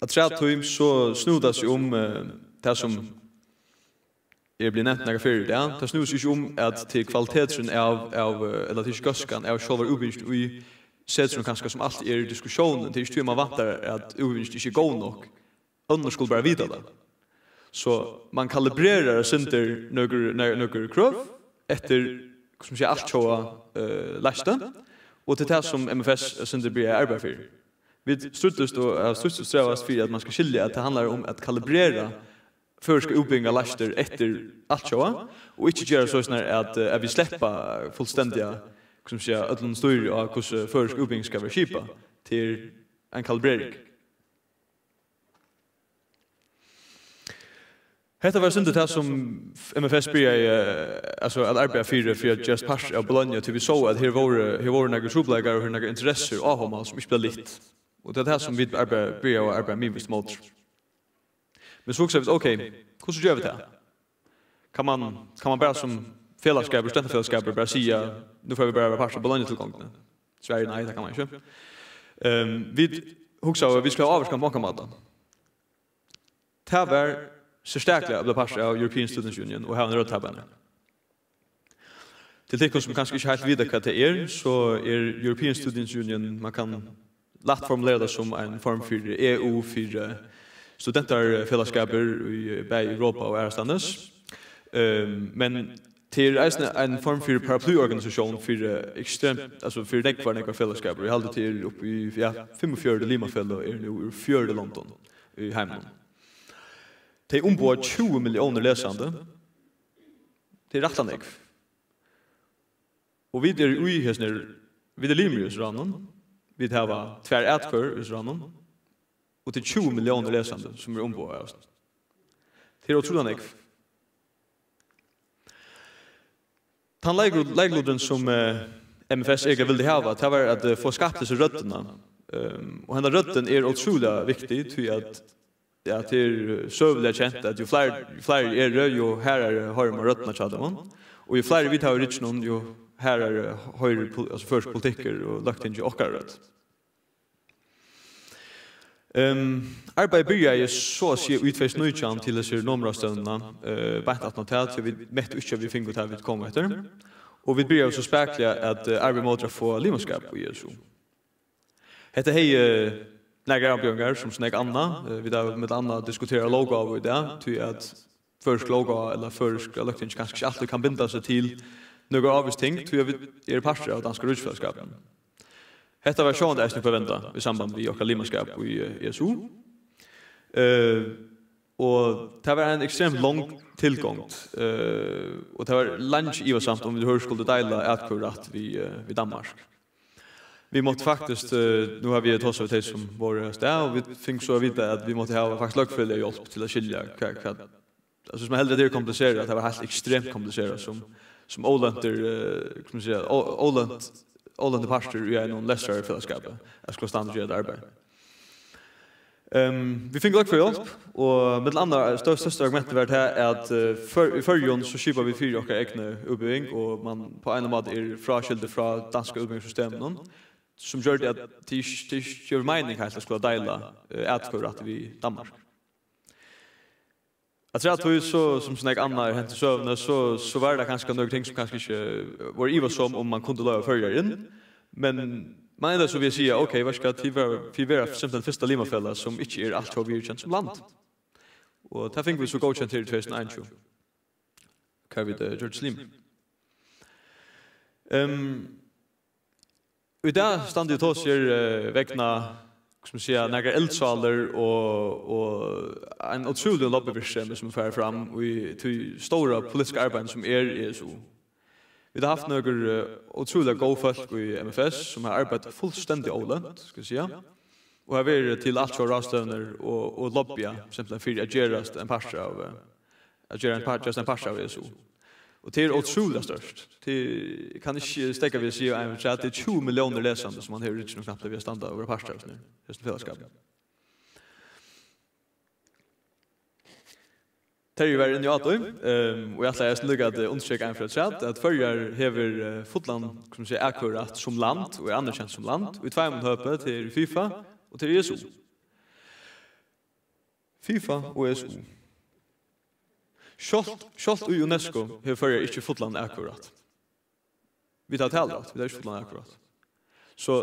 Afturat tí so snýr tað seg um, eh, tað, sum er blivið nevnt nakrar ferðir í dag. Tað snýr seg ikki um, at tað er kvaliteturin av, av, eh, ella tað er ikki góðskan av sjálvari útbúgvingini í setrinum, kanska, sum alt er diskusjónin. Tað er ikki tí, man væntar, at útbúgvingin ikki er góð nokk. Onnur skulu bara vita tað. So man kalibrerar eitt sindur nøkur, nø-, nøkur krøv eftir, sum siga, altjóða, eh, leiðslu, og til tað, sum M F S eitt sindur byrjaði at arbeiða fyri. Vit stríddust og, eh, stríddust og strevast fyri, at man skal skilja, at tað handlar um at kalibrera føroyska útbúgvingarleiðslur eftir altjóða, og ikki gera soleiðis, at, eh, at vit sleppa fullstendiga, sum siga, øllum stýri á, hvussu føroysk útbúgving skal vera skipað. Tað er ein kalibrering. Hetta var eitt sindur tað, sum M F S byrjaði, eh, altso, at arbeiða fyri, fyri at gerast partur av Bologna, tí vit sóu, at her vóru, her vóru nakrir trupulleikar og her nakrar interessur og áhugamál, sum ikki bleiv lyft. Og tað er tað, sum vit arbeiða, byrjaðu at arbeiða miðvíst móti. Men so hugsaðu vit, ok, hvussu gera vit tað? Kann man, kann man bara sum felagsskapur, studentafelagskapur, bara siga, nú fara vit bara at vera partur av Bologna-tilgongdini? Svarið er nei, tað kann man ikki. Ehm, vit hugsaðu, at vit skulu hava ávirkan á onkan máta. Tað var serstakliga at blíva partur av European Students' Union og hava eina rødd har beint. Til tykkum, sum kanska ikki heilt vita, hvat tað er, so er European Students' Union, man kann lætt formulera tað sum ein form fyri E U fyri studentarfelagsskapir í bæði Europa og aðrastaðnis. Ehm, men tað er eisini ein form fyri paraplyorganisatión fyri ekstremt, altso fyri nógvar, nógvar felagsskapir. Eg haldi, tað er uppi í, ja, fimmogfjøruti limafeløg eru nú úr fjøruti londum í heiminum. Tey umboða tjúgu milliónir lesandi. Tað er rættiliga nógv. Og vit eru í hesum her, vit eru limir í hesum ráðnum. Vit hava tvær atkvøður í hesum ráðnum. Og tað er tjúgu milliónir lesandi, sum eru umboðað av oss. Tað er ótrúliga nógv. Tann leiklu-, leikluturin, sum, eh, M F S egentliga vildi hava, tað var at, eh, fáa skapt hesa røddina. Ehm, og henda røddin er ótrúliga viktig, tí at, ja, tað er, eh, søguliga kent, at jú fleiri, jú fleiri eru, jú harðari hoyrir man røddina hjá teimum. Og jú fleiri vit hava í rygginum, jú harðari hoyrir pol-, altso føroyskur politikkur og Løgtingið okkara rødd. Ehm, arbeiðið byrjaði so at siga í tvey túsund og nítjan til hesa NOMRA-stevnuna, eh, beint aftan á tað, tí vit mettu ikki, at vit fingu tað, vit komu eftir. Og vit byrjaðu so spakuliga at, eh, arbeiða móti at fáa limaskap í E S U. Hetta hevði, eh, nakrar avbjóðingar, sum so nógv annað. Eh, vit hava millum annað diskuterað lóggávur í dag, tí at føroysk lóggávur ella føroysk løgting kanska ikki altíð kann binda seg til nøkur ávís ting, tí at vit eru partur av danska ríkisfelagsskapinum. Hetta var sjálvandi eisini upp at venda í samband við okkara limaskap í, eh, E S U. Eh, og tað var ein ekstremt long tilgongd, eh, og tað var leingi ivasamt, um vit hoyrir skuldu deila atkvøðurætt við, eh, við Danmark. Vit máttu faktiskt, eh, nú hava vit tosað við tey, sum vóru á stað, og vit fingu so at vita, at vit máttu hava faktiskt løgfrøðiliga hjálp til at skilja hvat, hvat, altso, sum heldur, at tað er kompliserað, at tað var heilt ekstremt kompliserað, sum, sum óløntur, eh, hvat skal man siga, ó-, ólønt, óløntur partur í einum lestrarfelagsskapi, at skula standa og gera tað arbeiði. Ehm, vit fingu løgfrøðihjálp, og millum annað størsta, størsta argumentið var tað, at, eh, før, í Føroyum so skipa vit fyri okkara egnu útbúgving, og man á ein máta er fráskildur frá danska útbúgvingarsysteminum, sum gjørdi, at tað ikki, tað ikki gevur meining heilt at skula deila, eh, atkvøðurætt við Danmark. Afturat tí, so, sum so nógv annað er hent í søguni, so, so var tað kanska nøkur ting, sum kanska ikki, eh, vóru ivasom, um man kundi loyva Føroyar inn. Men man endaði so við at siga, ok, veitst tú hvat, tit verða, tit verða simpelthen fyrsta limafelag, sum ikki er altjóða viðurkent sum land. Og tað fingu vit so góðkent her í tvey túsund og einogtjúgu, har vit, eh, gjørdust limir. Ehm, Í dag standi eg og tosi her, eh, vegna, hvat skal man siga, nakrar eldsálur og, og ein ótrúligur lobbyvirksemi, sum er farið fram í tí stóra politiska arbeiðinum, sum er E S U. Vit hava havt nøkur, eh, ótrúliga góð fólk í M F S, sum hava arbeitt fullstendiga ólønt, skal eg siga. Og har verður til alt frá ráðstevnur og, og lobbya, simpelthen fyri at gerast ein partur av, eh, at gera ein par-, gerast ein partur av E S U. Og tað er ótrúliga stórt. Tað er, eg kann ikki steðga við at siga ein afturat, tað er tjúgu milliónir lesandi, sum man hevur í rygginum knappliga við at standa og vera partur av hesum, hesum felagsskapinum. Terji var inni á tí, ehm, og eg ætlaði eisini líka at, eh, undirstrika ein afturat, at Føroyar hevur, eh, fullan, sum siga, atkvøðurætt sum land, og er anerkent sum land, í tveimum høpi, tað er í FIFA, og tað er í E S U. FIFA og E S U. Sjálvt, sjálvt í UNESCO hevur Føroyar ikki fullan atkvøðurætt. Vit hava talrætt, vit hava ikki fullan atkvøðurætt. So,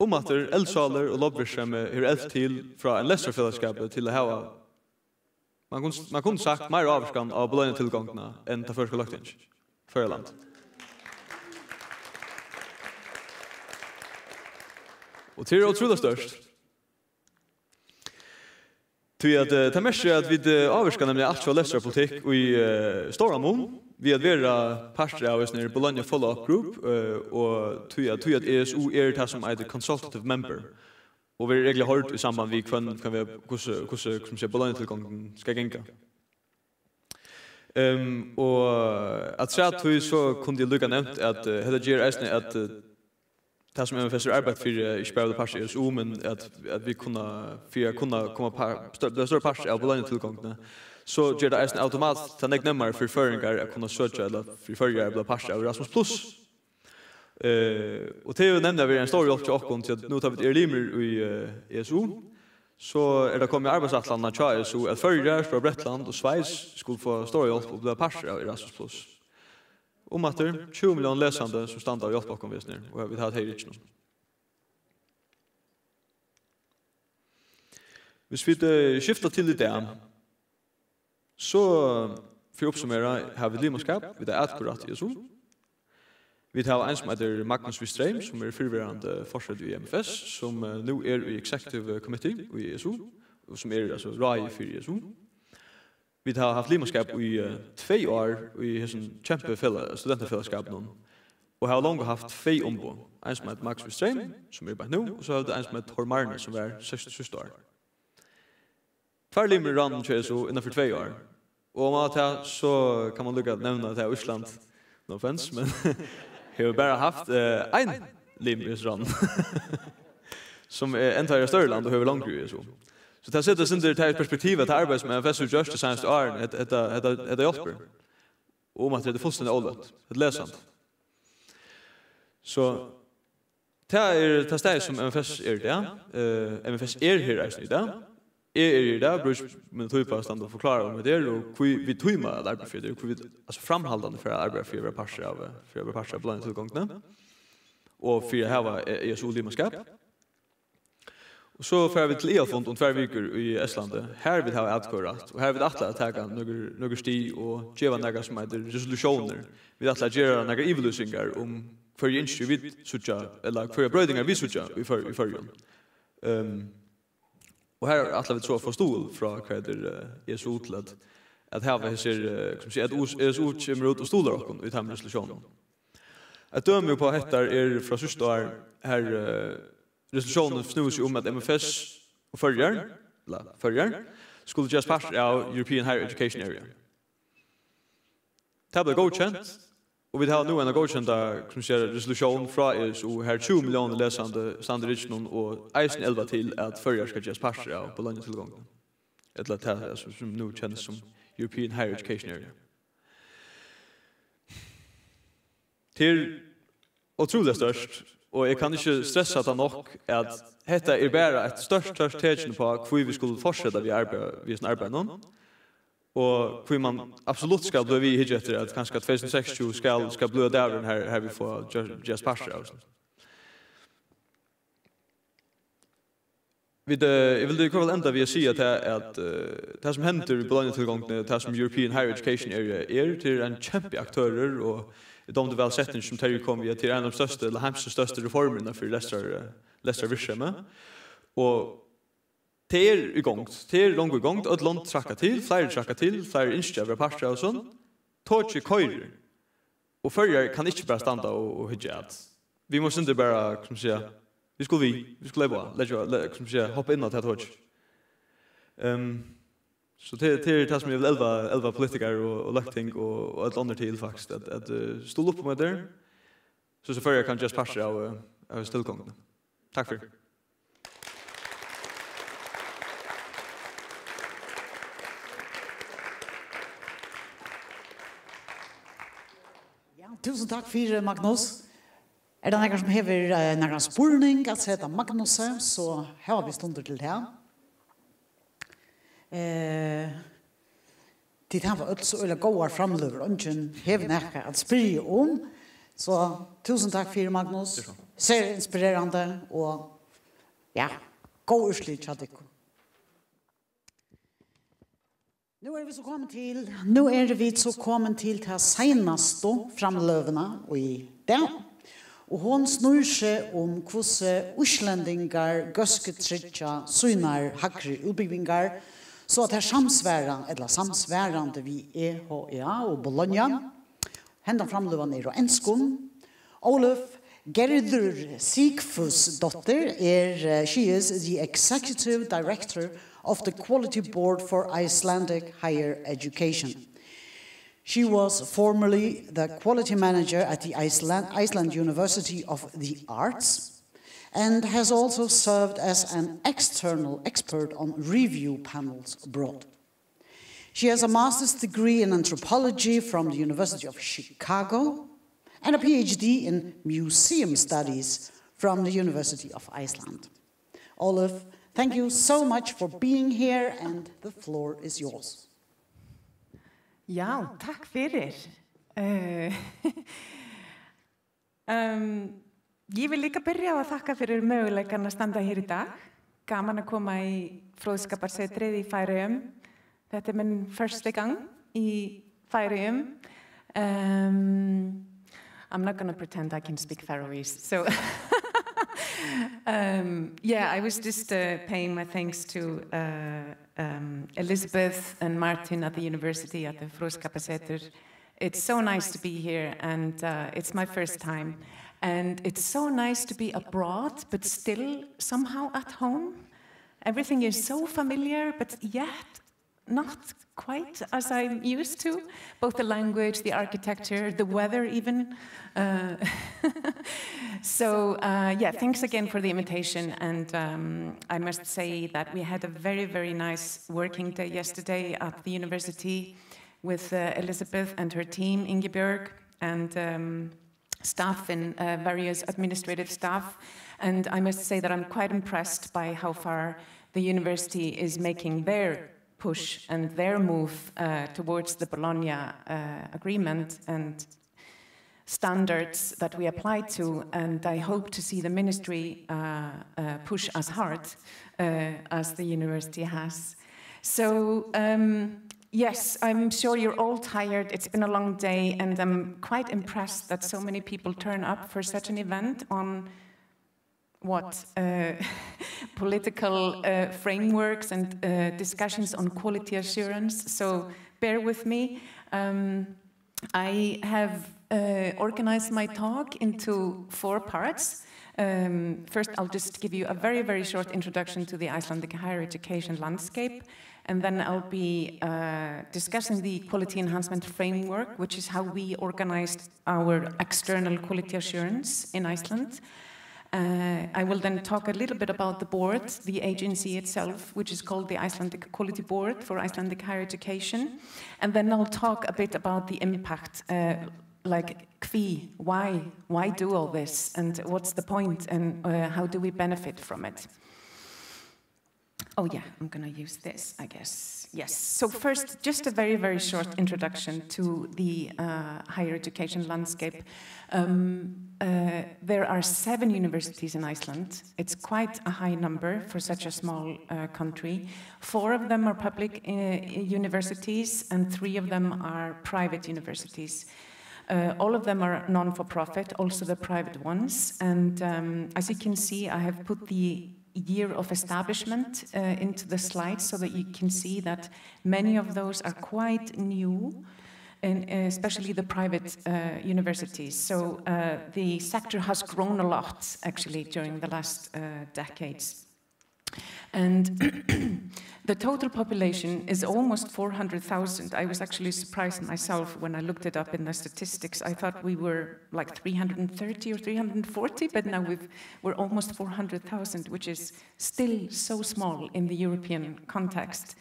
umaftur, eldsálur og lobbyvirksemi hevur elvt til frá ein lestrarfelagsskapi til at hava, man kundi, man kundi sagt, meira ávirkan á Bologna-tilgongdina enn tað føroyska løgtingið, Føroyaland. Og tað er ótrúliga stórt. Tí at, eh, tað merkir, at vit, eh, ávirka nemliga alt frá lestrarpolitikk í, eh, stóran mun við at vera partur av hesum her Bologna Follow-up Group, eh, og tí at, tí at E S U er tað sum eitur consultative member, og verður regluliga hoyrd í samband við hvønn, hvønn veg, hvussu, hvussu, hvussu siga, Bologna-tilgongdin skal ganga. Ehm, og afturat tí so kundi eg líka nevnt, at, eh, hetta ger eisini, at, eh, tað, sum M F S hevur arbeitt fyri, eh, ikki bara blíva partur av E S U, men at, at vit kunna, fyri at kunna koma par-, stør-, blíva størri partur av Bologna-tilgongdini, so ger tað eisini automatiskt tað nógv nemmari fyri føroyingar at kunna søkja, ella fyri Føroyar at blíva partur av Erasmus Plus. Eh, og tað hevur nemliga verið ein stór hjálp hjá okkum, tí at nú tá vit eru limir í, eh, E S U, so er tað komið í arbeiðsætlanina hjá E S U, at Føroyar, Stóra Bretland og Sveis skulu fáa stóra hjálp og blíva partur av Erasmus Plus. Umaftur, tjúgu milliónir lesandi sum standa og hjálpa okkum við hesum her, og vit hava tey í rygginum. Hvis vit, eh, skifta til í dag, so, fyri at uppsummera, hava vit limaskap, vit hava atkvøðurætt í E S U. Vit hava ein, sum eitur Magnus Wistreim, sum er fyrrverandi forseti í M F S, sum, eh, nú er í Executive Committee í E S U, og sum er, altso, ráðið fyri E S U. Vit hava havt limaskap í, eh, tvey ár í hesum kempu fela-, studentafelagsskapinum, og hava longu havt tvey umboð. Ein, sum eitur Magnus Wistreim, sum er beint nú, og so hava vit ein, sum eitur Thor Marne, sum var síðst-, síðsta ár. Tveir limir í ráðnum hjá E S U innan fyri tvey ár. Og omaná tað, so kann man líka nevna, at tað er Ísland, no offense, men hevur bara havt, eh, ein lim í hesum ráðnum, sum er enntá er eitt størri land og hevur longri í E S U. So tað setir eitt sindur tað í perspektiv, at tað arbeiði, sum M F S hevur gjørt tey seinastu árini, hetta, hetta, hetta, hetta hjálpir. Og umaftur, hetta er fullstendiga ólønt. Hetta er lesandi. So, tað er tað staðið, sum M F S er í dag. Eh, M F S er her eisini í dag. Eg eri her í dag, brúki ikki mína tíð uppá at standa og forklára um hvat tað er, og hví vit tíma at arbeiða fyri tað, og hví vit, altso, framhaldandi fara at arbeiða fyri at vera partur av, fyri at vera partur av Bologna-tilgongdini, og fyri at hava E S U-limaskap. Og so fara vit til aðalfund um tvær vikur í Estlandi. Har vit hava atkvøðurætt, og har vit ætla at taka nøkur, nøkur stig og geva nakað, sum eitur resolutionir. Vit ætla at gera nakrar yvirlýsingar um, hvørji ynski vit síggja, ella hvørjar broytingar vit síggja í Før-, í Føroyum. Ehm, og har ætla vit so at fáa stuðul frá, hvat eitur, eh, E S U til at, at hava hesir, eh, hvat skal man siga, at E S U kemur út og stuðlar okkum í teimum resolutionum. Eitt dømi uppá hetta er frá síðsta ár, har, eh, resolutionin snúði seg um, at M F S og Føroyar, ella Føroyar, skuldu gerast partur av European Higher Education Area. Tað bleiv góðkent, og vit hava nú eina góðkenda, sum sigur, resolution frá E S U, har tjúgu milliónir lesandi standa í rygginum og eisini elva til, at Føroyar skal gerast partur av Bologna-tilgongdini, ella tað, sum, sum nú kennist sum European Higher Education Area. Tað er ótrúliga stórt, og eg kann ikki stressa tað nokk, at hetta er bara eitt stórt, stórt tekin uppá, hví vit skulu fortseta við arbeiði, við hesum arbeiðinum, og hví man absolutt skal blíva við at hyggja eftir, at kanska tvey túsund og seksogtjúgu skal, skal blíva dagurin, har, har vit fáa ger-, gerast partur av hesum. Vit, eh, eg vil í hvørt fall enda við at siga tað, at, eh, tað sum hendir í Bologna-tilgongdini, tað sum European Higher Education Area er, tað er ein kempi aktørur, og eg dámdi væl setning sum Terji kom við, at tað er ein av teimum størstu, ella heimsins størstu reformur innanfyri lestrar-, eh, lestrarvirksemi. Og tað er í gongd, tað er longu í gongd, øll lond traðka til, fleiri traðka til, fleiri ynskja at vera partur av hesum. Tokið koyrir, og Føroyar kann ikki bara standa og, og hyggja at. Vit mugu sindur bara, sum siga, Vit skulu við, vit skulu leypa, leggja, le-, sum siga, hoppa inn á tað tokið. Ehm, so tað, tað er tað sum eg vil elva, elva politikarar og, og løgting og, og øll onnur til faktiskt, at, at, eh, stuðla upp um hetta, so, so Føroyar kann gerast partur av, eh, av tilgongdini. Takk fyri. Ja, túsund takk fyri, Magnus. Er tað nakar sum hevur, eh, nakran spurning at seta Magnusi, so hava vit stundir til tað. Eh, tit hava øll so øgiliga góðar framløgur, eingin hevur nakað at spyrja um. So túsund takk fyri, Magnus. Sera inspirerandi og, ja, góð úrslit hjá tykkum. Nú eru vit so komin til, nú eru vit so komin til ta seinastu framløguna í dag. Og hon snýr seg um, hvussu íslendingar góðskutryggja sínar hægri útbúgvingar, so at tær samsvara, ella samsvarandi við E H E A og Bologna. Hendan framløgan er á enskum. Ólöf Gerður Sigfúsdóttir er, eh, she is the executive director of the Quality Board for Icelandic Higher Education. She was formerly the quality manager at the Iceland, Iceland University of the Arts and has also served as an external expert on review panels abroad. She has a master's degree in anthropology from the University of Chicago and a P H D in museum studies from the University of Iceland. Ólöf, thank you so much for being here and the floor is yours. Ja, takk fyri. Eh, ehm, Eg vil líka byrja á at takka fyri møguleikan at standa her í dag. Gaman at koma í Fróðskaparsetrið í Færøyum. Hetta er mín fyrsti gang í Færøyum. Um, I'm not going to pretend I can speak Faroese. So, um, yeah, I was just uh, paying my thanks to uh, um, Elizabeth and Martin at the university, at the Fróðskaparsetur. It's so nice to be here, and uh, it's my first time. And it's so nice to be abroad, but still somehow at home. Everything is so familiar, but yet not quite as I'm used to. Both the language, the architecture, the weather, even. Uh, so, uh, yeah, thanks again for the invitation. And um, I must say that we had a very, very nice working day yesterday at the university with uh, Elizabeth and her team, Ingebjörg, and um, staff and uh, various administrative staff. And I must say that I'm quite impressed by how far the university is making their push and their move uh, towards the Bologna uh, agreement and standards that we apply to, and I hope to see the ministry uh, uh, push as hard uh, as the university has. So, um, yes, I'm sure you're all tired. It's been a long day, and I'm quite impressed that so many people turn up for such an event on what uh, political uh, frameworks and uh, discussions on quality assurance. So bear with me. Um, I have uh, organized my talk into four parts. Um, first, I'll just give you a very, very short introduction to the Icelandic higher education landscape, and then I'll be uh, discussing the quality enhancement framework, which is how we organized our external quality assurance in Iceland. Uh, I will then talk a little bit about the board, the agency itself, which is called the Icelandic Quality Board for Icelandic Higher Education. And then I'll talk a bit about the impact, uh, like, hví, why, why do all this, and what's the point, and uh, how do we benefit from it? Oh yeah, I'm going to use this, I guess. Yes. So first, just a very, very short introduction to the uh, higher education landscape. Um, uh, there are seven universities in Iceland. It's quite a high number for such a small uh, country. Four of them are public uh, universities, and three of them are private universities. Uh, all of them are non-for-profit, also the private ones. And um, as you can see, I have put the year of establishment uh, into the slides so that you can see that many of those are quite new. and especially the private uh, universities. So uh, the sector has grown a lot, actually, during the last uh, decades. And the total population is almost four hundred thousand. I was actually surprised myself when I looked it up in the statistics. I thought we were like three hundred thirty or three hundred forty, but now we've, we're almost four hundred thousand, which is still so small in the European context.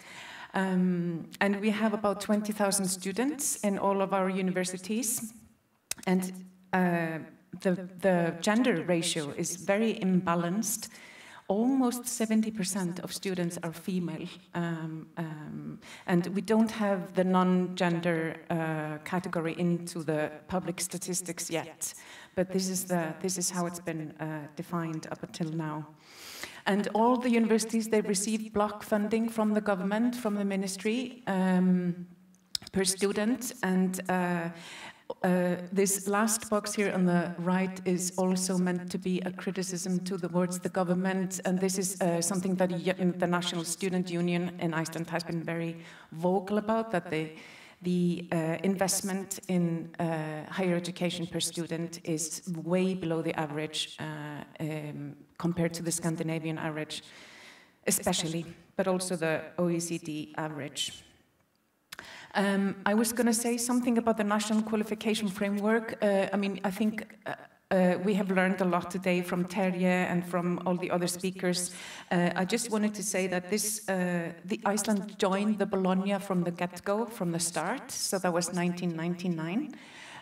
Um, and we have about twenty thousand students in all of our universities. And uh, the, the gender ratio is very imbalanced. Almost seventy percent of students are female, um, um, and we don't have the non-gender uh, category into the public statistics yet. But this is the this is how it's been uh, defined up until now. And all the universities, they receive block funding from the government, from the ministry. Um, per student, and uh, uh, this last box here on the right is also meant to be a criticism towards the government, and this is uh, something that y- the National Student Union in Iceland has been very vocal about, that the the uh, investment in uh, higher education per student is way below the average uh, um, compared to the Scandinavian average, especially, but also the O E C D average. Um, I was going to say something about the national qualification framework. Uh, I mean, I think uh, uh, we have learned a lot today from Terje and from all the other speakers. Uh, I just wanted to say that this, uh, the Iceland joined the Bologna from the get-go, from the start. So that was nineteen ninety-nine.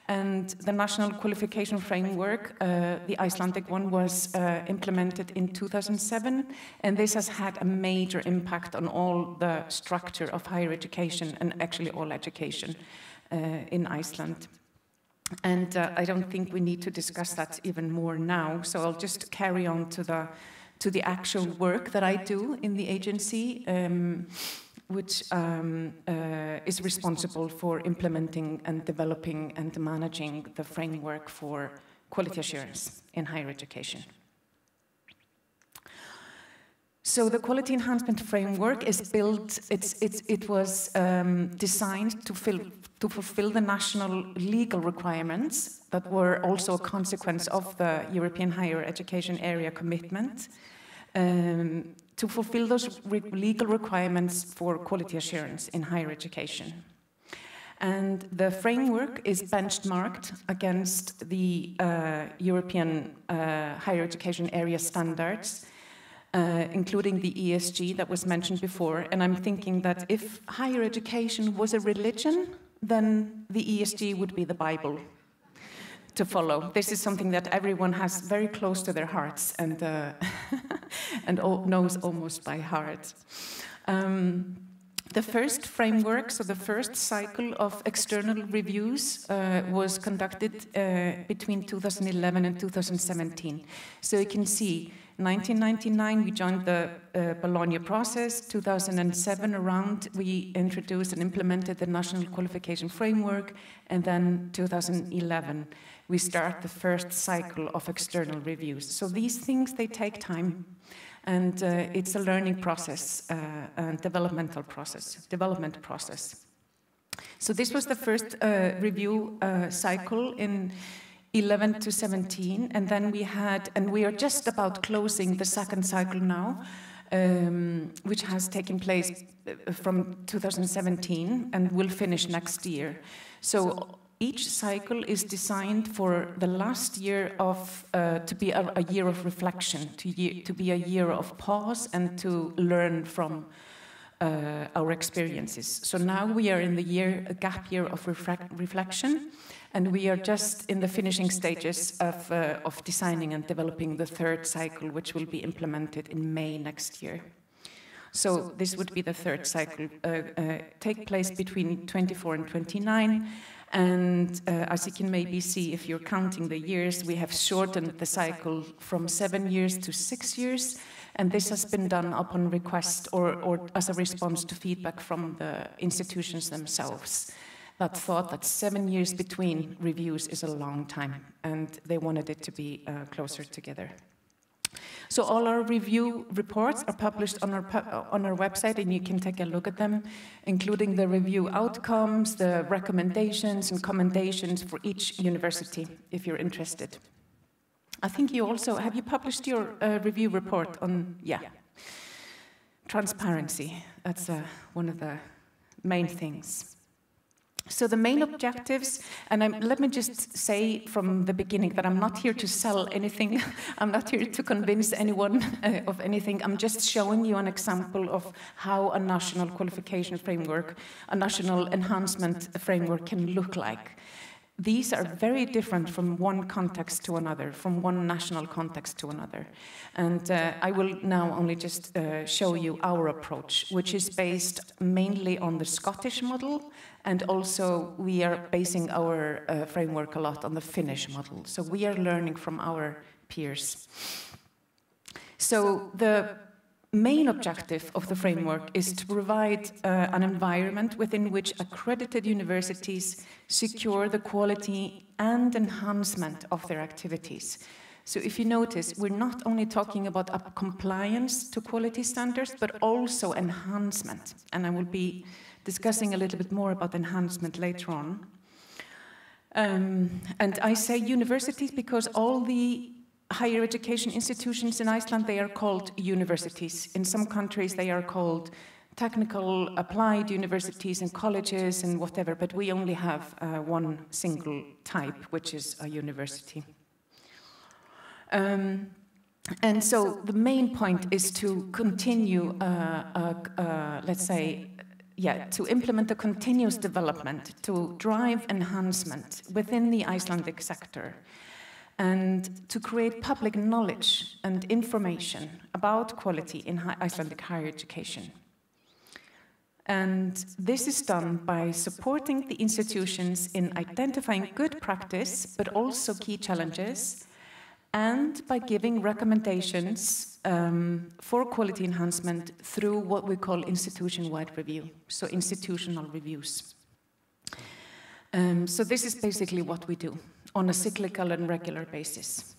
And the national qualification framework, uh, the Icelandic one, was uh, implemented in two thousand seven, and this has had a major impact on all the structure of higher education and actually all education uh, in Iceland. And uh, I don't think we need to discuss that even more now, so I'll just carry on to the to the actual work that I do in the agency, um, which um, uh, is responsible for implementing and developing and managing the framework for quality assurance in higher education. So the quality enhancement framework is built, it's, it's, it was um, designed to, fill, to fulfill the national legal requirements that were also a consequence of the European Higher Education Area commitment. Um, to fulfill those re- legal requirements for quality assurance in higher education. And the framework is benchmarked against the uh, European uh, higher education area standards, uh, including the E S G that was mentioned before. And I'm thinking that if higher education was a religion, then the E S G would be the Bible to follow. This is something that everyone has very close to their hearts and, uh, and knows almost by heart. Um, the first framework, so the first cycle of external reviews, uh, was conducted uh, between two thousand eleven and two thousand seventeen. So you can see, nineteen ninety-nine, we joined the uh, Bologna process. two thousand seven around, we introduced and implemented the National Qualification Framework. And then two thousand eleven, we start the first cycle of external reviews. So these things, they take time, and uh, it's a learning process, uh, a developmental process, development process. So this was the first uh, review uh, cycle in eleven to seventeen, and then we had, and we are just about closing the second cycle now, um, which has taken place uh, from two thousand seventeen and will finish next year. So each cycle is designed for the last year of uh, to be a, a year of reflection, to, year, to be a year of pause and to learn from uh, our experiences. So now we are in the year, a gap year of reflect, reflection, and we are just in the finishing stages of, uh, of designing and developing the third cycle, which will be implemented in May next year. So this would be the third cycle, uh, uh, take place between twenty-four and twenty-nine. And uh, as you can maybe see, if you're counting the years, we have shortened the cycle from seven years to six years. And this has been done upon request or, or as a response to feedback from the institutions themselves that thought that seven years between reviews is a long time, and they wanted it to be uh, closer together. So all our review reports are published on our pu-, on our website, and you can take a look at them, including the review outcomes, the recommendations and commendations for each university, if you're interested. I think you also, have you published your, uh, review report on, yeah. Transparency, that's, uh, one of the main things. So the main objectives, and I'm, let me just say from the beginning that I'm not here to sell anything. I'm not here to convince anyone, uh, of anything. I'm just showing you an example of how a national qualification framework, a national enhancement framework can look like. These are very different from one context to another, from one national context to another. And, uh, I will now only just, uh, show you our approach, which is based mainly on the Scottish model, and also we are basing our, uh, framework a lot on the Finnish model. So we are learning from our peers. So the main objective of the framework is to provide, uh, an environment within which accredited universities secure the quality and enhancement of their activities. So if you notice, we're not only talking about up-, compliance to quality standards, but also enhancement. And I will be discussing a little bit more about enhancement later on. Um, and I say universities because all the higher education institutions in Iceland, they are called universities. In some countries, they are called technical applied universities and colleges and whatever, but we only have, uh, one single type, which is a university. Um, and so the main point is to continue, uh, uh, uh, let's say, yeah, to implement a continuous development, to drive enhancement within the Icelandic sector, and to create public knowledge and information about quality in hi-, Icelandic higher education. And this is done by supporting the institutions in identifying good practice, but also key challenges, and by giving recommendations, um, for quality enhancement through what we call institution-wide review, so institutional reviews. Um, so this is basically what we do on a cyclical and regular basis.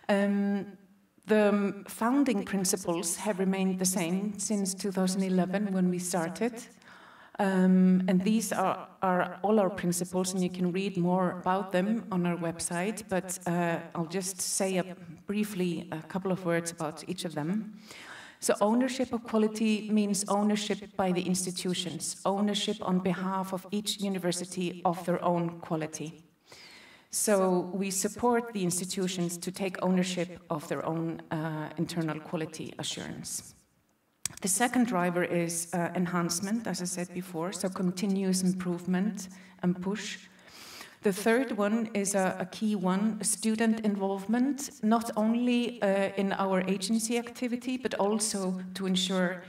Um, the founding principles have remained the same since two thousand eleven when we started. Um, and these are, are all our principles, and you can read more about them on our website, but, uh, I'll just say a, briefly a couple of words about each of them. So ownership of quality means ownership by the institutions, ownership on behalf of each university of their own quality. So we support the institutions to take ownership of their own, uh, internal quality assurance. The second driver is, uh, enhancement, as I said before, so continuous improvement and push. The third one is a, a key one, student involvement, not only, uh, in our agency activity, but also to ensure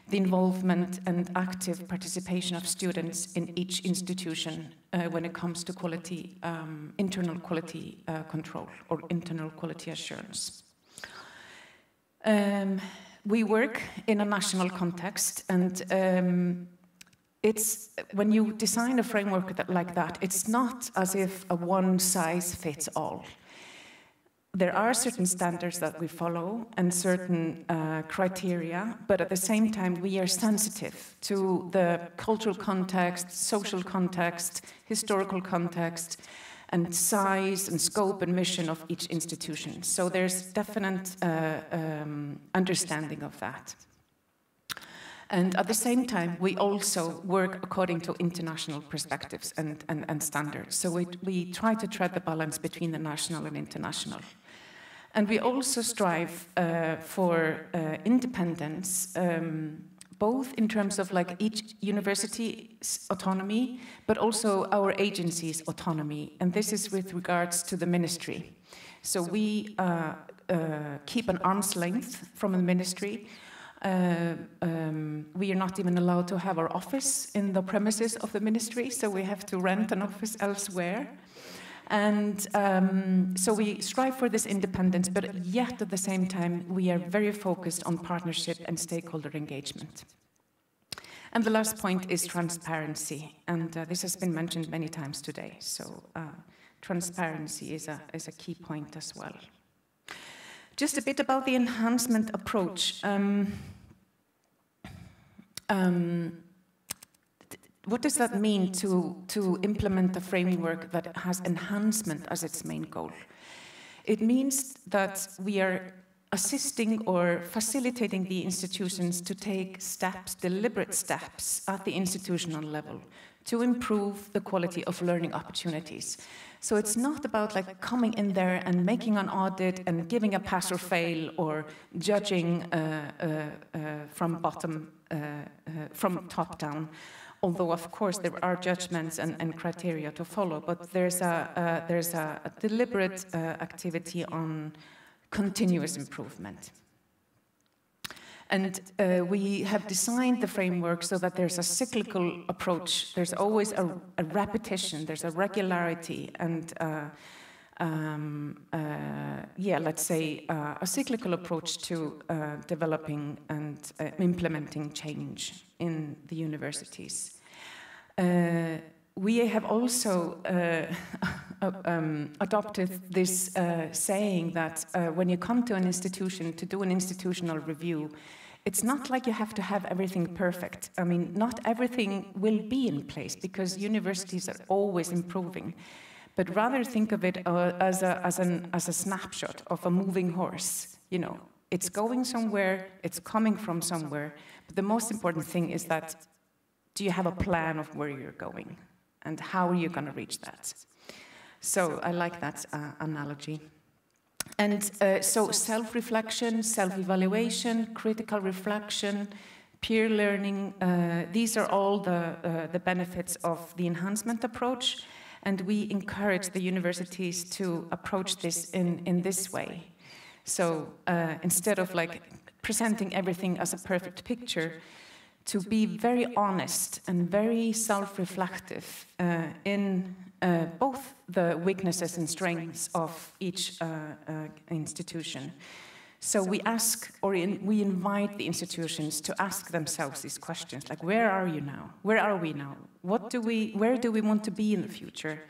the involvement and active participation of students in each institution, uh, when it comes to quality, um, internal quality, uh, control or internal quality assurance. Um, we work in a national context, and, um, it's, when you design a framework that, like that, it's not as if a one size fits all. There are certain standards that we follow and certain, uh, criteria, but at the same time, we are sensitive to the cultural context, social context, historical context, and size and scope and mission of each institution. So there's definite, uh, um, understanding of that. And at the same time, we also work according to international perspectives and, and, and standards. So we, we try to tread the balance between the national and international. And we also strive, uh, for, uh, independence, um, both in terms of, like, each university's autonomy, but also our agency's autonomy. And this is with regards to the ministry. So we, uh, uh, keep an arm's length from the ministry. Uh, um, we are not even allowed to have our office in the premises of the ministry, so we have to rent an office elsewhere. And, um, so we strive for this independence, but yet at the same time, we are very focused on partnership and stakeholder engagement. And the last point is transparency, and, uh, this has been mentioned many times today, so, uh, transparency is a, is a key point as well. Just a bit about the enhancement approach. Um, um, th- what does that mean to, to implement a framework that has enhancement as its main goal? It means that we are assisting or facilitating the institutions to take steps, deliberate steps at the institutional level to improve the quality of learning opportunities. So it's not about, like, coming in there and making an audit and giving a pass or fail or judging uh, uh, uh, from bottom, uh, uh, from top down. Although, of course, there are judgments and, and criteria to follow, but there's a, uh, there's a, a deliberate uh, activity on continuous improvement. And uh, we have designed the framework so that there's a cyclical approach. There's always a, a repetition, there's a regularity, and uh, um, uh, yeah, let's say uh, a cyclical approach to uh, developing and uh, implementing change in the universities. Uh, we have also uh, um, adopted this uh, saying that uh, when you come to an institution to do an institutional review, it's not like you have to have everything perfect. I mean, not everything will be in place because universities are always improving. But rather think of it uh, as, a, as, an, as a snapshot of a moving horse. You know, it's going somewhere, it's coming from somewhere. But the most important thing is that do you have a plan of where you're going? And how are you going to reach that? So I like that uh, analogy. And uh, so self-reflection, self-evaluation, critical reflection, peer learning, uh, these are all the, uh, the benefits of the enhancement approach. And we encourage the universities to approach this in, in this way. So uh, instead of, like, presenting everything as a perfect picture, to be very honest and very self-reflective uh, in uh, both the weaknesses and strengths of each uh, uh, institution. So we ask, or in, we invite the institutions to ask themselves these questions, like, where are you now? Where are we now? What do we, where do we want to be in the future?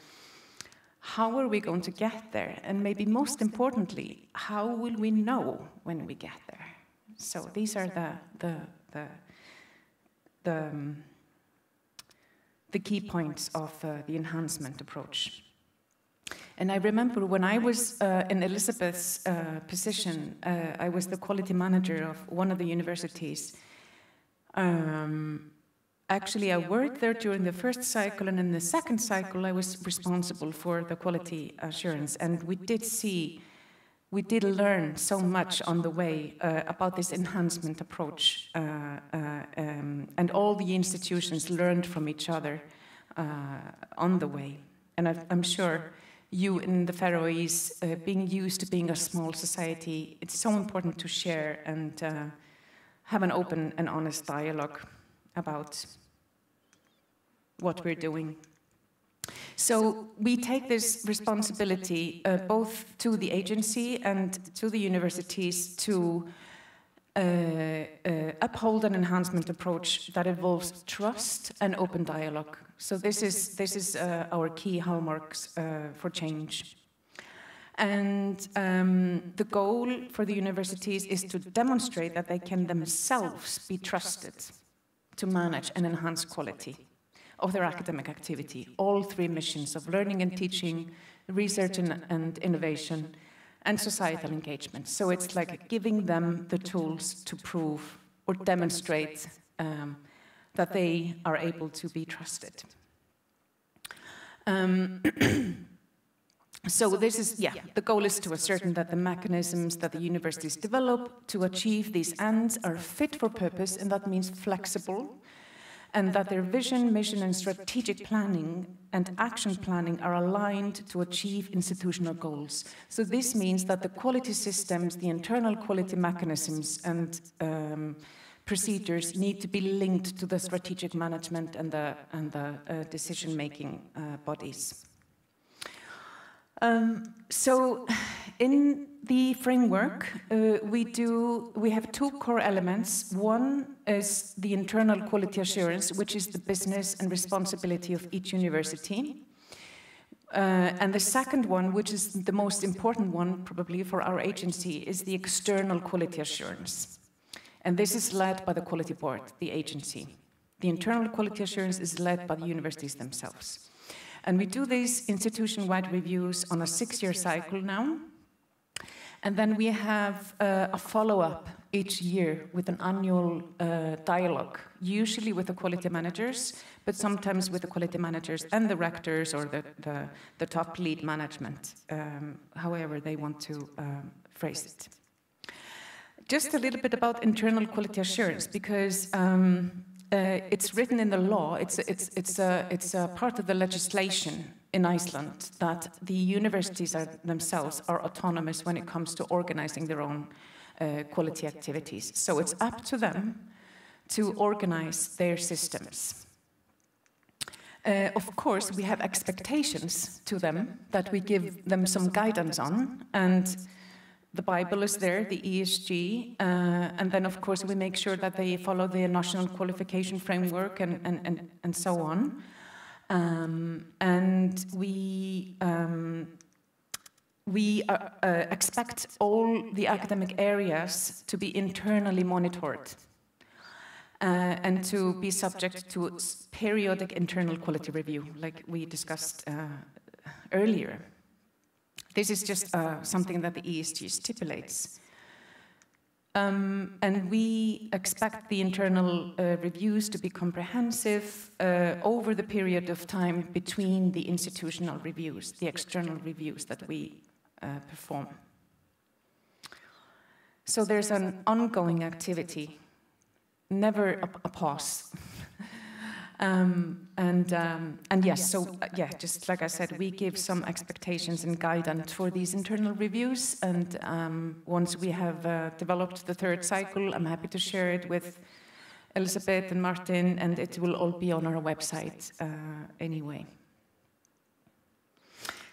How are we going to get there? And maybe most importantly, how will we know when we get there? So these are the, the, the, the, um, the key points of uh, the enhancement approach. And I remember when I was uh, in Elizabeth's uh, position, uh, I was the quality manager of one of the universities. Um, actually, I worked there during the first cycle, and in the second cycle, I was responsible for the quality assurance. And we did see, we did learn so much on the way uh, about this enhancement approach, uh, uh, um, and all the institutions learned from each other uh, on the way. And I, I'm sure you in the Faroese, uh, being used to being a small society, it's so important to share and uh, have an open and honest dialogue about what we're doing. So we take this responsibility uh, both to the agency and to the universities to uh, uh, uphold an enhancement approach that involves trust and open dialogue. So this is, this is uh, our key hallmarks uh, for change. And um, the goal for the universities is to demonstrate that they can themselves be trusted to manage and enhance quality of their academic activity, all three missions of learning and teaching, research and, and innovation, and societal engagement. So it's like giving them the tools to prove or demonstrate um, that they are able to be trusted. Um, so this is, yeah, the goal is to ascertain that the mechanisms that the universities develop to achieve these ends are fit for purpose, and that means flexible, and that their vision, mission, and strategic planning and action planning are aligned to achieve institutional goals. So this means that the quality systems, the internal quality mechanisms, and um, procedures need to be linked to the strategic management and the, and the uh, decision-making uh, bodies. Um, so, in the framework, uh, we do, we have two core elements. One is the internal quality assurance, which is the business and responsibility of each university. Uh, and the second one, which is the most important one probably for our agency, is the external quality assurance. And this is led by the quality board, the agency. The internal quality assurance is led by the universities themselves. And we do these institution-wide reviews on a six-year cycle now. And then we have uh, a follow-up each year with an annual uh, dialogue, usually with the quality managers, but sometimes with the quality managers and the rectors or the, the, the top lead management, um, however they want to um, phrase it. Just a little bit about internal quality assurance, because um, uh, it's written in the law, it's, it's, it's, a, it's a part of the legislation in Iceland that the universities are themselves are autonomous when it comes to organizing their own uh, quality activities. So it's up to them to organize their systems. Uh, of course, we have expectations to them that we give them some guidance on, and the Bible is there, the E S G, uh, and then of course we make sure that they follow the national qualification framework and, and, and, and so on. Um, and we um, we uh, uh, expect all the academic areas to be internally monitored uh, and to be subject to periodic internal quality review, like we discussed uh, earlier. This is just uh, something that the E S G stipulates. Um, and we expect the internal uh, reviews to be comprehensive uh, over the period of time between the institutional reviews, the external reviews that we uh, perform. So there's an ongoing activity, never a, a pause. Um, and um, and yes, so uh, yeah, just like I said, we give some expectations and guidance for these internal reviews. And um, once we have uh, developed the third cycle, I'm happy to share it with Elizabeth and Martin, and it will all be on our website uh, anyway.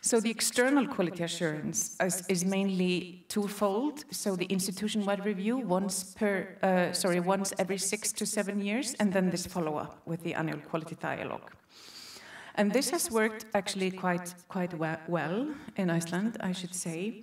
So the external quality assurance is, is mainly twofold. So the institution-wide review once per, uh, sorry, once every six to seven years, and then this follow-up with the annual quality dialogue. And this has worked actually quite, quite we- well in Iceland, I should say.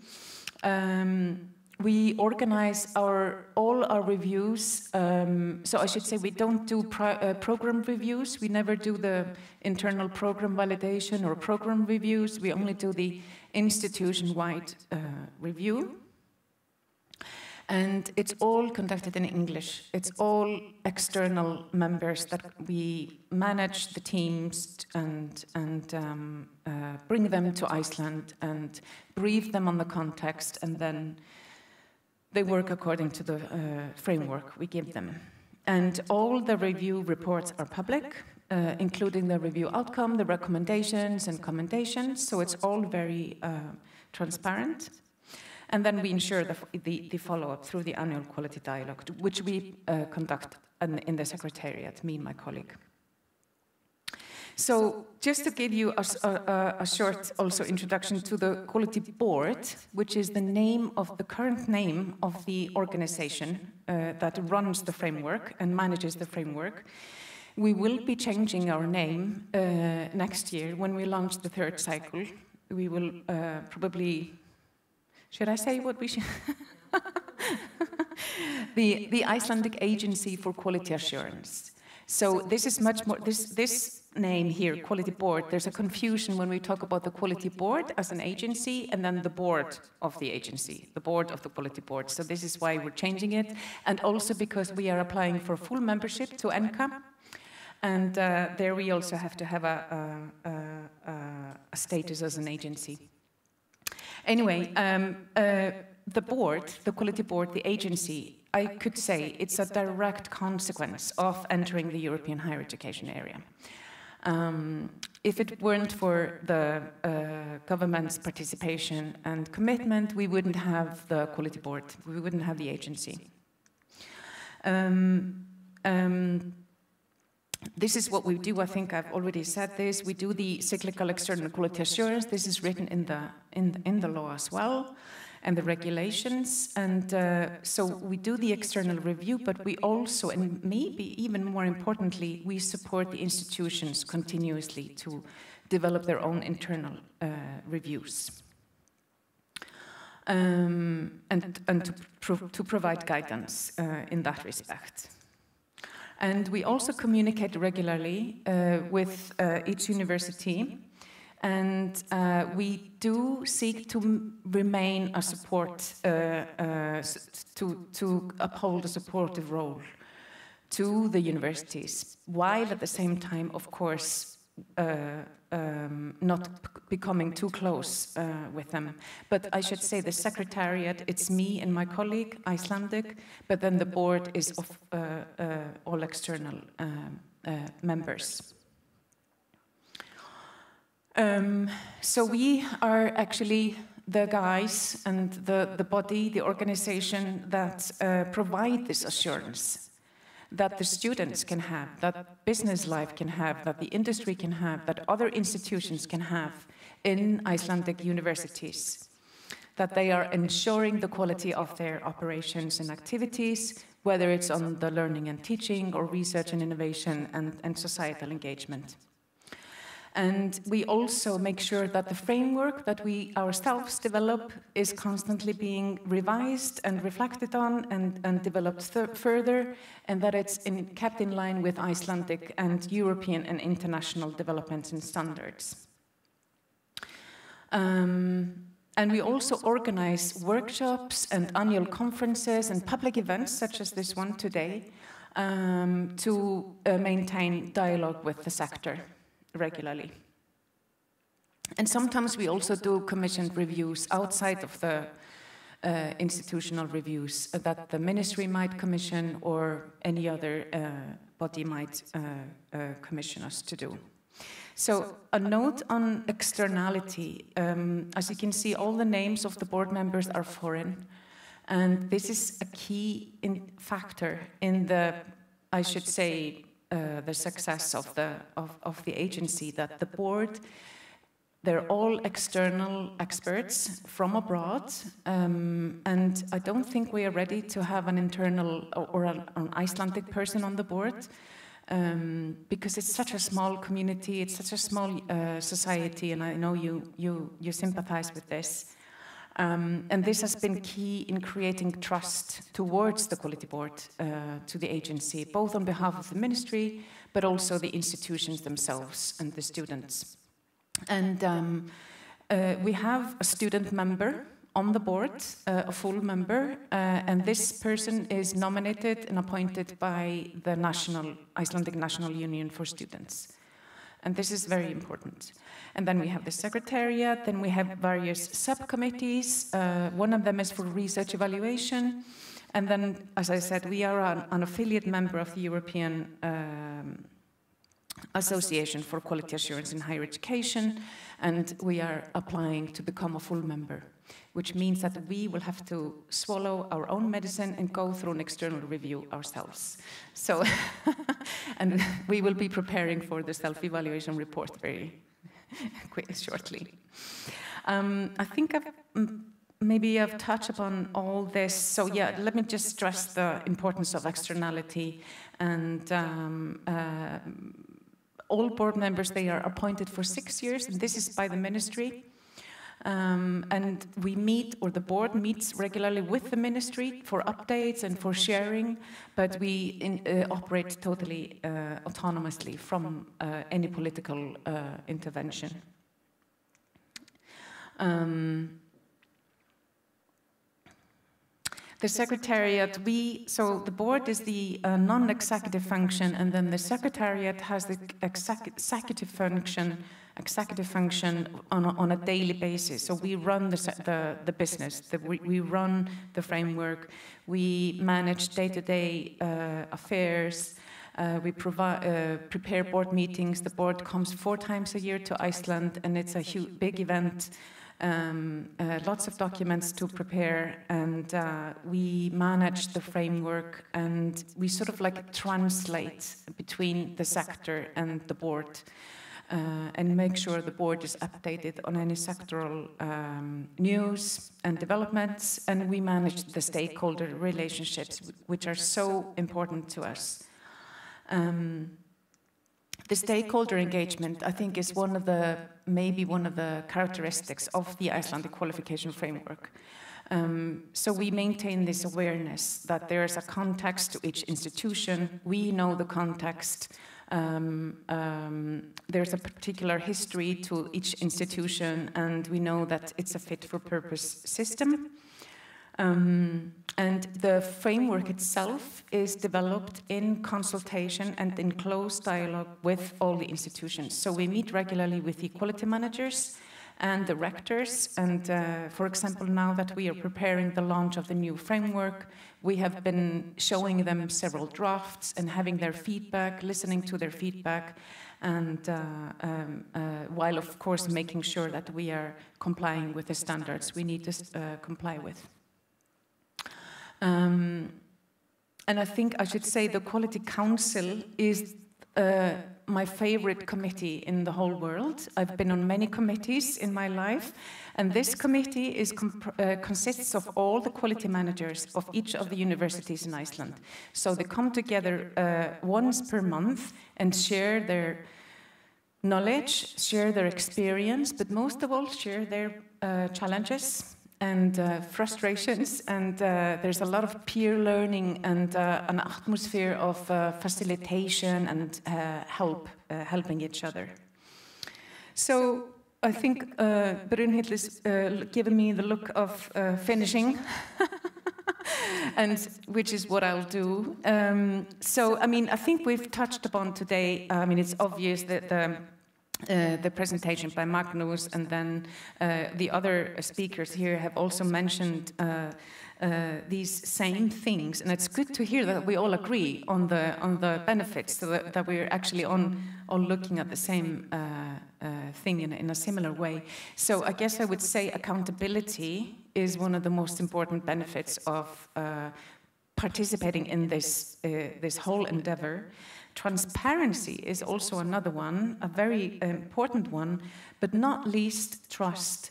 Um, we organize our all our reviews. Um, so I should say we don't do pro- uh, program reviews. We never do the internal program validation or program reviews. We only do the institution-wide uh, review. And it's all conducted in English. It's all external members that we manage the teams and, and um, uh, bring them to Iceland and brief them on the context, and then they work according to the uh, framework we give them. And all the review reports are public, uh, including the review outcome, the recommendations and commendations. So it's all very uh, transparent. And then we ensure the, the, the follow-up through the annual quality dialogue, which we uh, conduct in, in the secretariat, me and my colleague. So just to give you a, a, a short also introduction to the quality board, which is the name of the current name of the organization uh, that runs the framework and manages the framework. We will be changing our name uh, next year when we launch the third cycle. We will uh, probably, should I say what we should? the, the Icelandic Agency for Quality Assurance. So this is much more, this, this name here, Quality Board, there's a confusion when we talk about the Quality Board as an agency and then the board of the agency, the board of the Quality Board. So this is why we're changing it, and also because we are applying for full membership to ENQA, and uh, there we also have to have a, a, a, a status as an agency. Anyway, um, uh, the board, the quality board, the agency, I could say it's a direct consequence of entering the European higher education area. Um, if it weren't for the uh, government's participation and commitment, we wouldn't have the quality board, we wouldn't have the agency. Um, um, this is what we do. I think I've already said this. We do the cyclical external quality assurance. This is written in the, in, in the law as well, and the regulations. And uh, so we do the external review, but we also, and maybe even more importantly, we support the institutions continuously to, develop their own internal uh, reviews. Um, and, and to, pro- to provide guidance uh, in that respect. And we also communicate regularly uh, with uh, each university, and uh, we do seek to m- remain a support, uh, uh, s- to, to uphold a supportive role to the universities, while at the same time, of course, uh, um, not p- becoming too close uh, with them. But I should say the secretariat, it's me and my colleague, Icelandic, but then the board is of uh, uh, all external um, uh, members. Um, so we are actually the guys and the, the body, the organization that uh, provide this assurance that the students can have, that business life can have, that the industry can have, that other institutions can have in Icelandic universities, that they are ensuring the quality of their operations and activities, whether it's on the learning and teaching or research and innovation and, and societal engagement. And we also make sure that the framework that we ourselves develop is constantly being revised and reflected on and, and developed th- further, and that it's in, kept in line with Icelandic and European and international developments and standards. Um, and we also organize workshops and annual conferences and public events such as this one today um, to uh, maintain dialogue with the sector regularly. And sometimes we also do commissioned reviews outside of the uh, institutional reviews that the ministry might commission or any other uh, body might uh, uh, commission us to do. So a note on externality. Um, as you can see, all the names of the board members are foreign, and this is a key in factor in the, I should say, uh, the success of the of, of the agency, that the board, they're all external experts from abroad, um, and I don't think we are ready to have an internal or, or an, an Icelandic person on the board. Um, because it's such a small community, it's such a small uh, society, and I know you, you, you sympathize with this. Um, and this has been key in creating trust towards the quality board, uh, to the agency, both on behalf of the ministry, but also the institutions themselves and the students. And um, uh, we have a student member on the board, uh, a full member, uh, and this person is nominated and appointed by the national Icelandic National Union for Students. And this is very important. And then we have the secretariat, then we have various subcommittees. Uh, one of them is for research evaluation. And then, as I said, we are an, an affiliate member of the European um, Association for Quality Assurance in Higher Education, and we are applying to become a full member, which means that we will have to swallow our own medicine and go through an external review ourselves. So, and we will be preparing for the self-evaluation report very quick, shortly. Um, I think I've mm, maybe I've touched upon all this. So yeah, let me just stress the importance of externality and um, uh, all board members, they are appointed for six years, and this is by the ministry. Um, and we meet, or the board meets regularly with the ministry for updates and for sharing, but we in, uh, operate totally uh, autonomously from uh, any political uh, intervention. Um, the secretariat, we, so the board is the uh, non-executive function, and then the secretariat has the exec- executive function, executive function on a, on a daily basis. So we run the, se- the, the business, the, we, we run the framework, we manage day-to-day uh, affairs, uh, we provi- uh, prepare board meetings. The board comes four times a year to Iceland, and it's a huge, big event. Um, uh, lots of documents to prepare, and uh, we manage the framework, and we sort of like translate between the sector and the board, uh, and make sure the board is updated on any sectoral um, news and developments, and we manage the stakeholder relationships, which are so important to us. Um, the stakeholder engagement, I think, is one of the, maybe one of the characteristics of the Icelandic qualification framework. Um, so we maintain this awareness that there's a context to each institution. We know the context. Um, um, there's a particular history to each institution, and we know that it's a fit for purpose system. Um, and the framework itself is developed in consultation and in close dialogue with all the institutions. So we meet regularly with the quality managers and the rectors. And, uh, for example, now that we are preparing the launch of the new framework, we have been showing them several drafts and having their feedback, listening to their feedback, and, uh, um, uh, while, of course, making sure that we are complying with the standards we need to, uh, comply with. Um, and I think I should say the Quality Council is, uh, my favorite committee in the whole world. I've been on many committees in my life, and this committee is comp-, uh, consists of all the quality managers of each of the universities in Iceland. So they come together, uh, once per month and share their knowledge, share their experience, but most of all share their, uh, challenges and, uh, frustrations. And, uh, there's a lot of peer learning and, uh, an atmosphere of, uh, facilitation and, uh, help, uh, helping each other. So I think, uh, Brynhild is, uh, giving me the look of, uh, finishing, and which is what I'll do. Um, so, I mean, I think we've touched upon today, I mean, it's obvious that the, uh, the presentation by Magnus and then, uh, the other speakers here have also mentioned, uh, uh, these same things, and it's good to hear that we all agree on the, on the benefits, so that, that we're actually on, all looking at the same, uh, uh, thing in, in a similar way. So I guess I would say accountability is one of the most important benefits of, uh, participating in this, uh, this whole endeavor. Transparency is also another one, a very important one, but not least trust.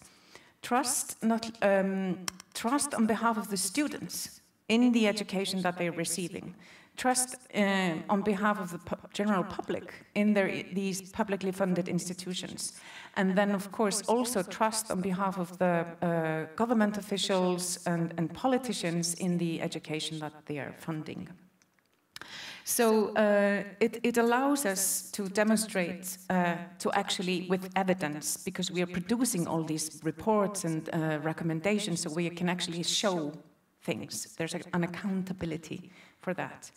Trust, not, um, trust on behalf of the students in the education that they're receiving. Trust, uh, on behalf of the pu-, general public in their, these publicly funded institutions. And then, of course, also trust on behalf of the, uh, government officials and, and politicians in the education that they are funding. So, uh, it, it allows us to demonstrate, uh, to actually, with evidence, because we are producing all these reports and, uh, recommendations, so we can actually show things. There's a, an accountability for that.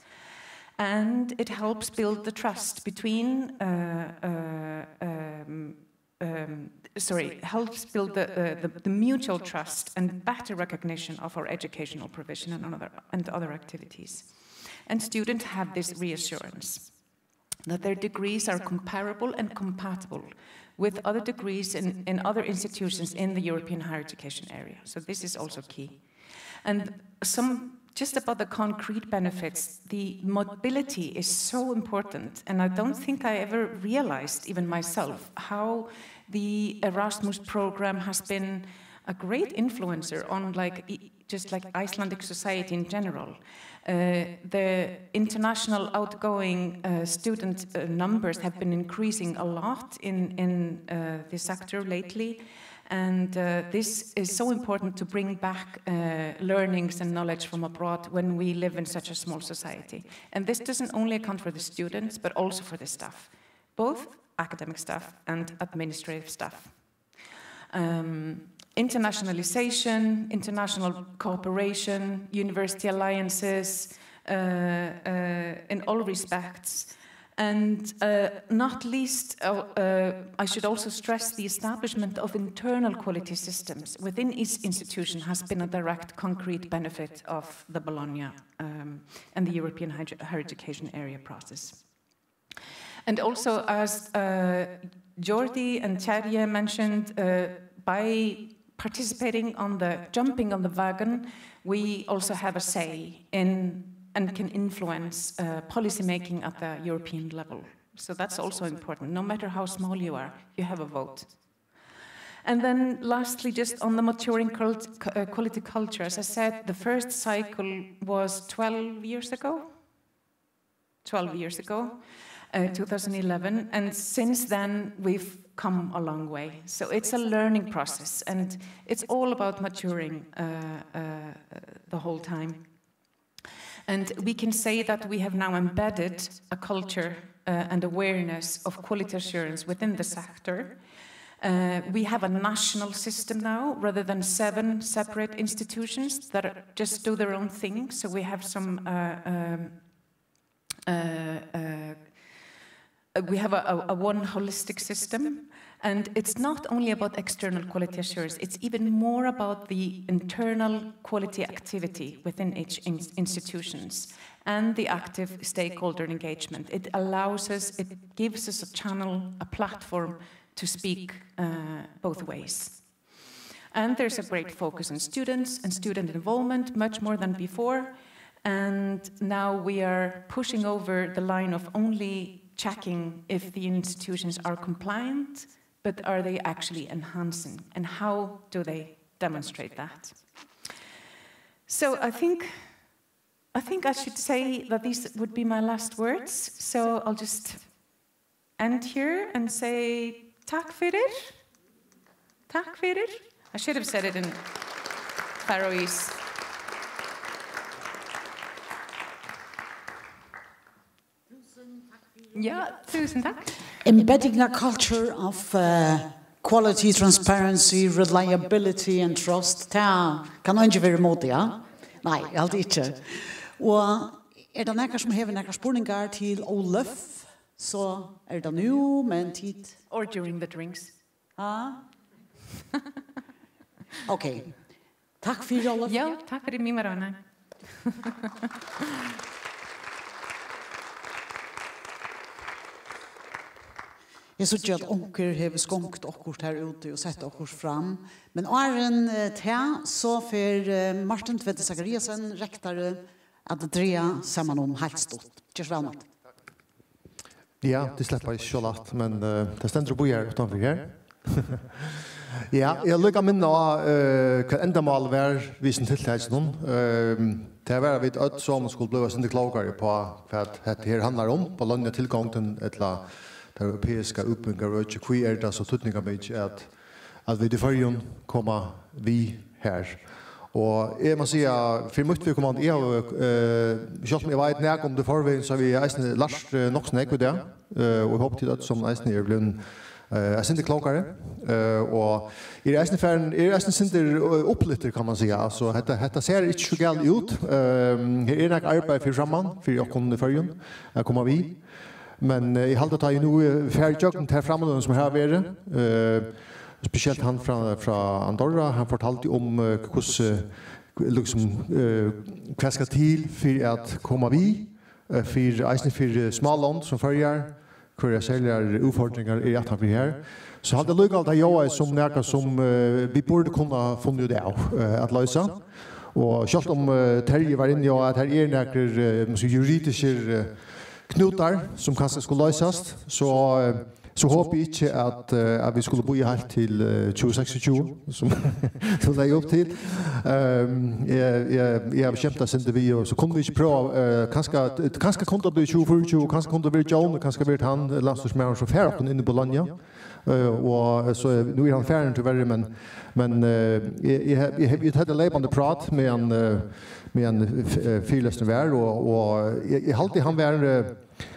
And it helps build the trust between, uh, uh, um, um, sorry, helps build the, uh, the, the mutual trust and better recognition of our educational provision and other, and other activities. And students have this reassurance that their degrees are comparable and compatible with other degrees in, in other institutions in the European higher education area. So this is also key. And some, just about the concrete benefits, the mobility is so important, and I don't think I ever realized, even myself, how the Erasmus program has been a great influencer on, like, e-, just, like, Icelandic society in general. Uh, the international outgoing, uh, student, uh, numbers have been increasing a lot in, in, uh, the sector lately. And, uh, this is so important to bring back, uh, learnings and knowledge from abroad when we live in such a small society. And this doesn't only account for the students, but also for the staff, both academic staff and administrative staff. Um, internationalization, international cooperation, university alliances, uh, uh, in all respects. And, uh, not least, uh, uh, I should also stress the establishment of internal quality systems within each institution has been a direct, concrete benefit of the Bologna, um, and the European Higher, Higher Education Area process. And also, as, uh, Jordi and Terje mentioned, uh, by participating on the, jumping on the wagon, we also have a say in and can influence, uh, policy making at the European level. So that's also important. No matter how small you are, you have a vote. And then lastly, just on the maturing cult-, cu-, uh, quality culture, as I said, the first cycle was twelve years ago. Twelve years ago. uh, two thousand eleven, and since then we've come a long way. So it's a learning process, and it's all about maturing uh, uh, the whole time. And we can say that we have now embedded a culture uh, and awareness of quality assurance within the sector. Uh, we have a national system now rather than seven separate institutions that are, just do their own thing. So we have some uh, um, uh, uh, uh, we have a, a, a one holistic system, and it's not only about external quality assurance, it's even more about the internal quality activity within each in- institutions and the active stakeholder engagement. It allows us, it gives us a channel, a platform to speak uh, both ways. And there's a great focus on students and student involvement, much more than before. And now we are pushing over the line of only checking if the institutions are compliant, but are they actually enhancing? And how do they demonstrate that? So I think I think I should say that these would be my last words. So I'll just end here and say takk fyri. Takk fyri. I should have said it in Faroese. Ja, tusen takk. Embedding a culture of uh, quality, transparency, reliability and trust. Tað kann eingin vera ímóti, ja? Nei, eg haldi ikki. Og er tað nakar sum hevur nakrar spurningar til Ólaf, so er tað nú, men tit Or during the drinks. Ha? Ok. Takk fyri, Ólaf. Ja, takk fyri, Mima Rana. Eg síggi, at onkur hevur skonkt okkurt her úti og sett okkurt fram. Men áðrenn eh, tað, so fer eh, Martin Tvedte Zachariasen, rektori, at draga saman um heilt stutt. Ger so væl, Martin. Ja, tað sleppi eg ikki so lætt, men uh, tað stendur og bíðar uttanfyri her. Ja, eg vil líka minna á, uh, hvat endamálið var við hesum tiltakinum. Uh, tað var, at vit øll saman skulu blíva eitt sindur klókari uppá, hvat hetta her handlar um, Bologna, tilgongdin, ella tað europeiska útbúgvingarøkið. Hví er tað so týdningarmikið, at at vit í Føroyum koma við her. Og eg má siga, fyri mítt viðkomandi, eg havi, eh, sjálvt um eg veit nakað um tað í forvegin, so havi eg eisini lært eh, nokk so nógv í dag, eh, og eg hopi, tit øll sum eisini eru blivin eh, eitt sindur klókari. Eh, og eg eri eisini farin, eg eri eisini sindur eh, upplyftur, kann man siga. Altso, hetta, hetta sær ikki so galið út. Eh, her er nakað arbeiði fyri framman, fyri okkum í Føroyum, at koma við. Men eh, eg haldi, at tá eg nú eh, fer ígjøgnum tær framløgurnar, sum hava verið, eh, spesielt hann frá, frá Andorra, hann fortaldi um, eh, hvussu, eh, liksom, eh, hvat skal til fyri at koma við, eh, fyri, eisini fyri smá lond sum Føroyar, hvørjar serligar útfordringar eru aftan fyri her. So haldi eg allíkavæl, tað ljóðaði sum nakað, sum eh, vit burdu kunna funnið út av eh, at loysa. Og sjálvt um eh, Terji var inni á, at her eru nakrir eh, man sigur, juridiskir eh, knútar, sum kanska skulu loysast, so, eh, so hopi eg ikki, at, eh, at vit skulu bíða heilt til eh, tjúgu seksogtjúgu, sum tú legði upp til. Ehm, eg, eg, eg havi skemt eitt sindur við, og so kunnu vit ikki prøva, eh, kanska, kanska kundi tað blivið tjúgu fýraogtjúgu, kanska kundi tað verið John, kanska verið hann, eh, landsstýrismaðurin, sum fær okkum inn í Bologna. Eh, og so er, nú er hann farin, tíverri, men, men eh, eg, eg, eg, eg, eg hevði leypandi prát meðan, eh, meðan eh, f- eh, fyrilesturin var, og, og eg, eg haldi, hann var eh,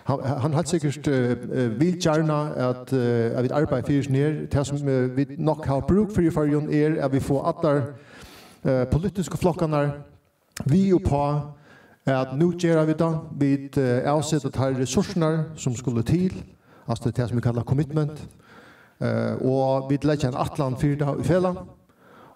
hann, hann helt sikkurt eh, eh, vil gjarna, at, eh, at vit arbeiða fyri hesum her. Tað, sum eh, vit nokk hava brúk fyri í Føroyum, er, at vit fáa allar eh, politisku flokkarnar við uppá, at nú gera vit tað. Vit eh, avseta tær ressourcurnar, sum skulu til, altso tað, sum vit kalla commitment, eh, og vit leggja ein ætlan fyri tað í felag.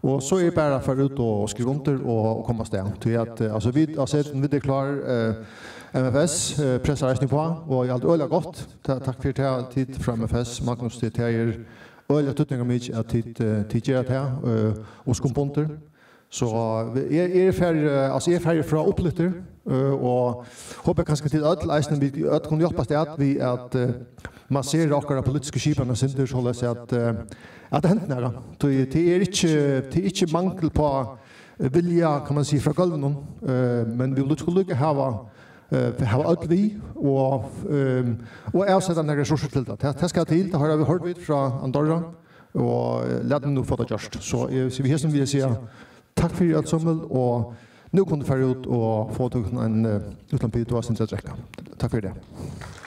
Og so er bara at fara út og skriva undir og, og koma avstað. Tí at, eh, altso, vit, altso, vit eru klár, eh, M F S eh, pressar eisini uppá, og eg haldi øgiliga gott. Ta- Takk fyri tað, tit frá M F S, Magnus, tað, tað er øgiliga týdningarmikið, at tit, eh, tit gera tað, eh, og skumba undir. So eh, eg, eg eri farin, eh, altso, eg eri farin frá upplyftur, eh, og hopi, kanska tit øll eisini, vit øll kunnu hjálpast at við at eh, massera okkara politisku skipan eitt sindur, soleiðis at, eh, at tað hendir nakað. Tí tað er ikki, tað er ikki mangil á eh, vilja, kann man siga, frá gólvinum, eh, men vit skulu líka hava eh, hava øll við og, ehm, og avseta nakrar ressursir til tað. Tað, tað skal til, tað har vit hoyrt frá Andorra, og, eh, lat meg nú fáa tað gjørt. So, eh, so við hesum vil eg siga takk fyri alt, Sámuel, og nú kunnu tit fara út og fáa tykkum ein, eh, lítlan bita og eitt sindur at drekka. Takk fyri tað.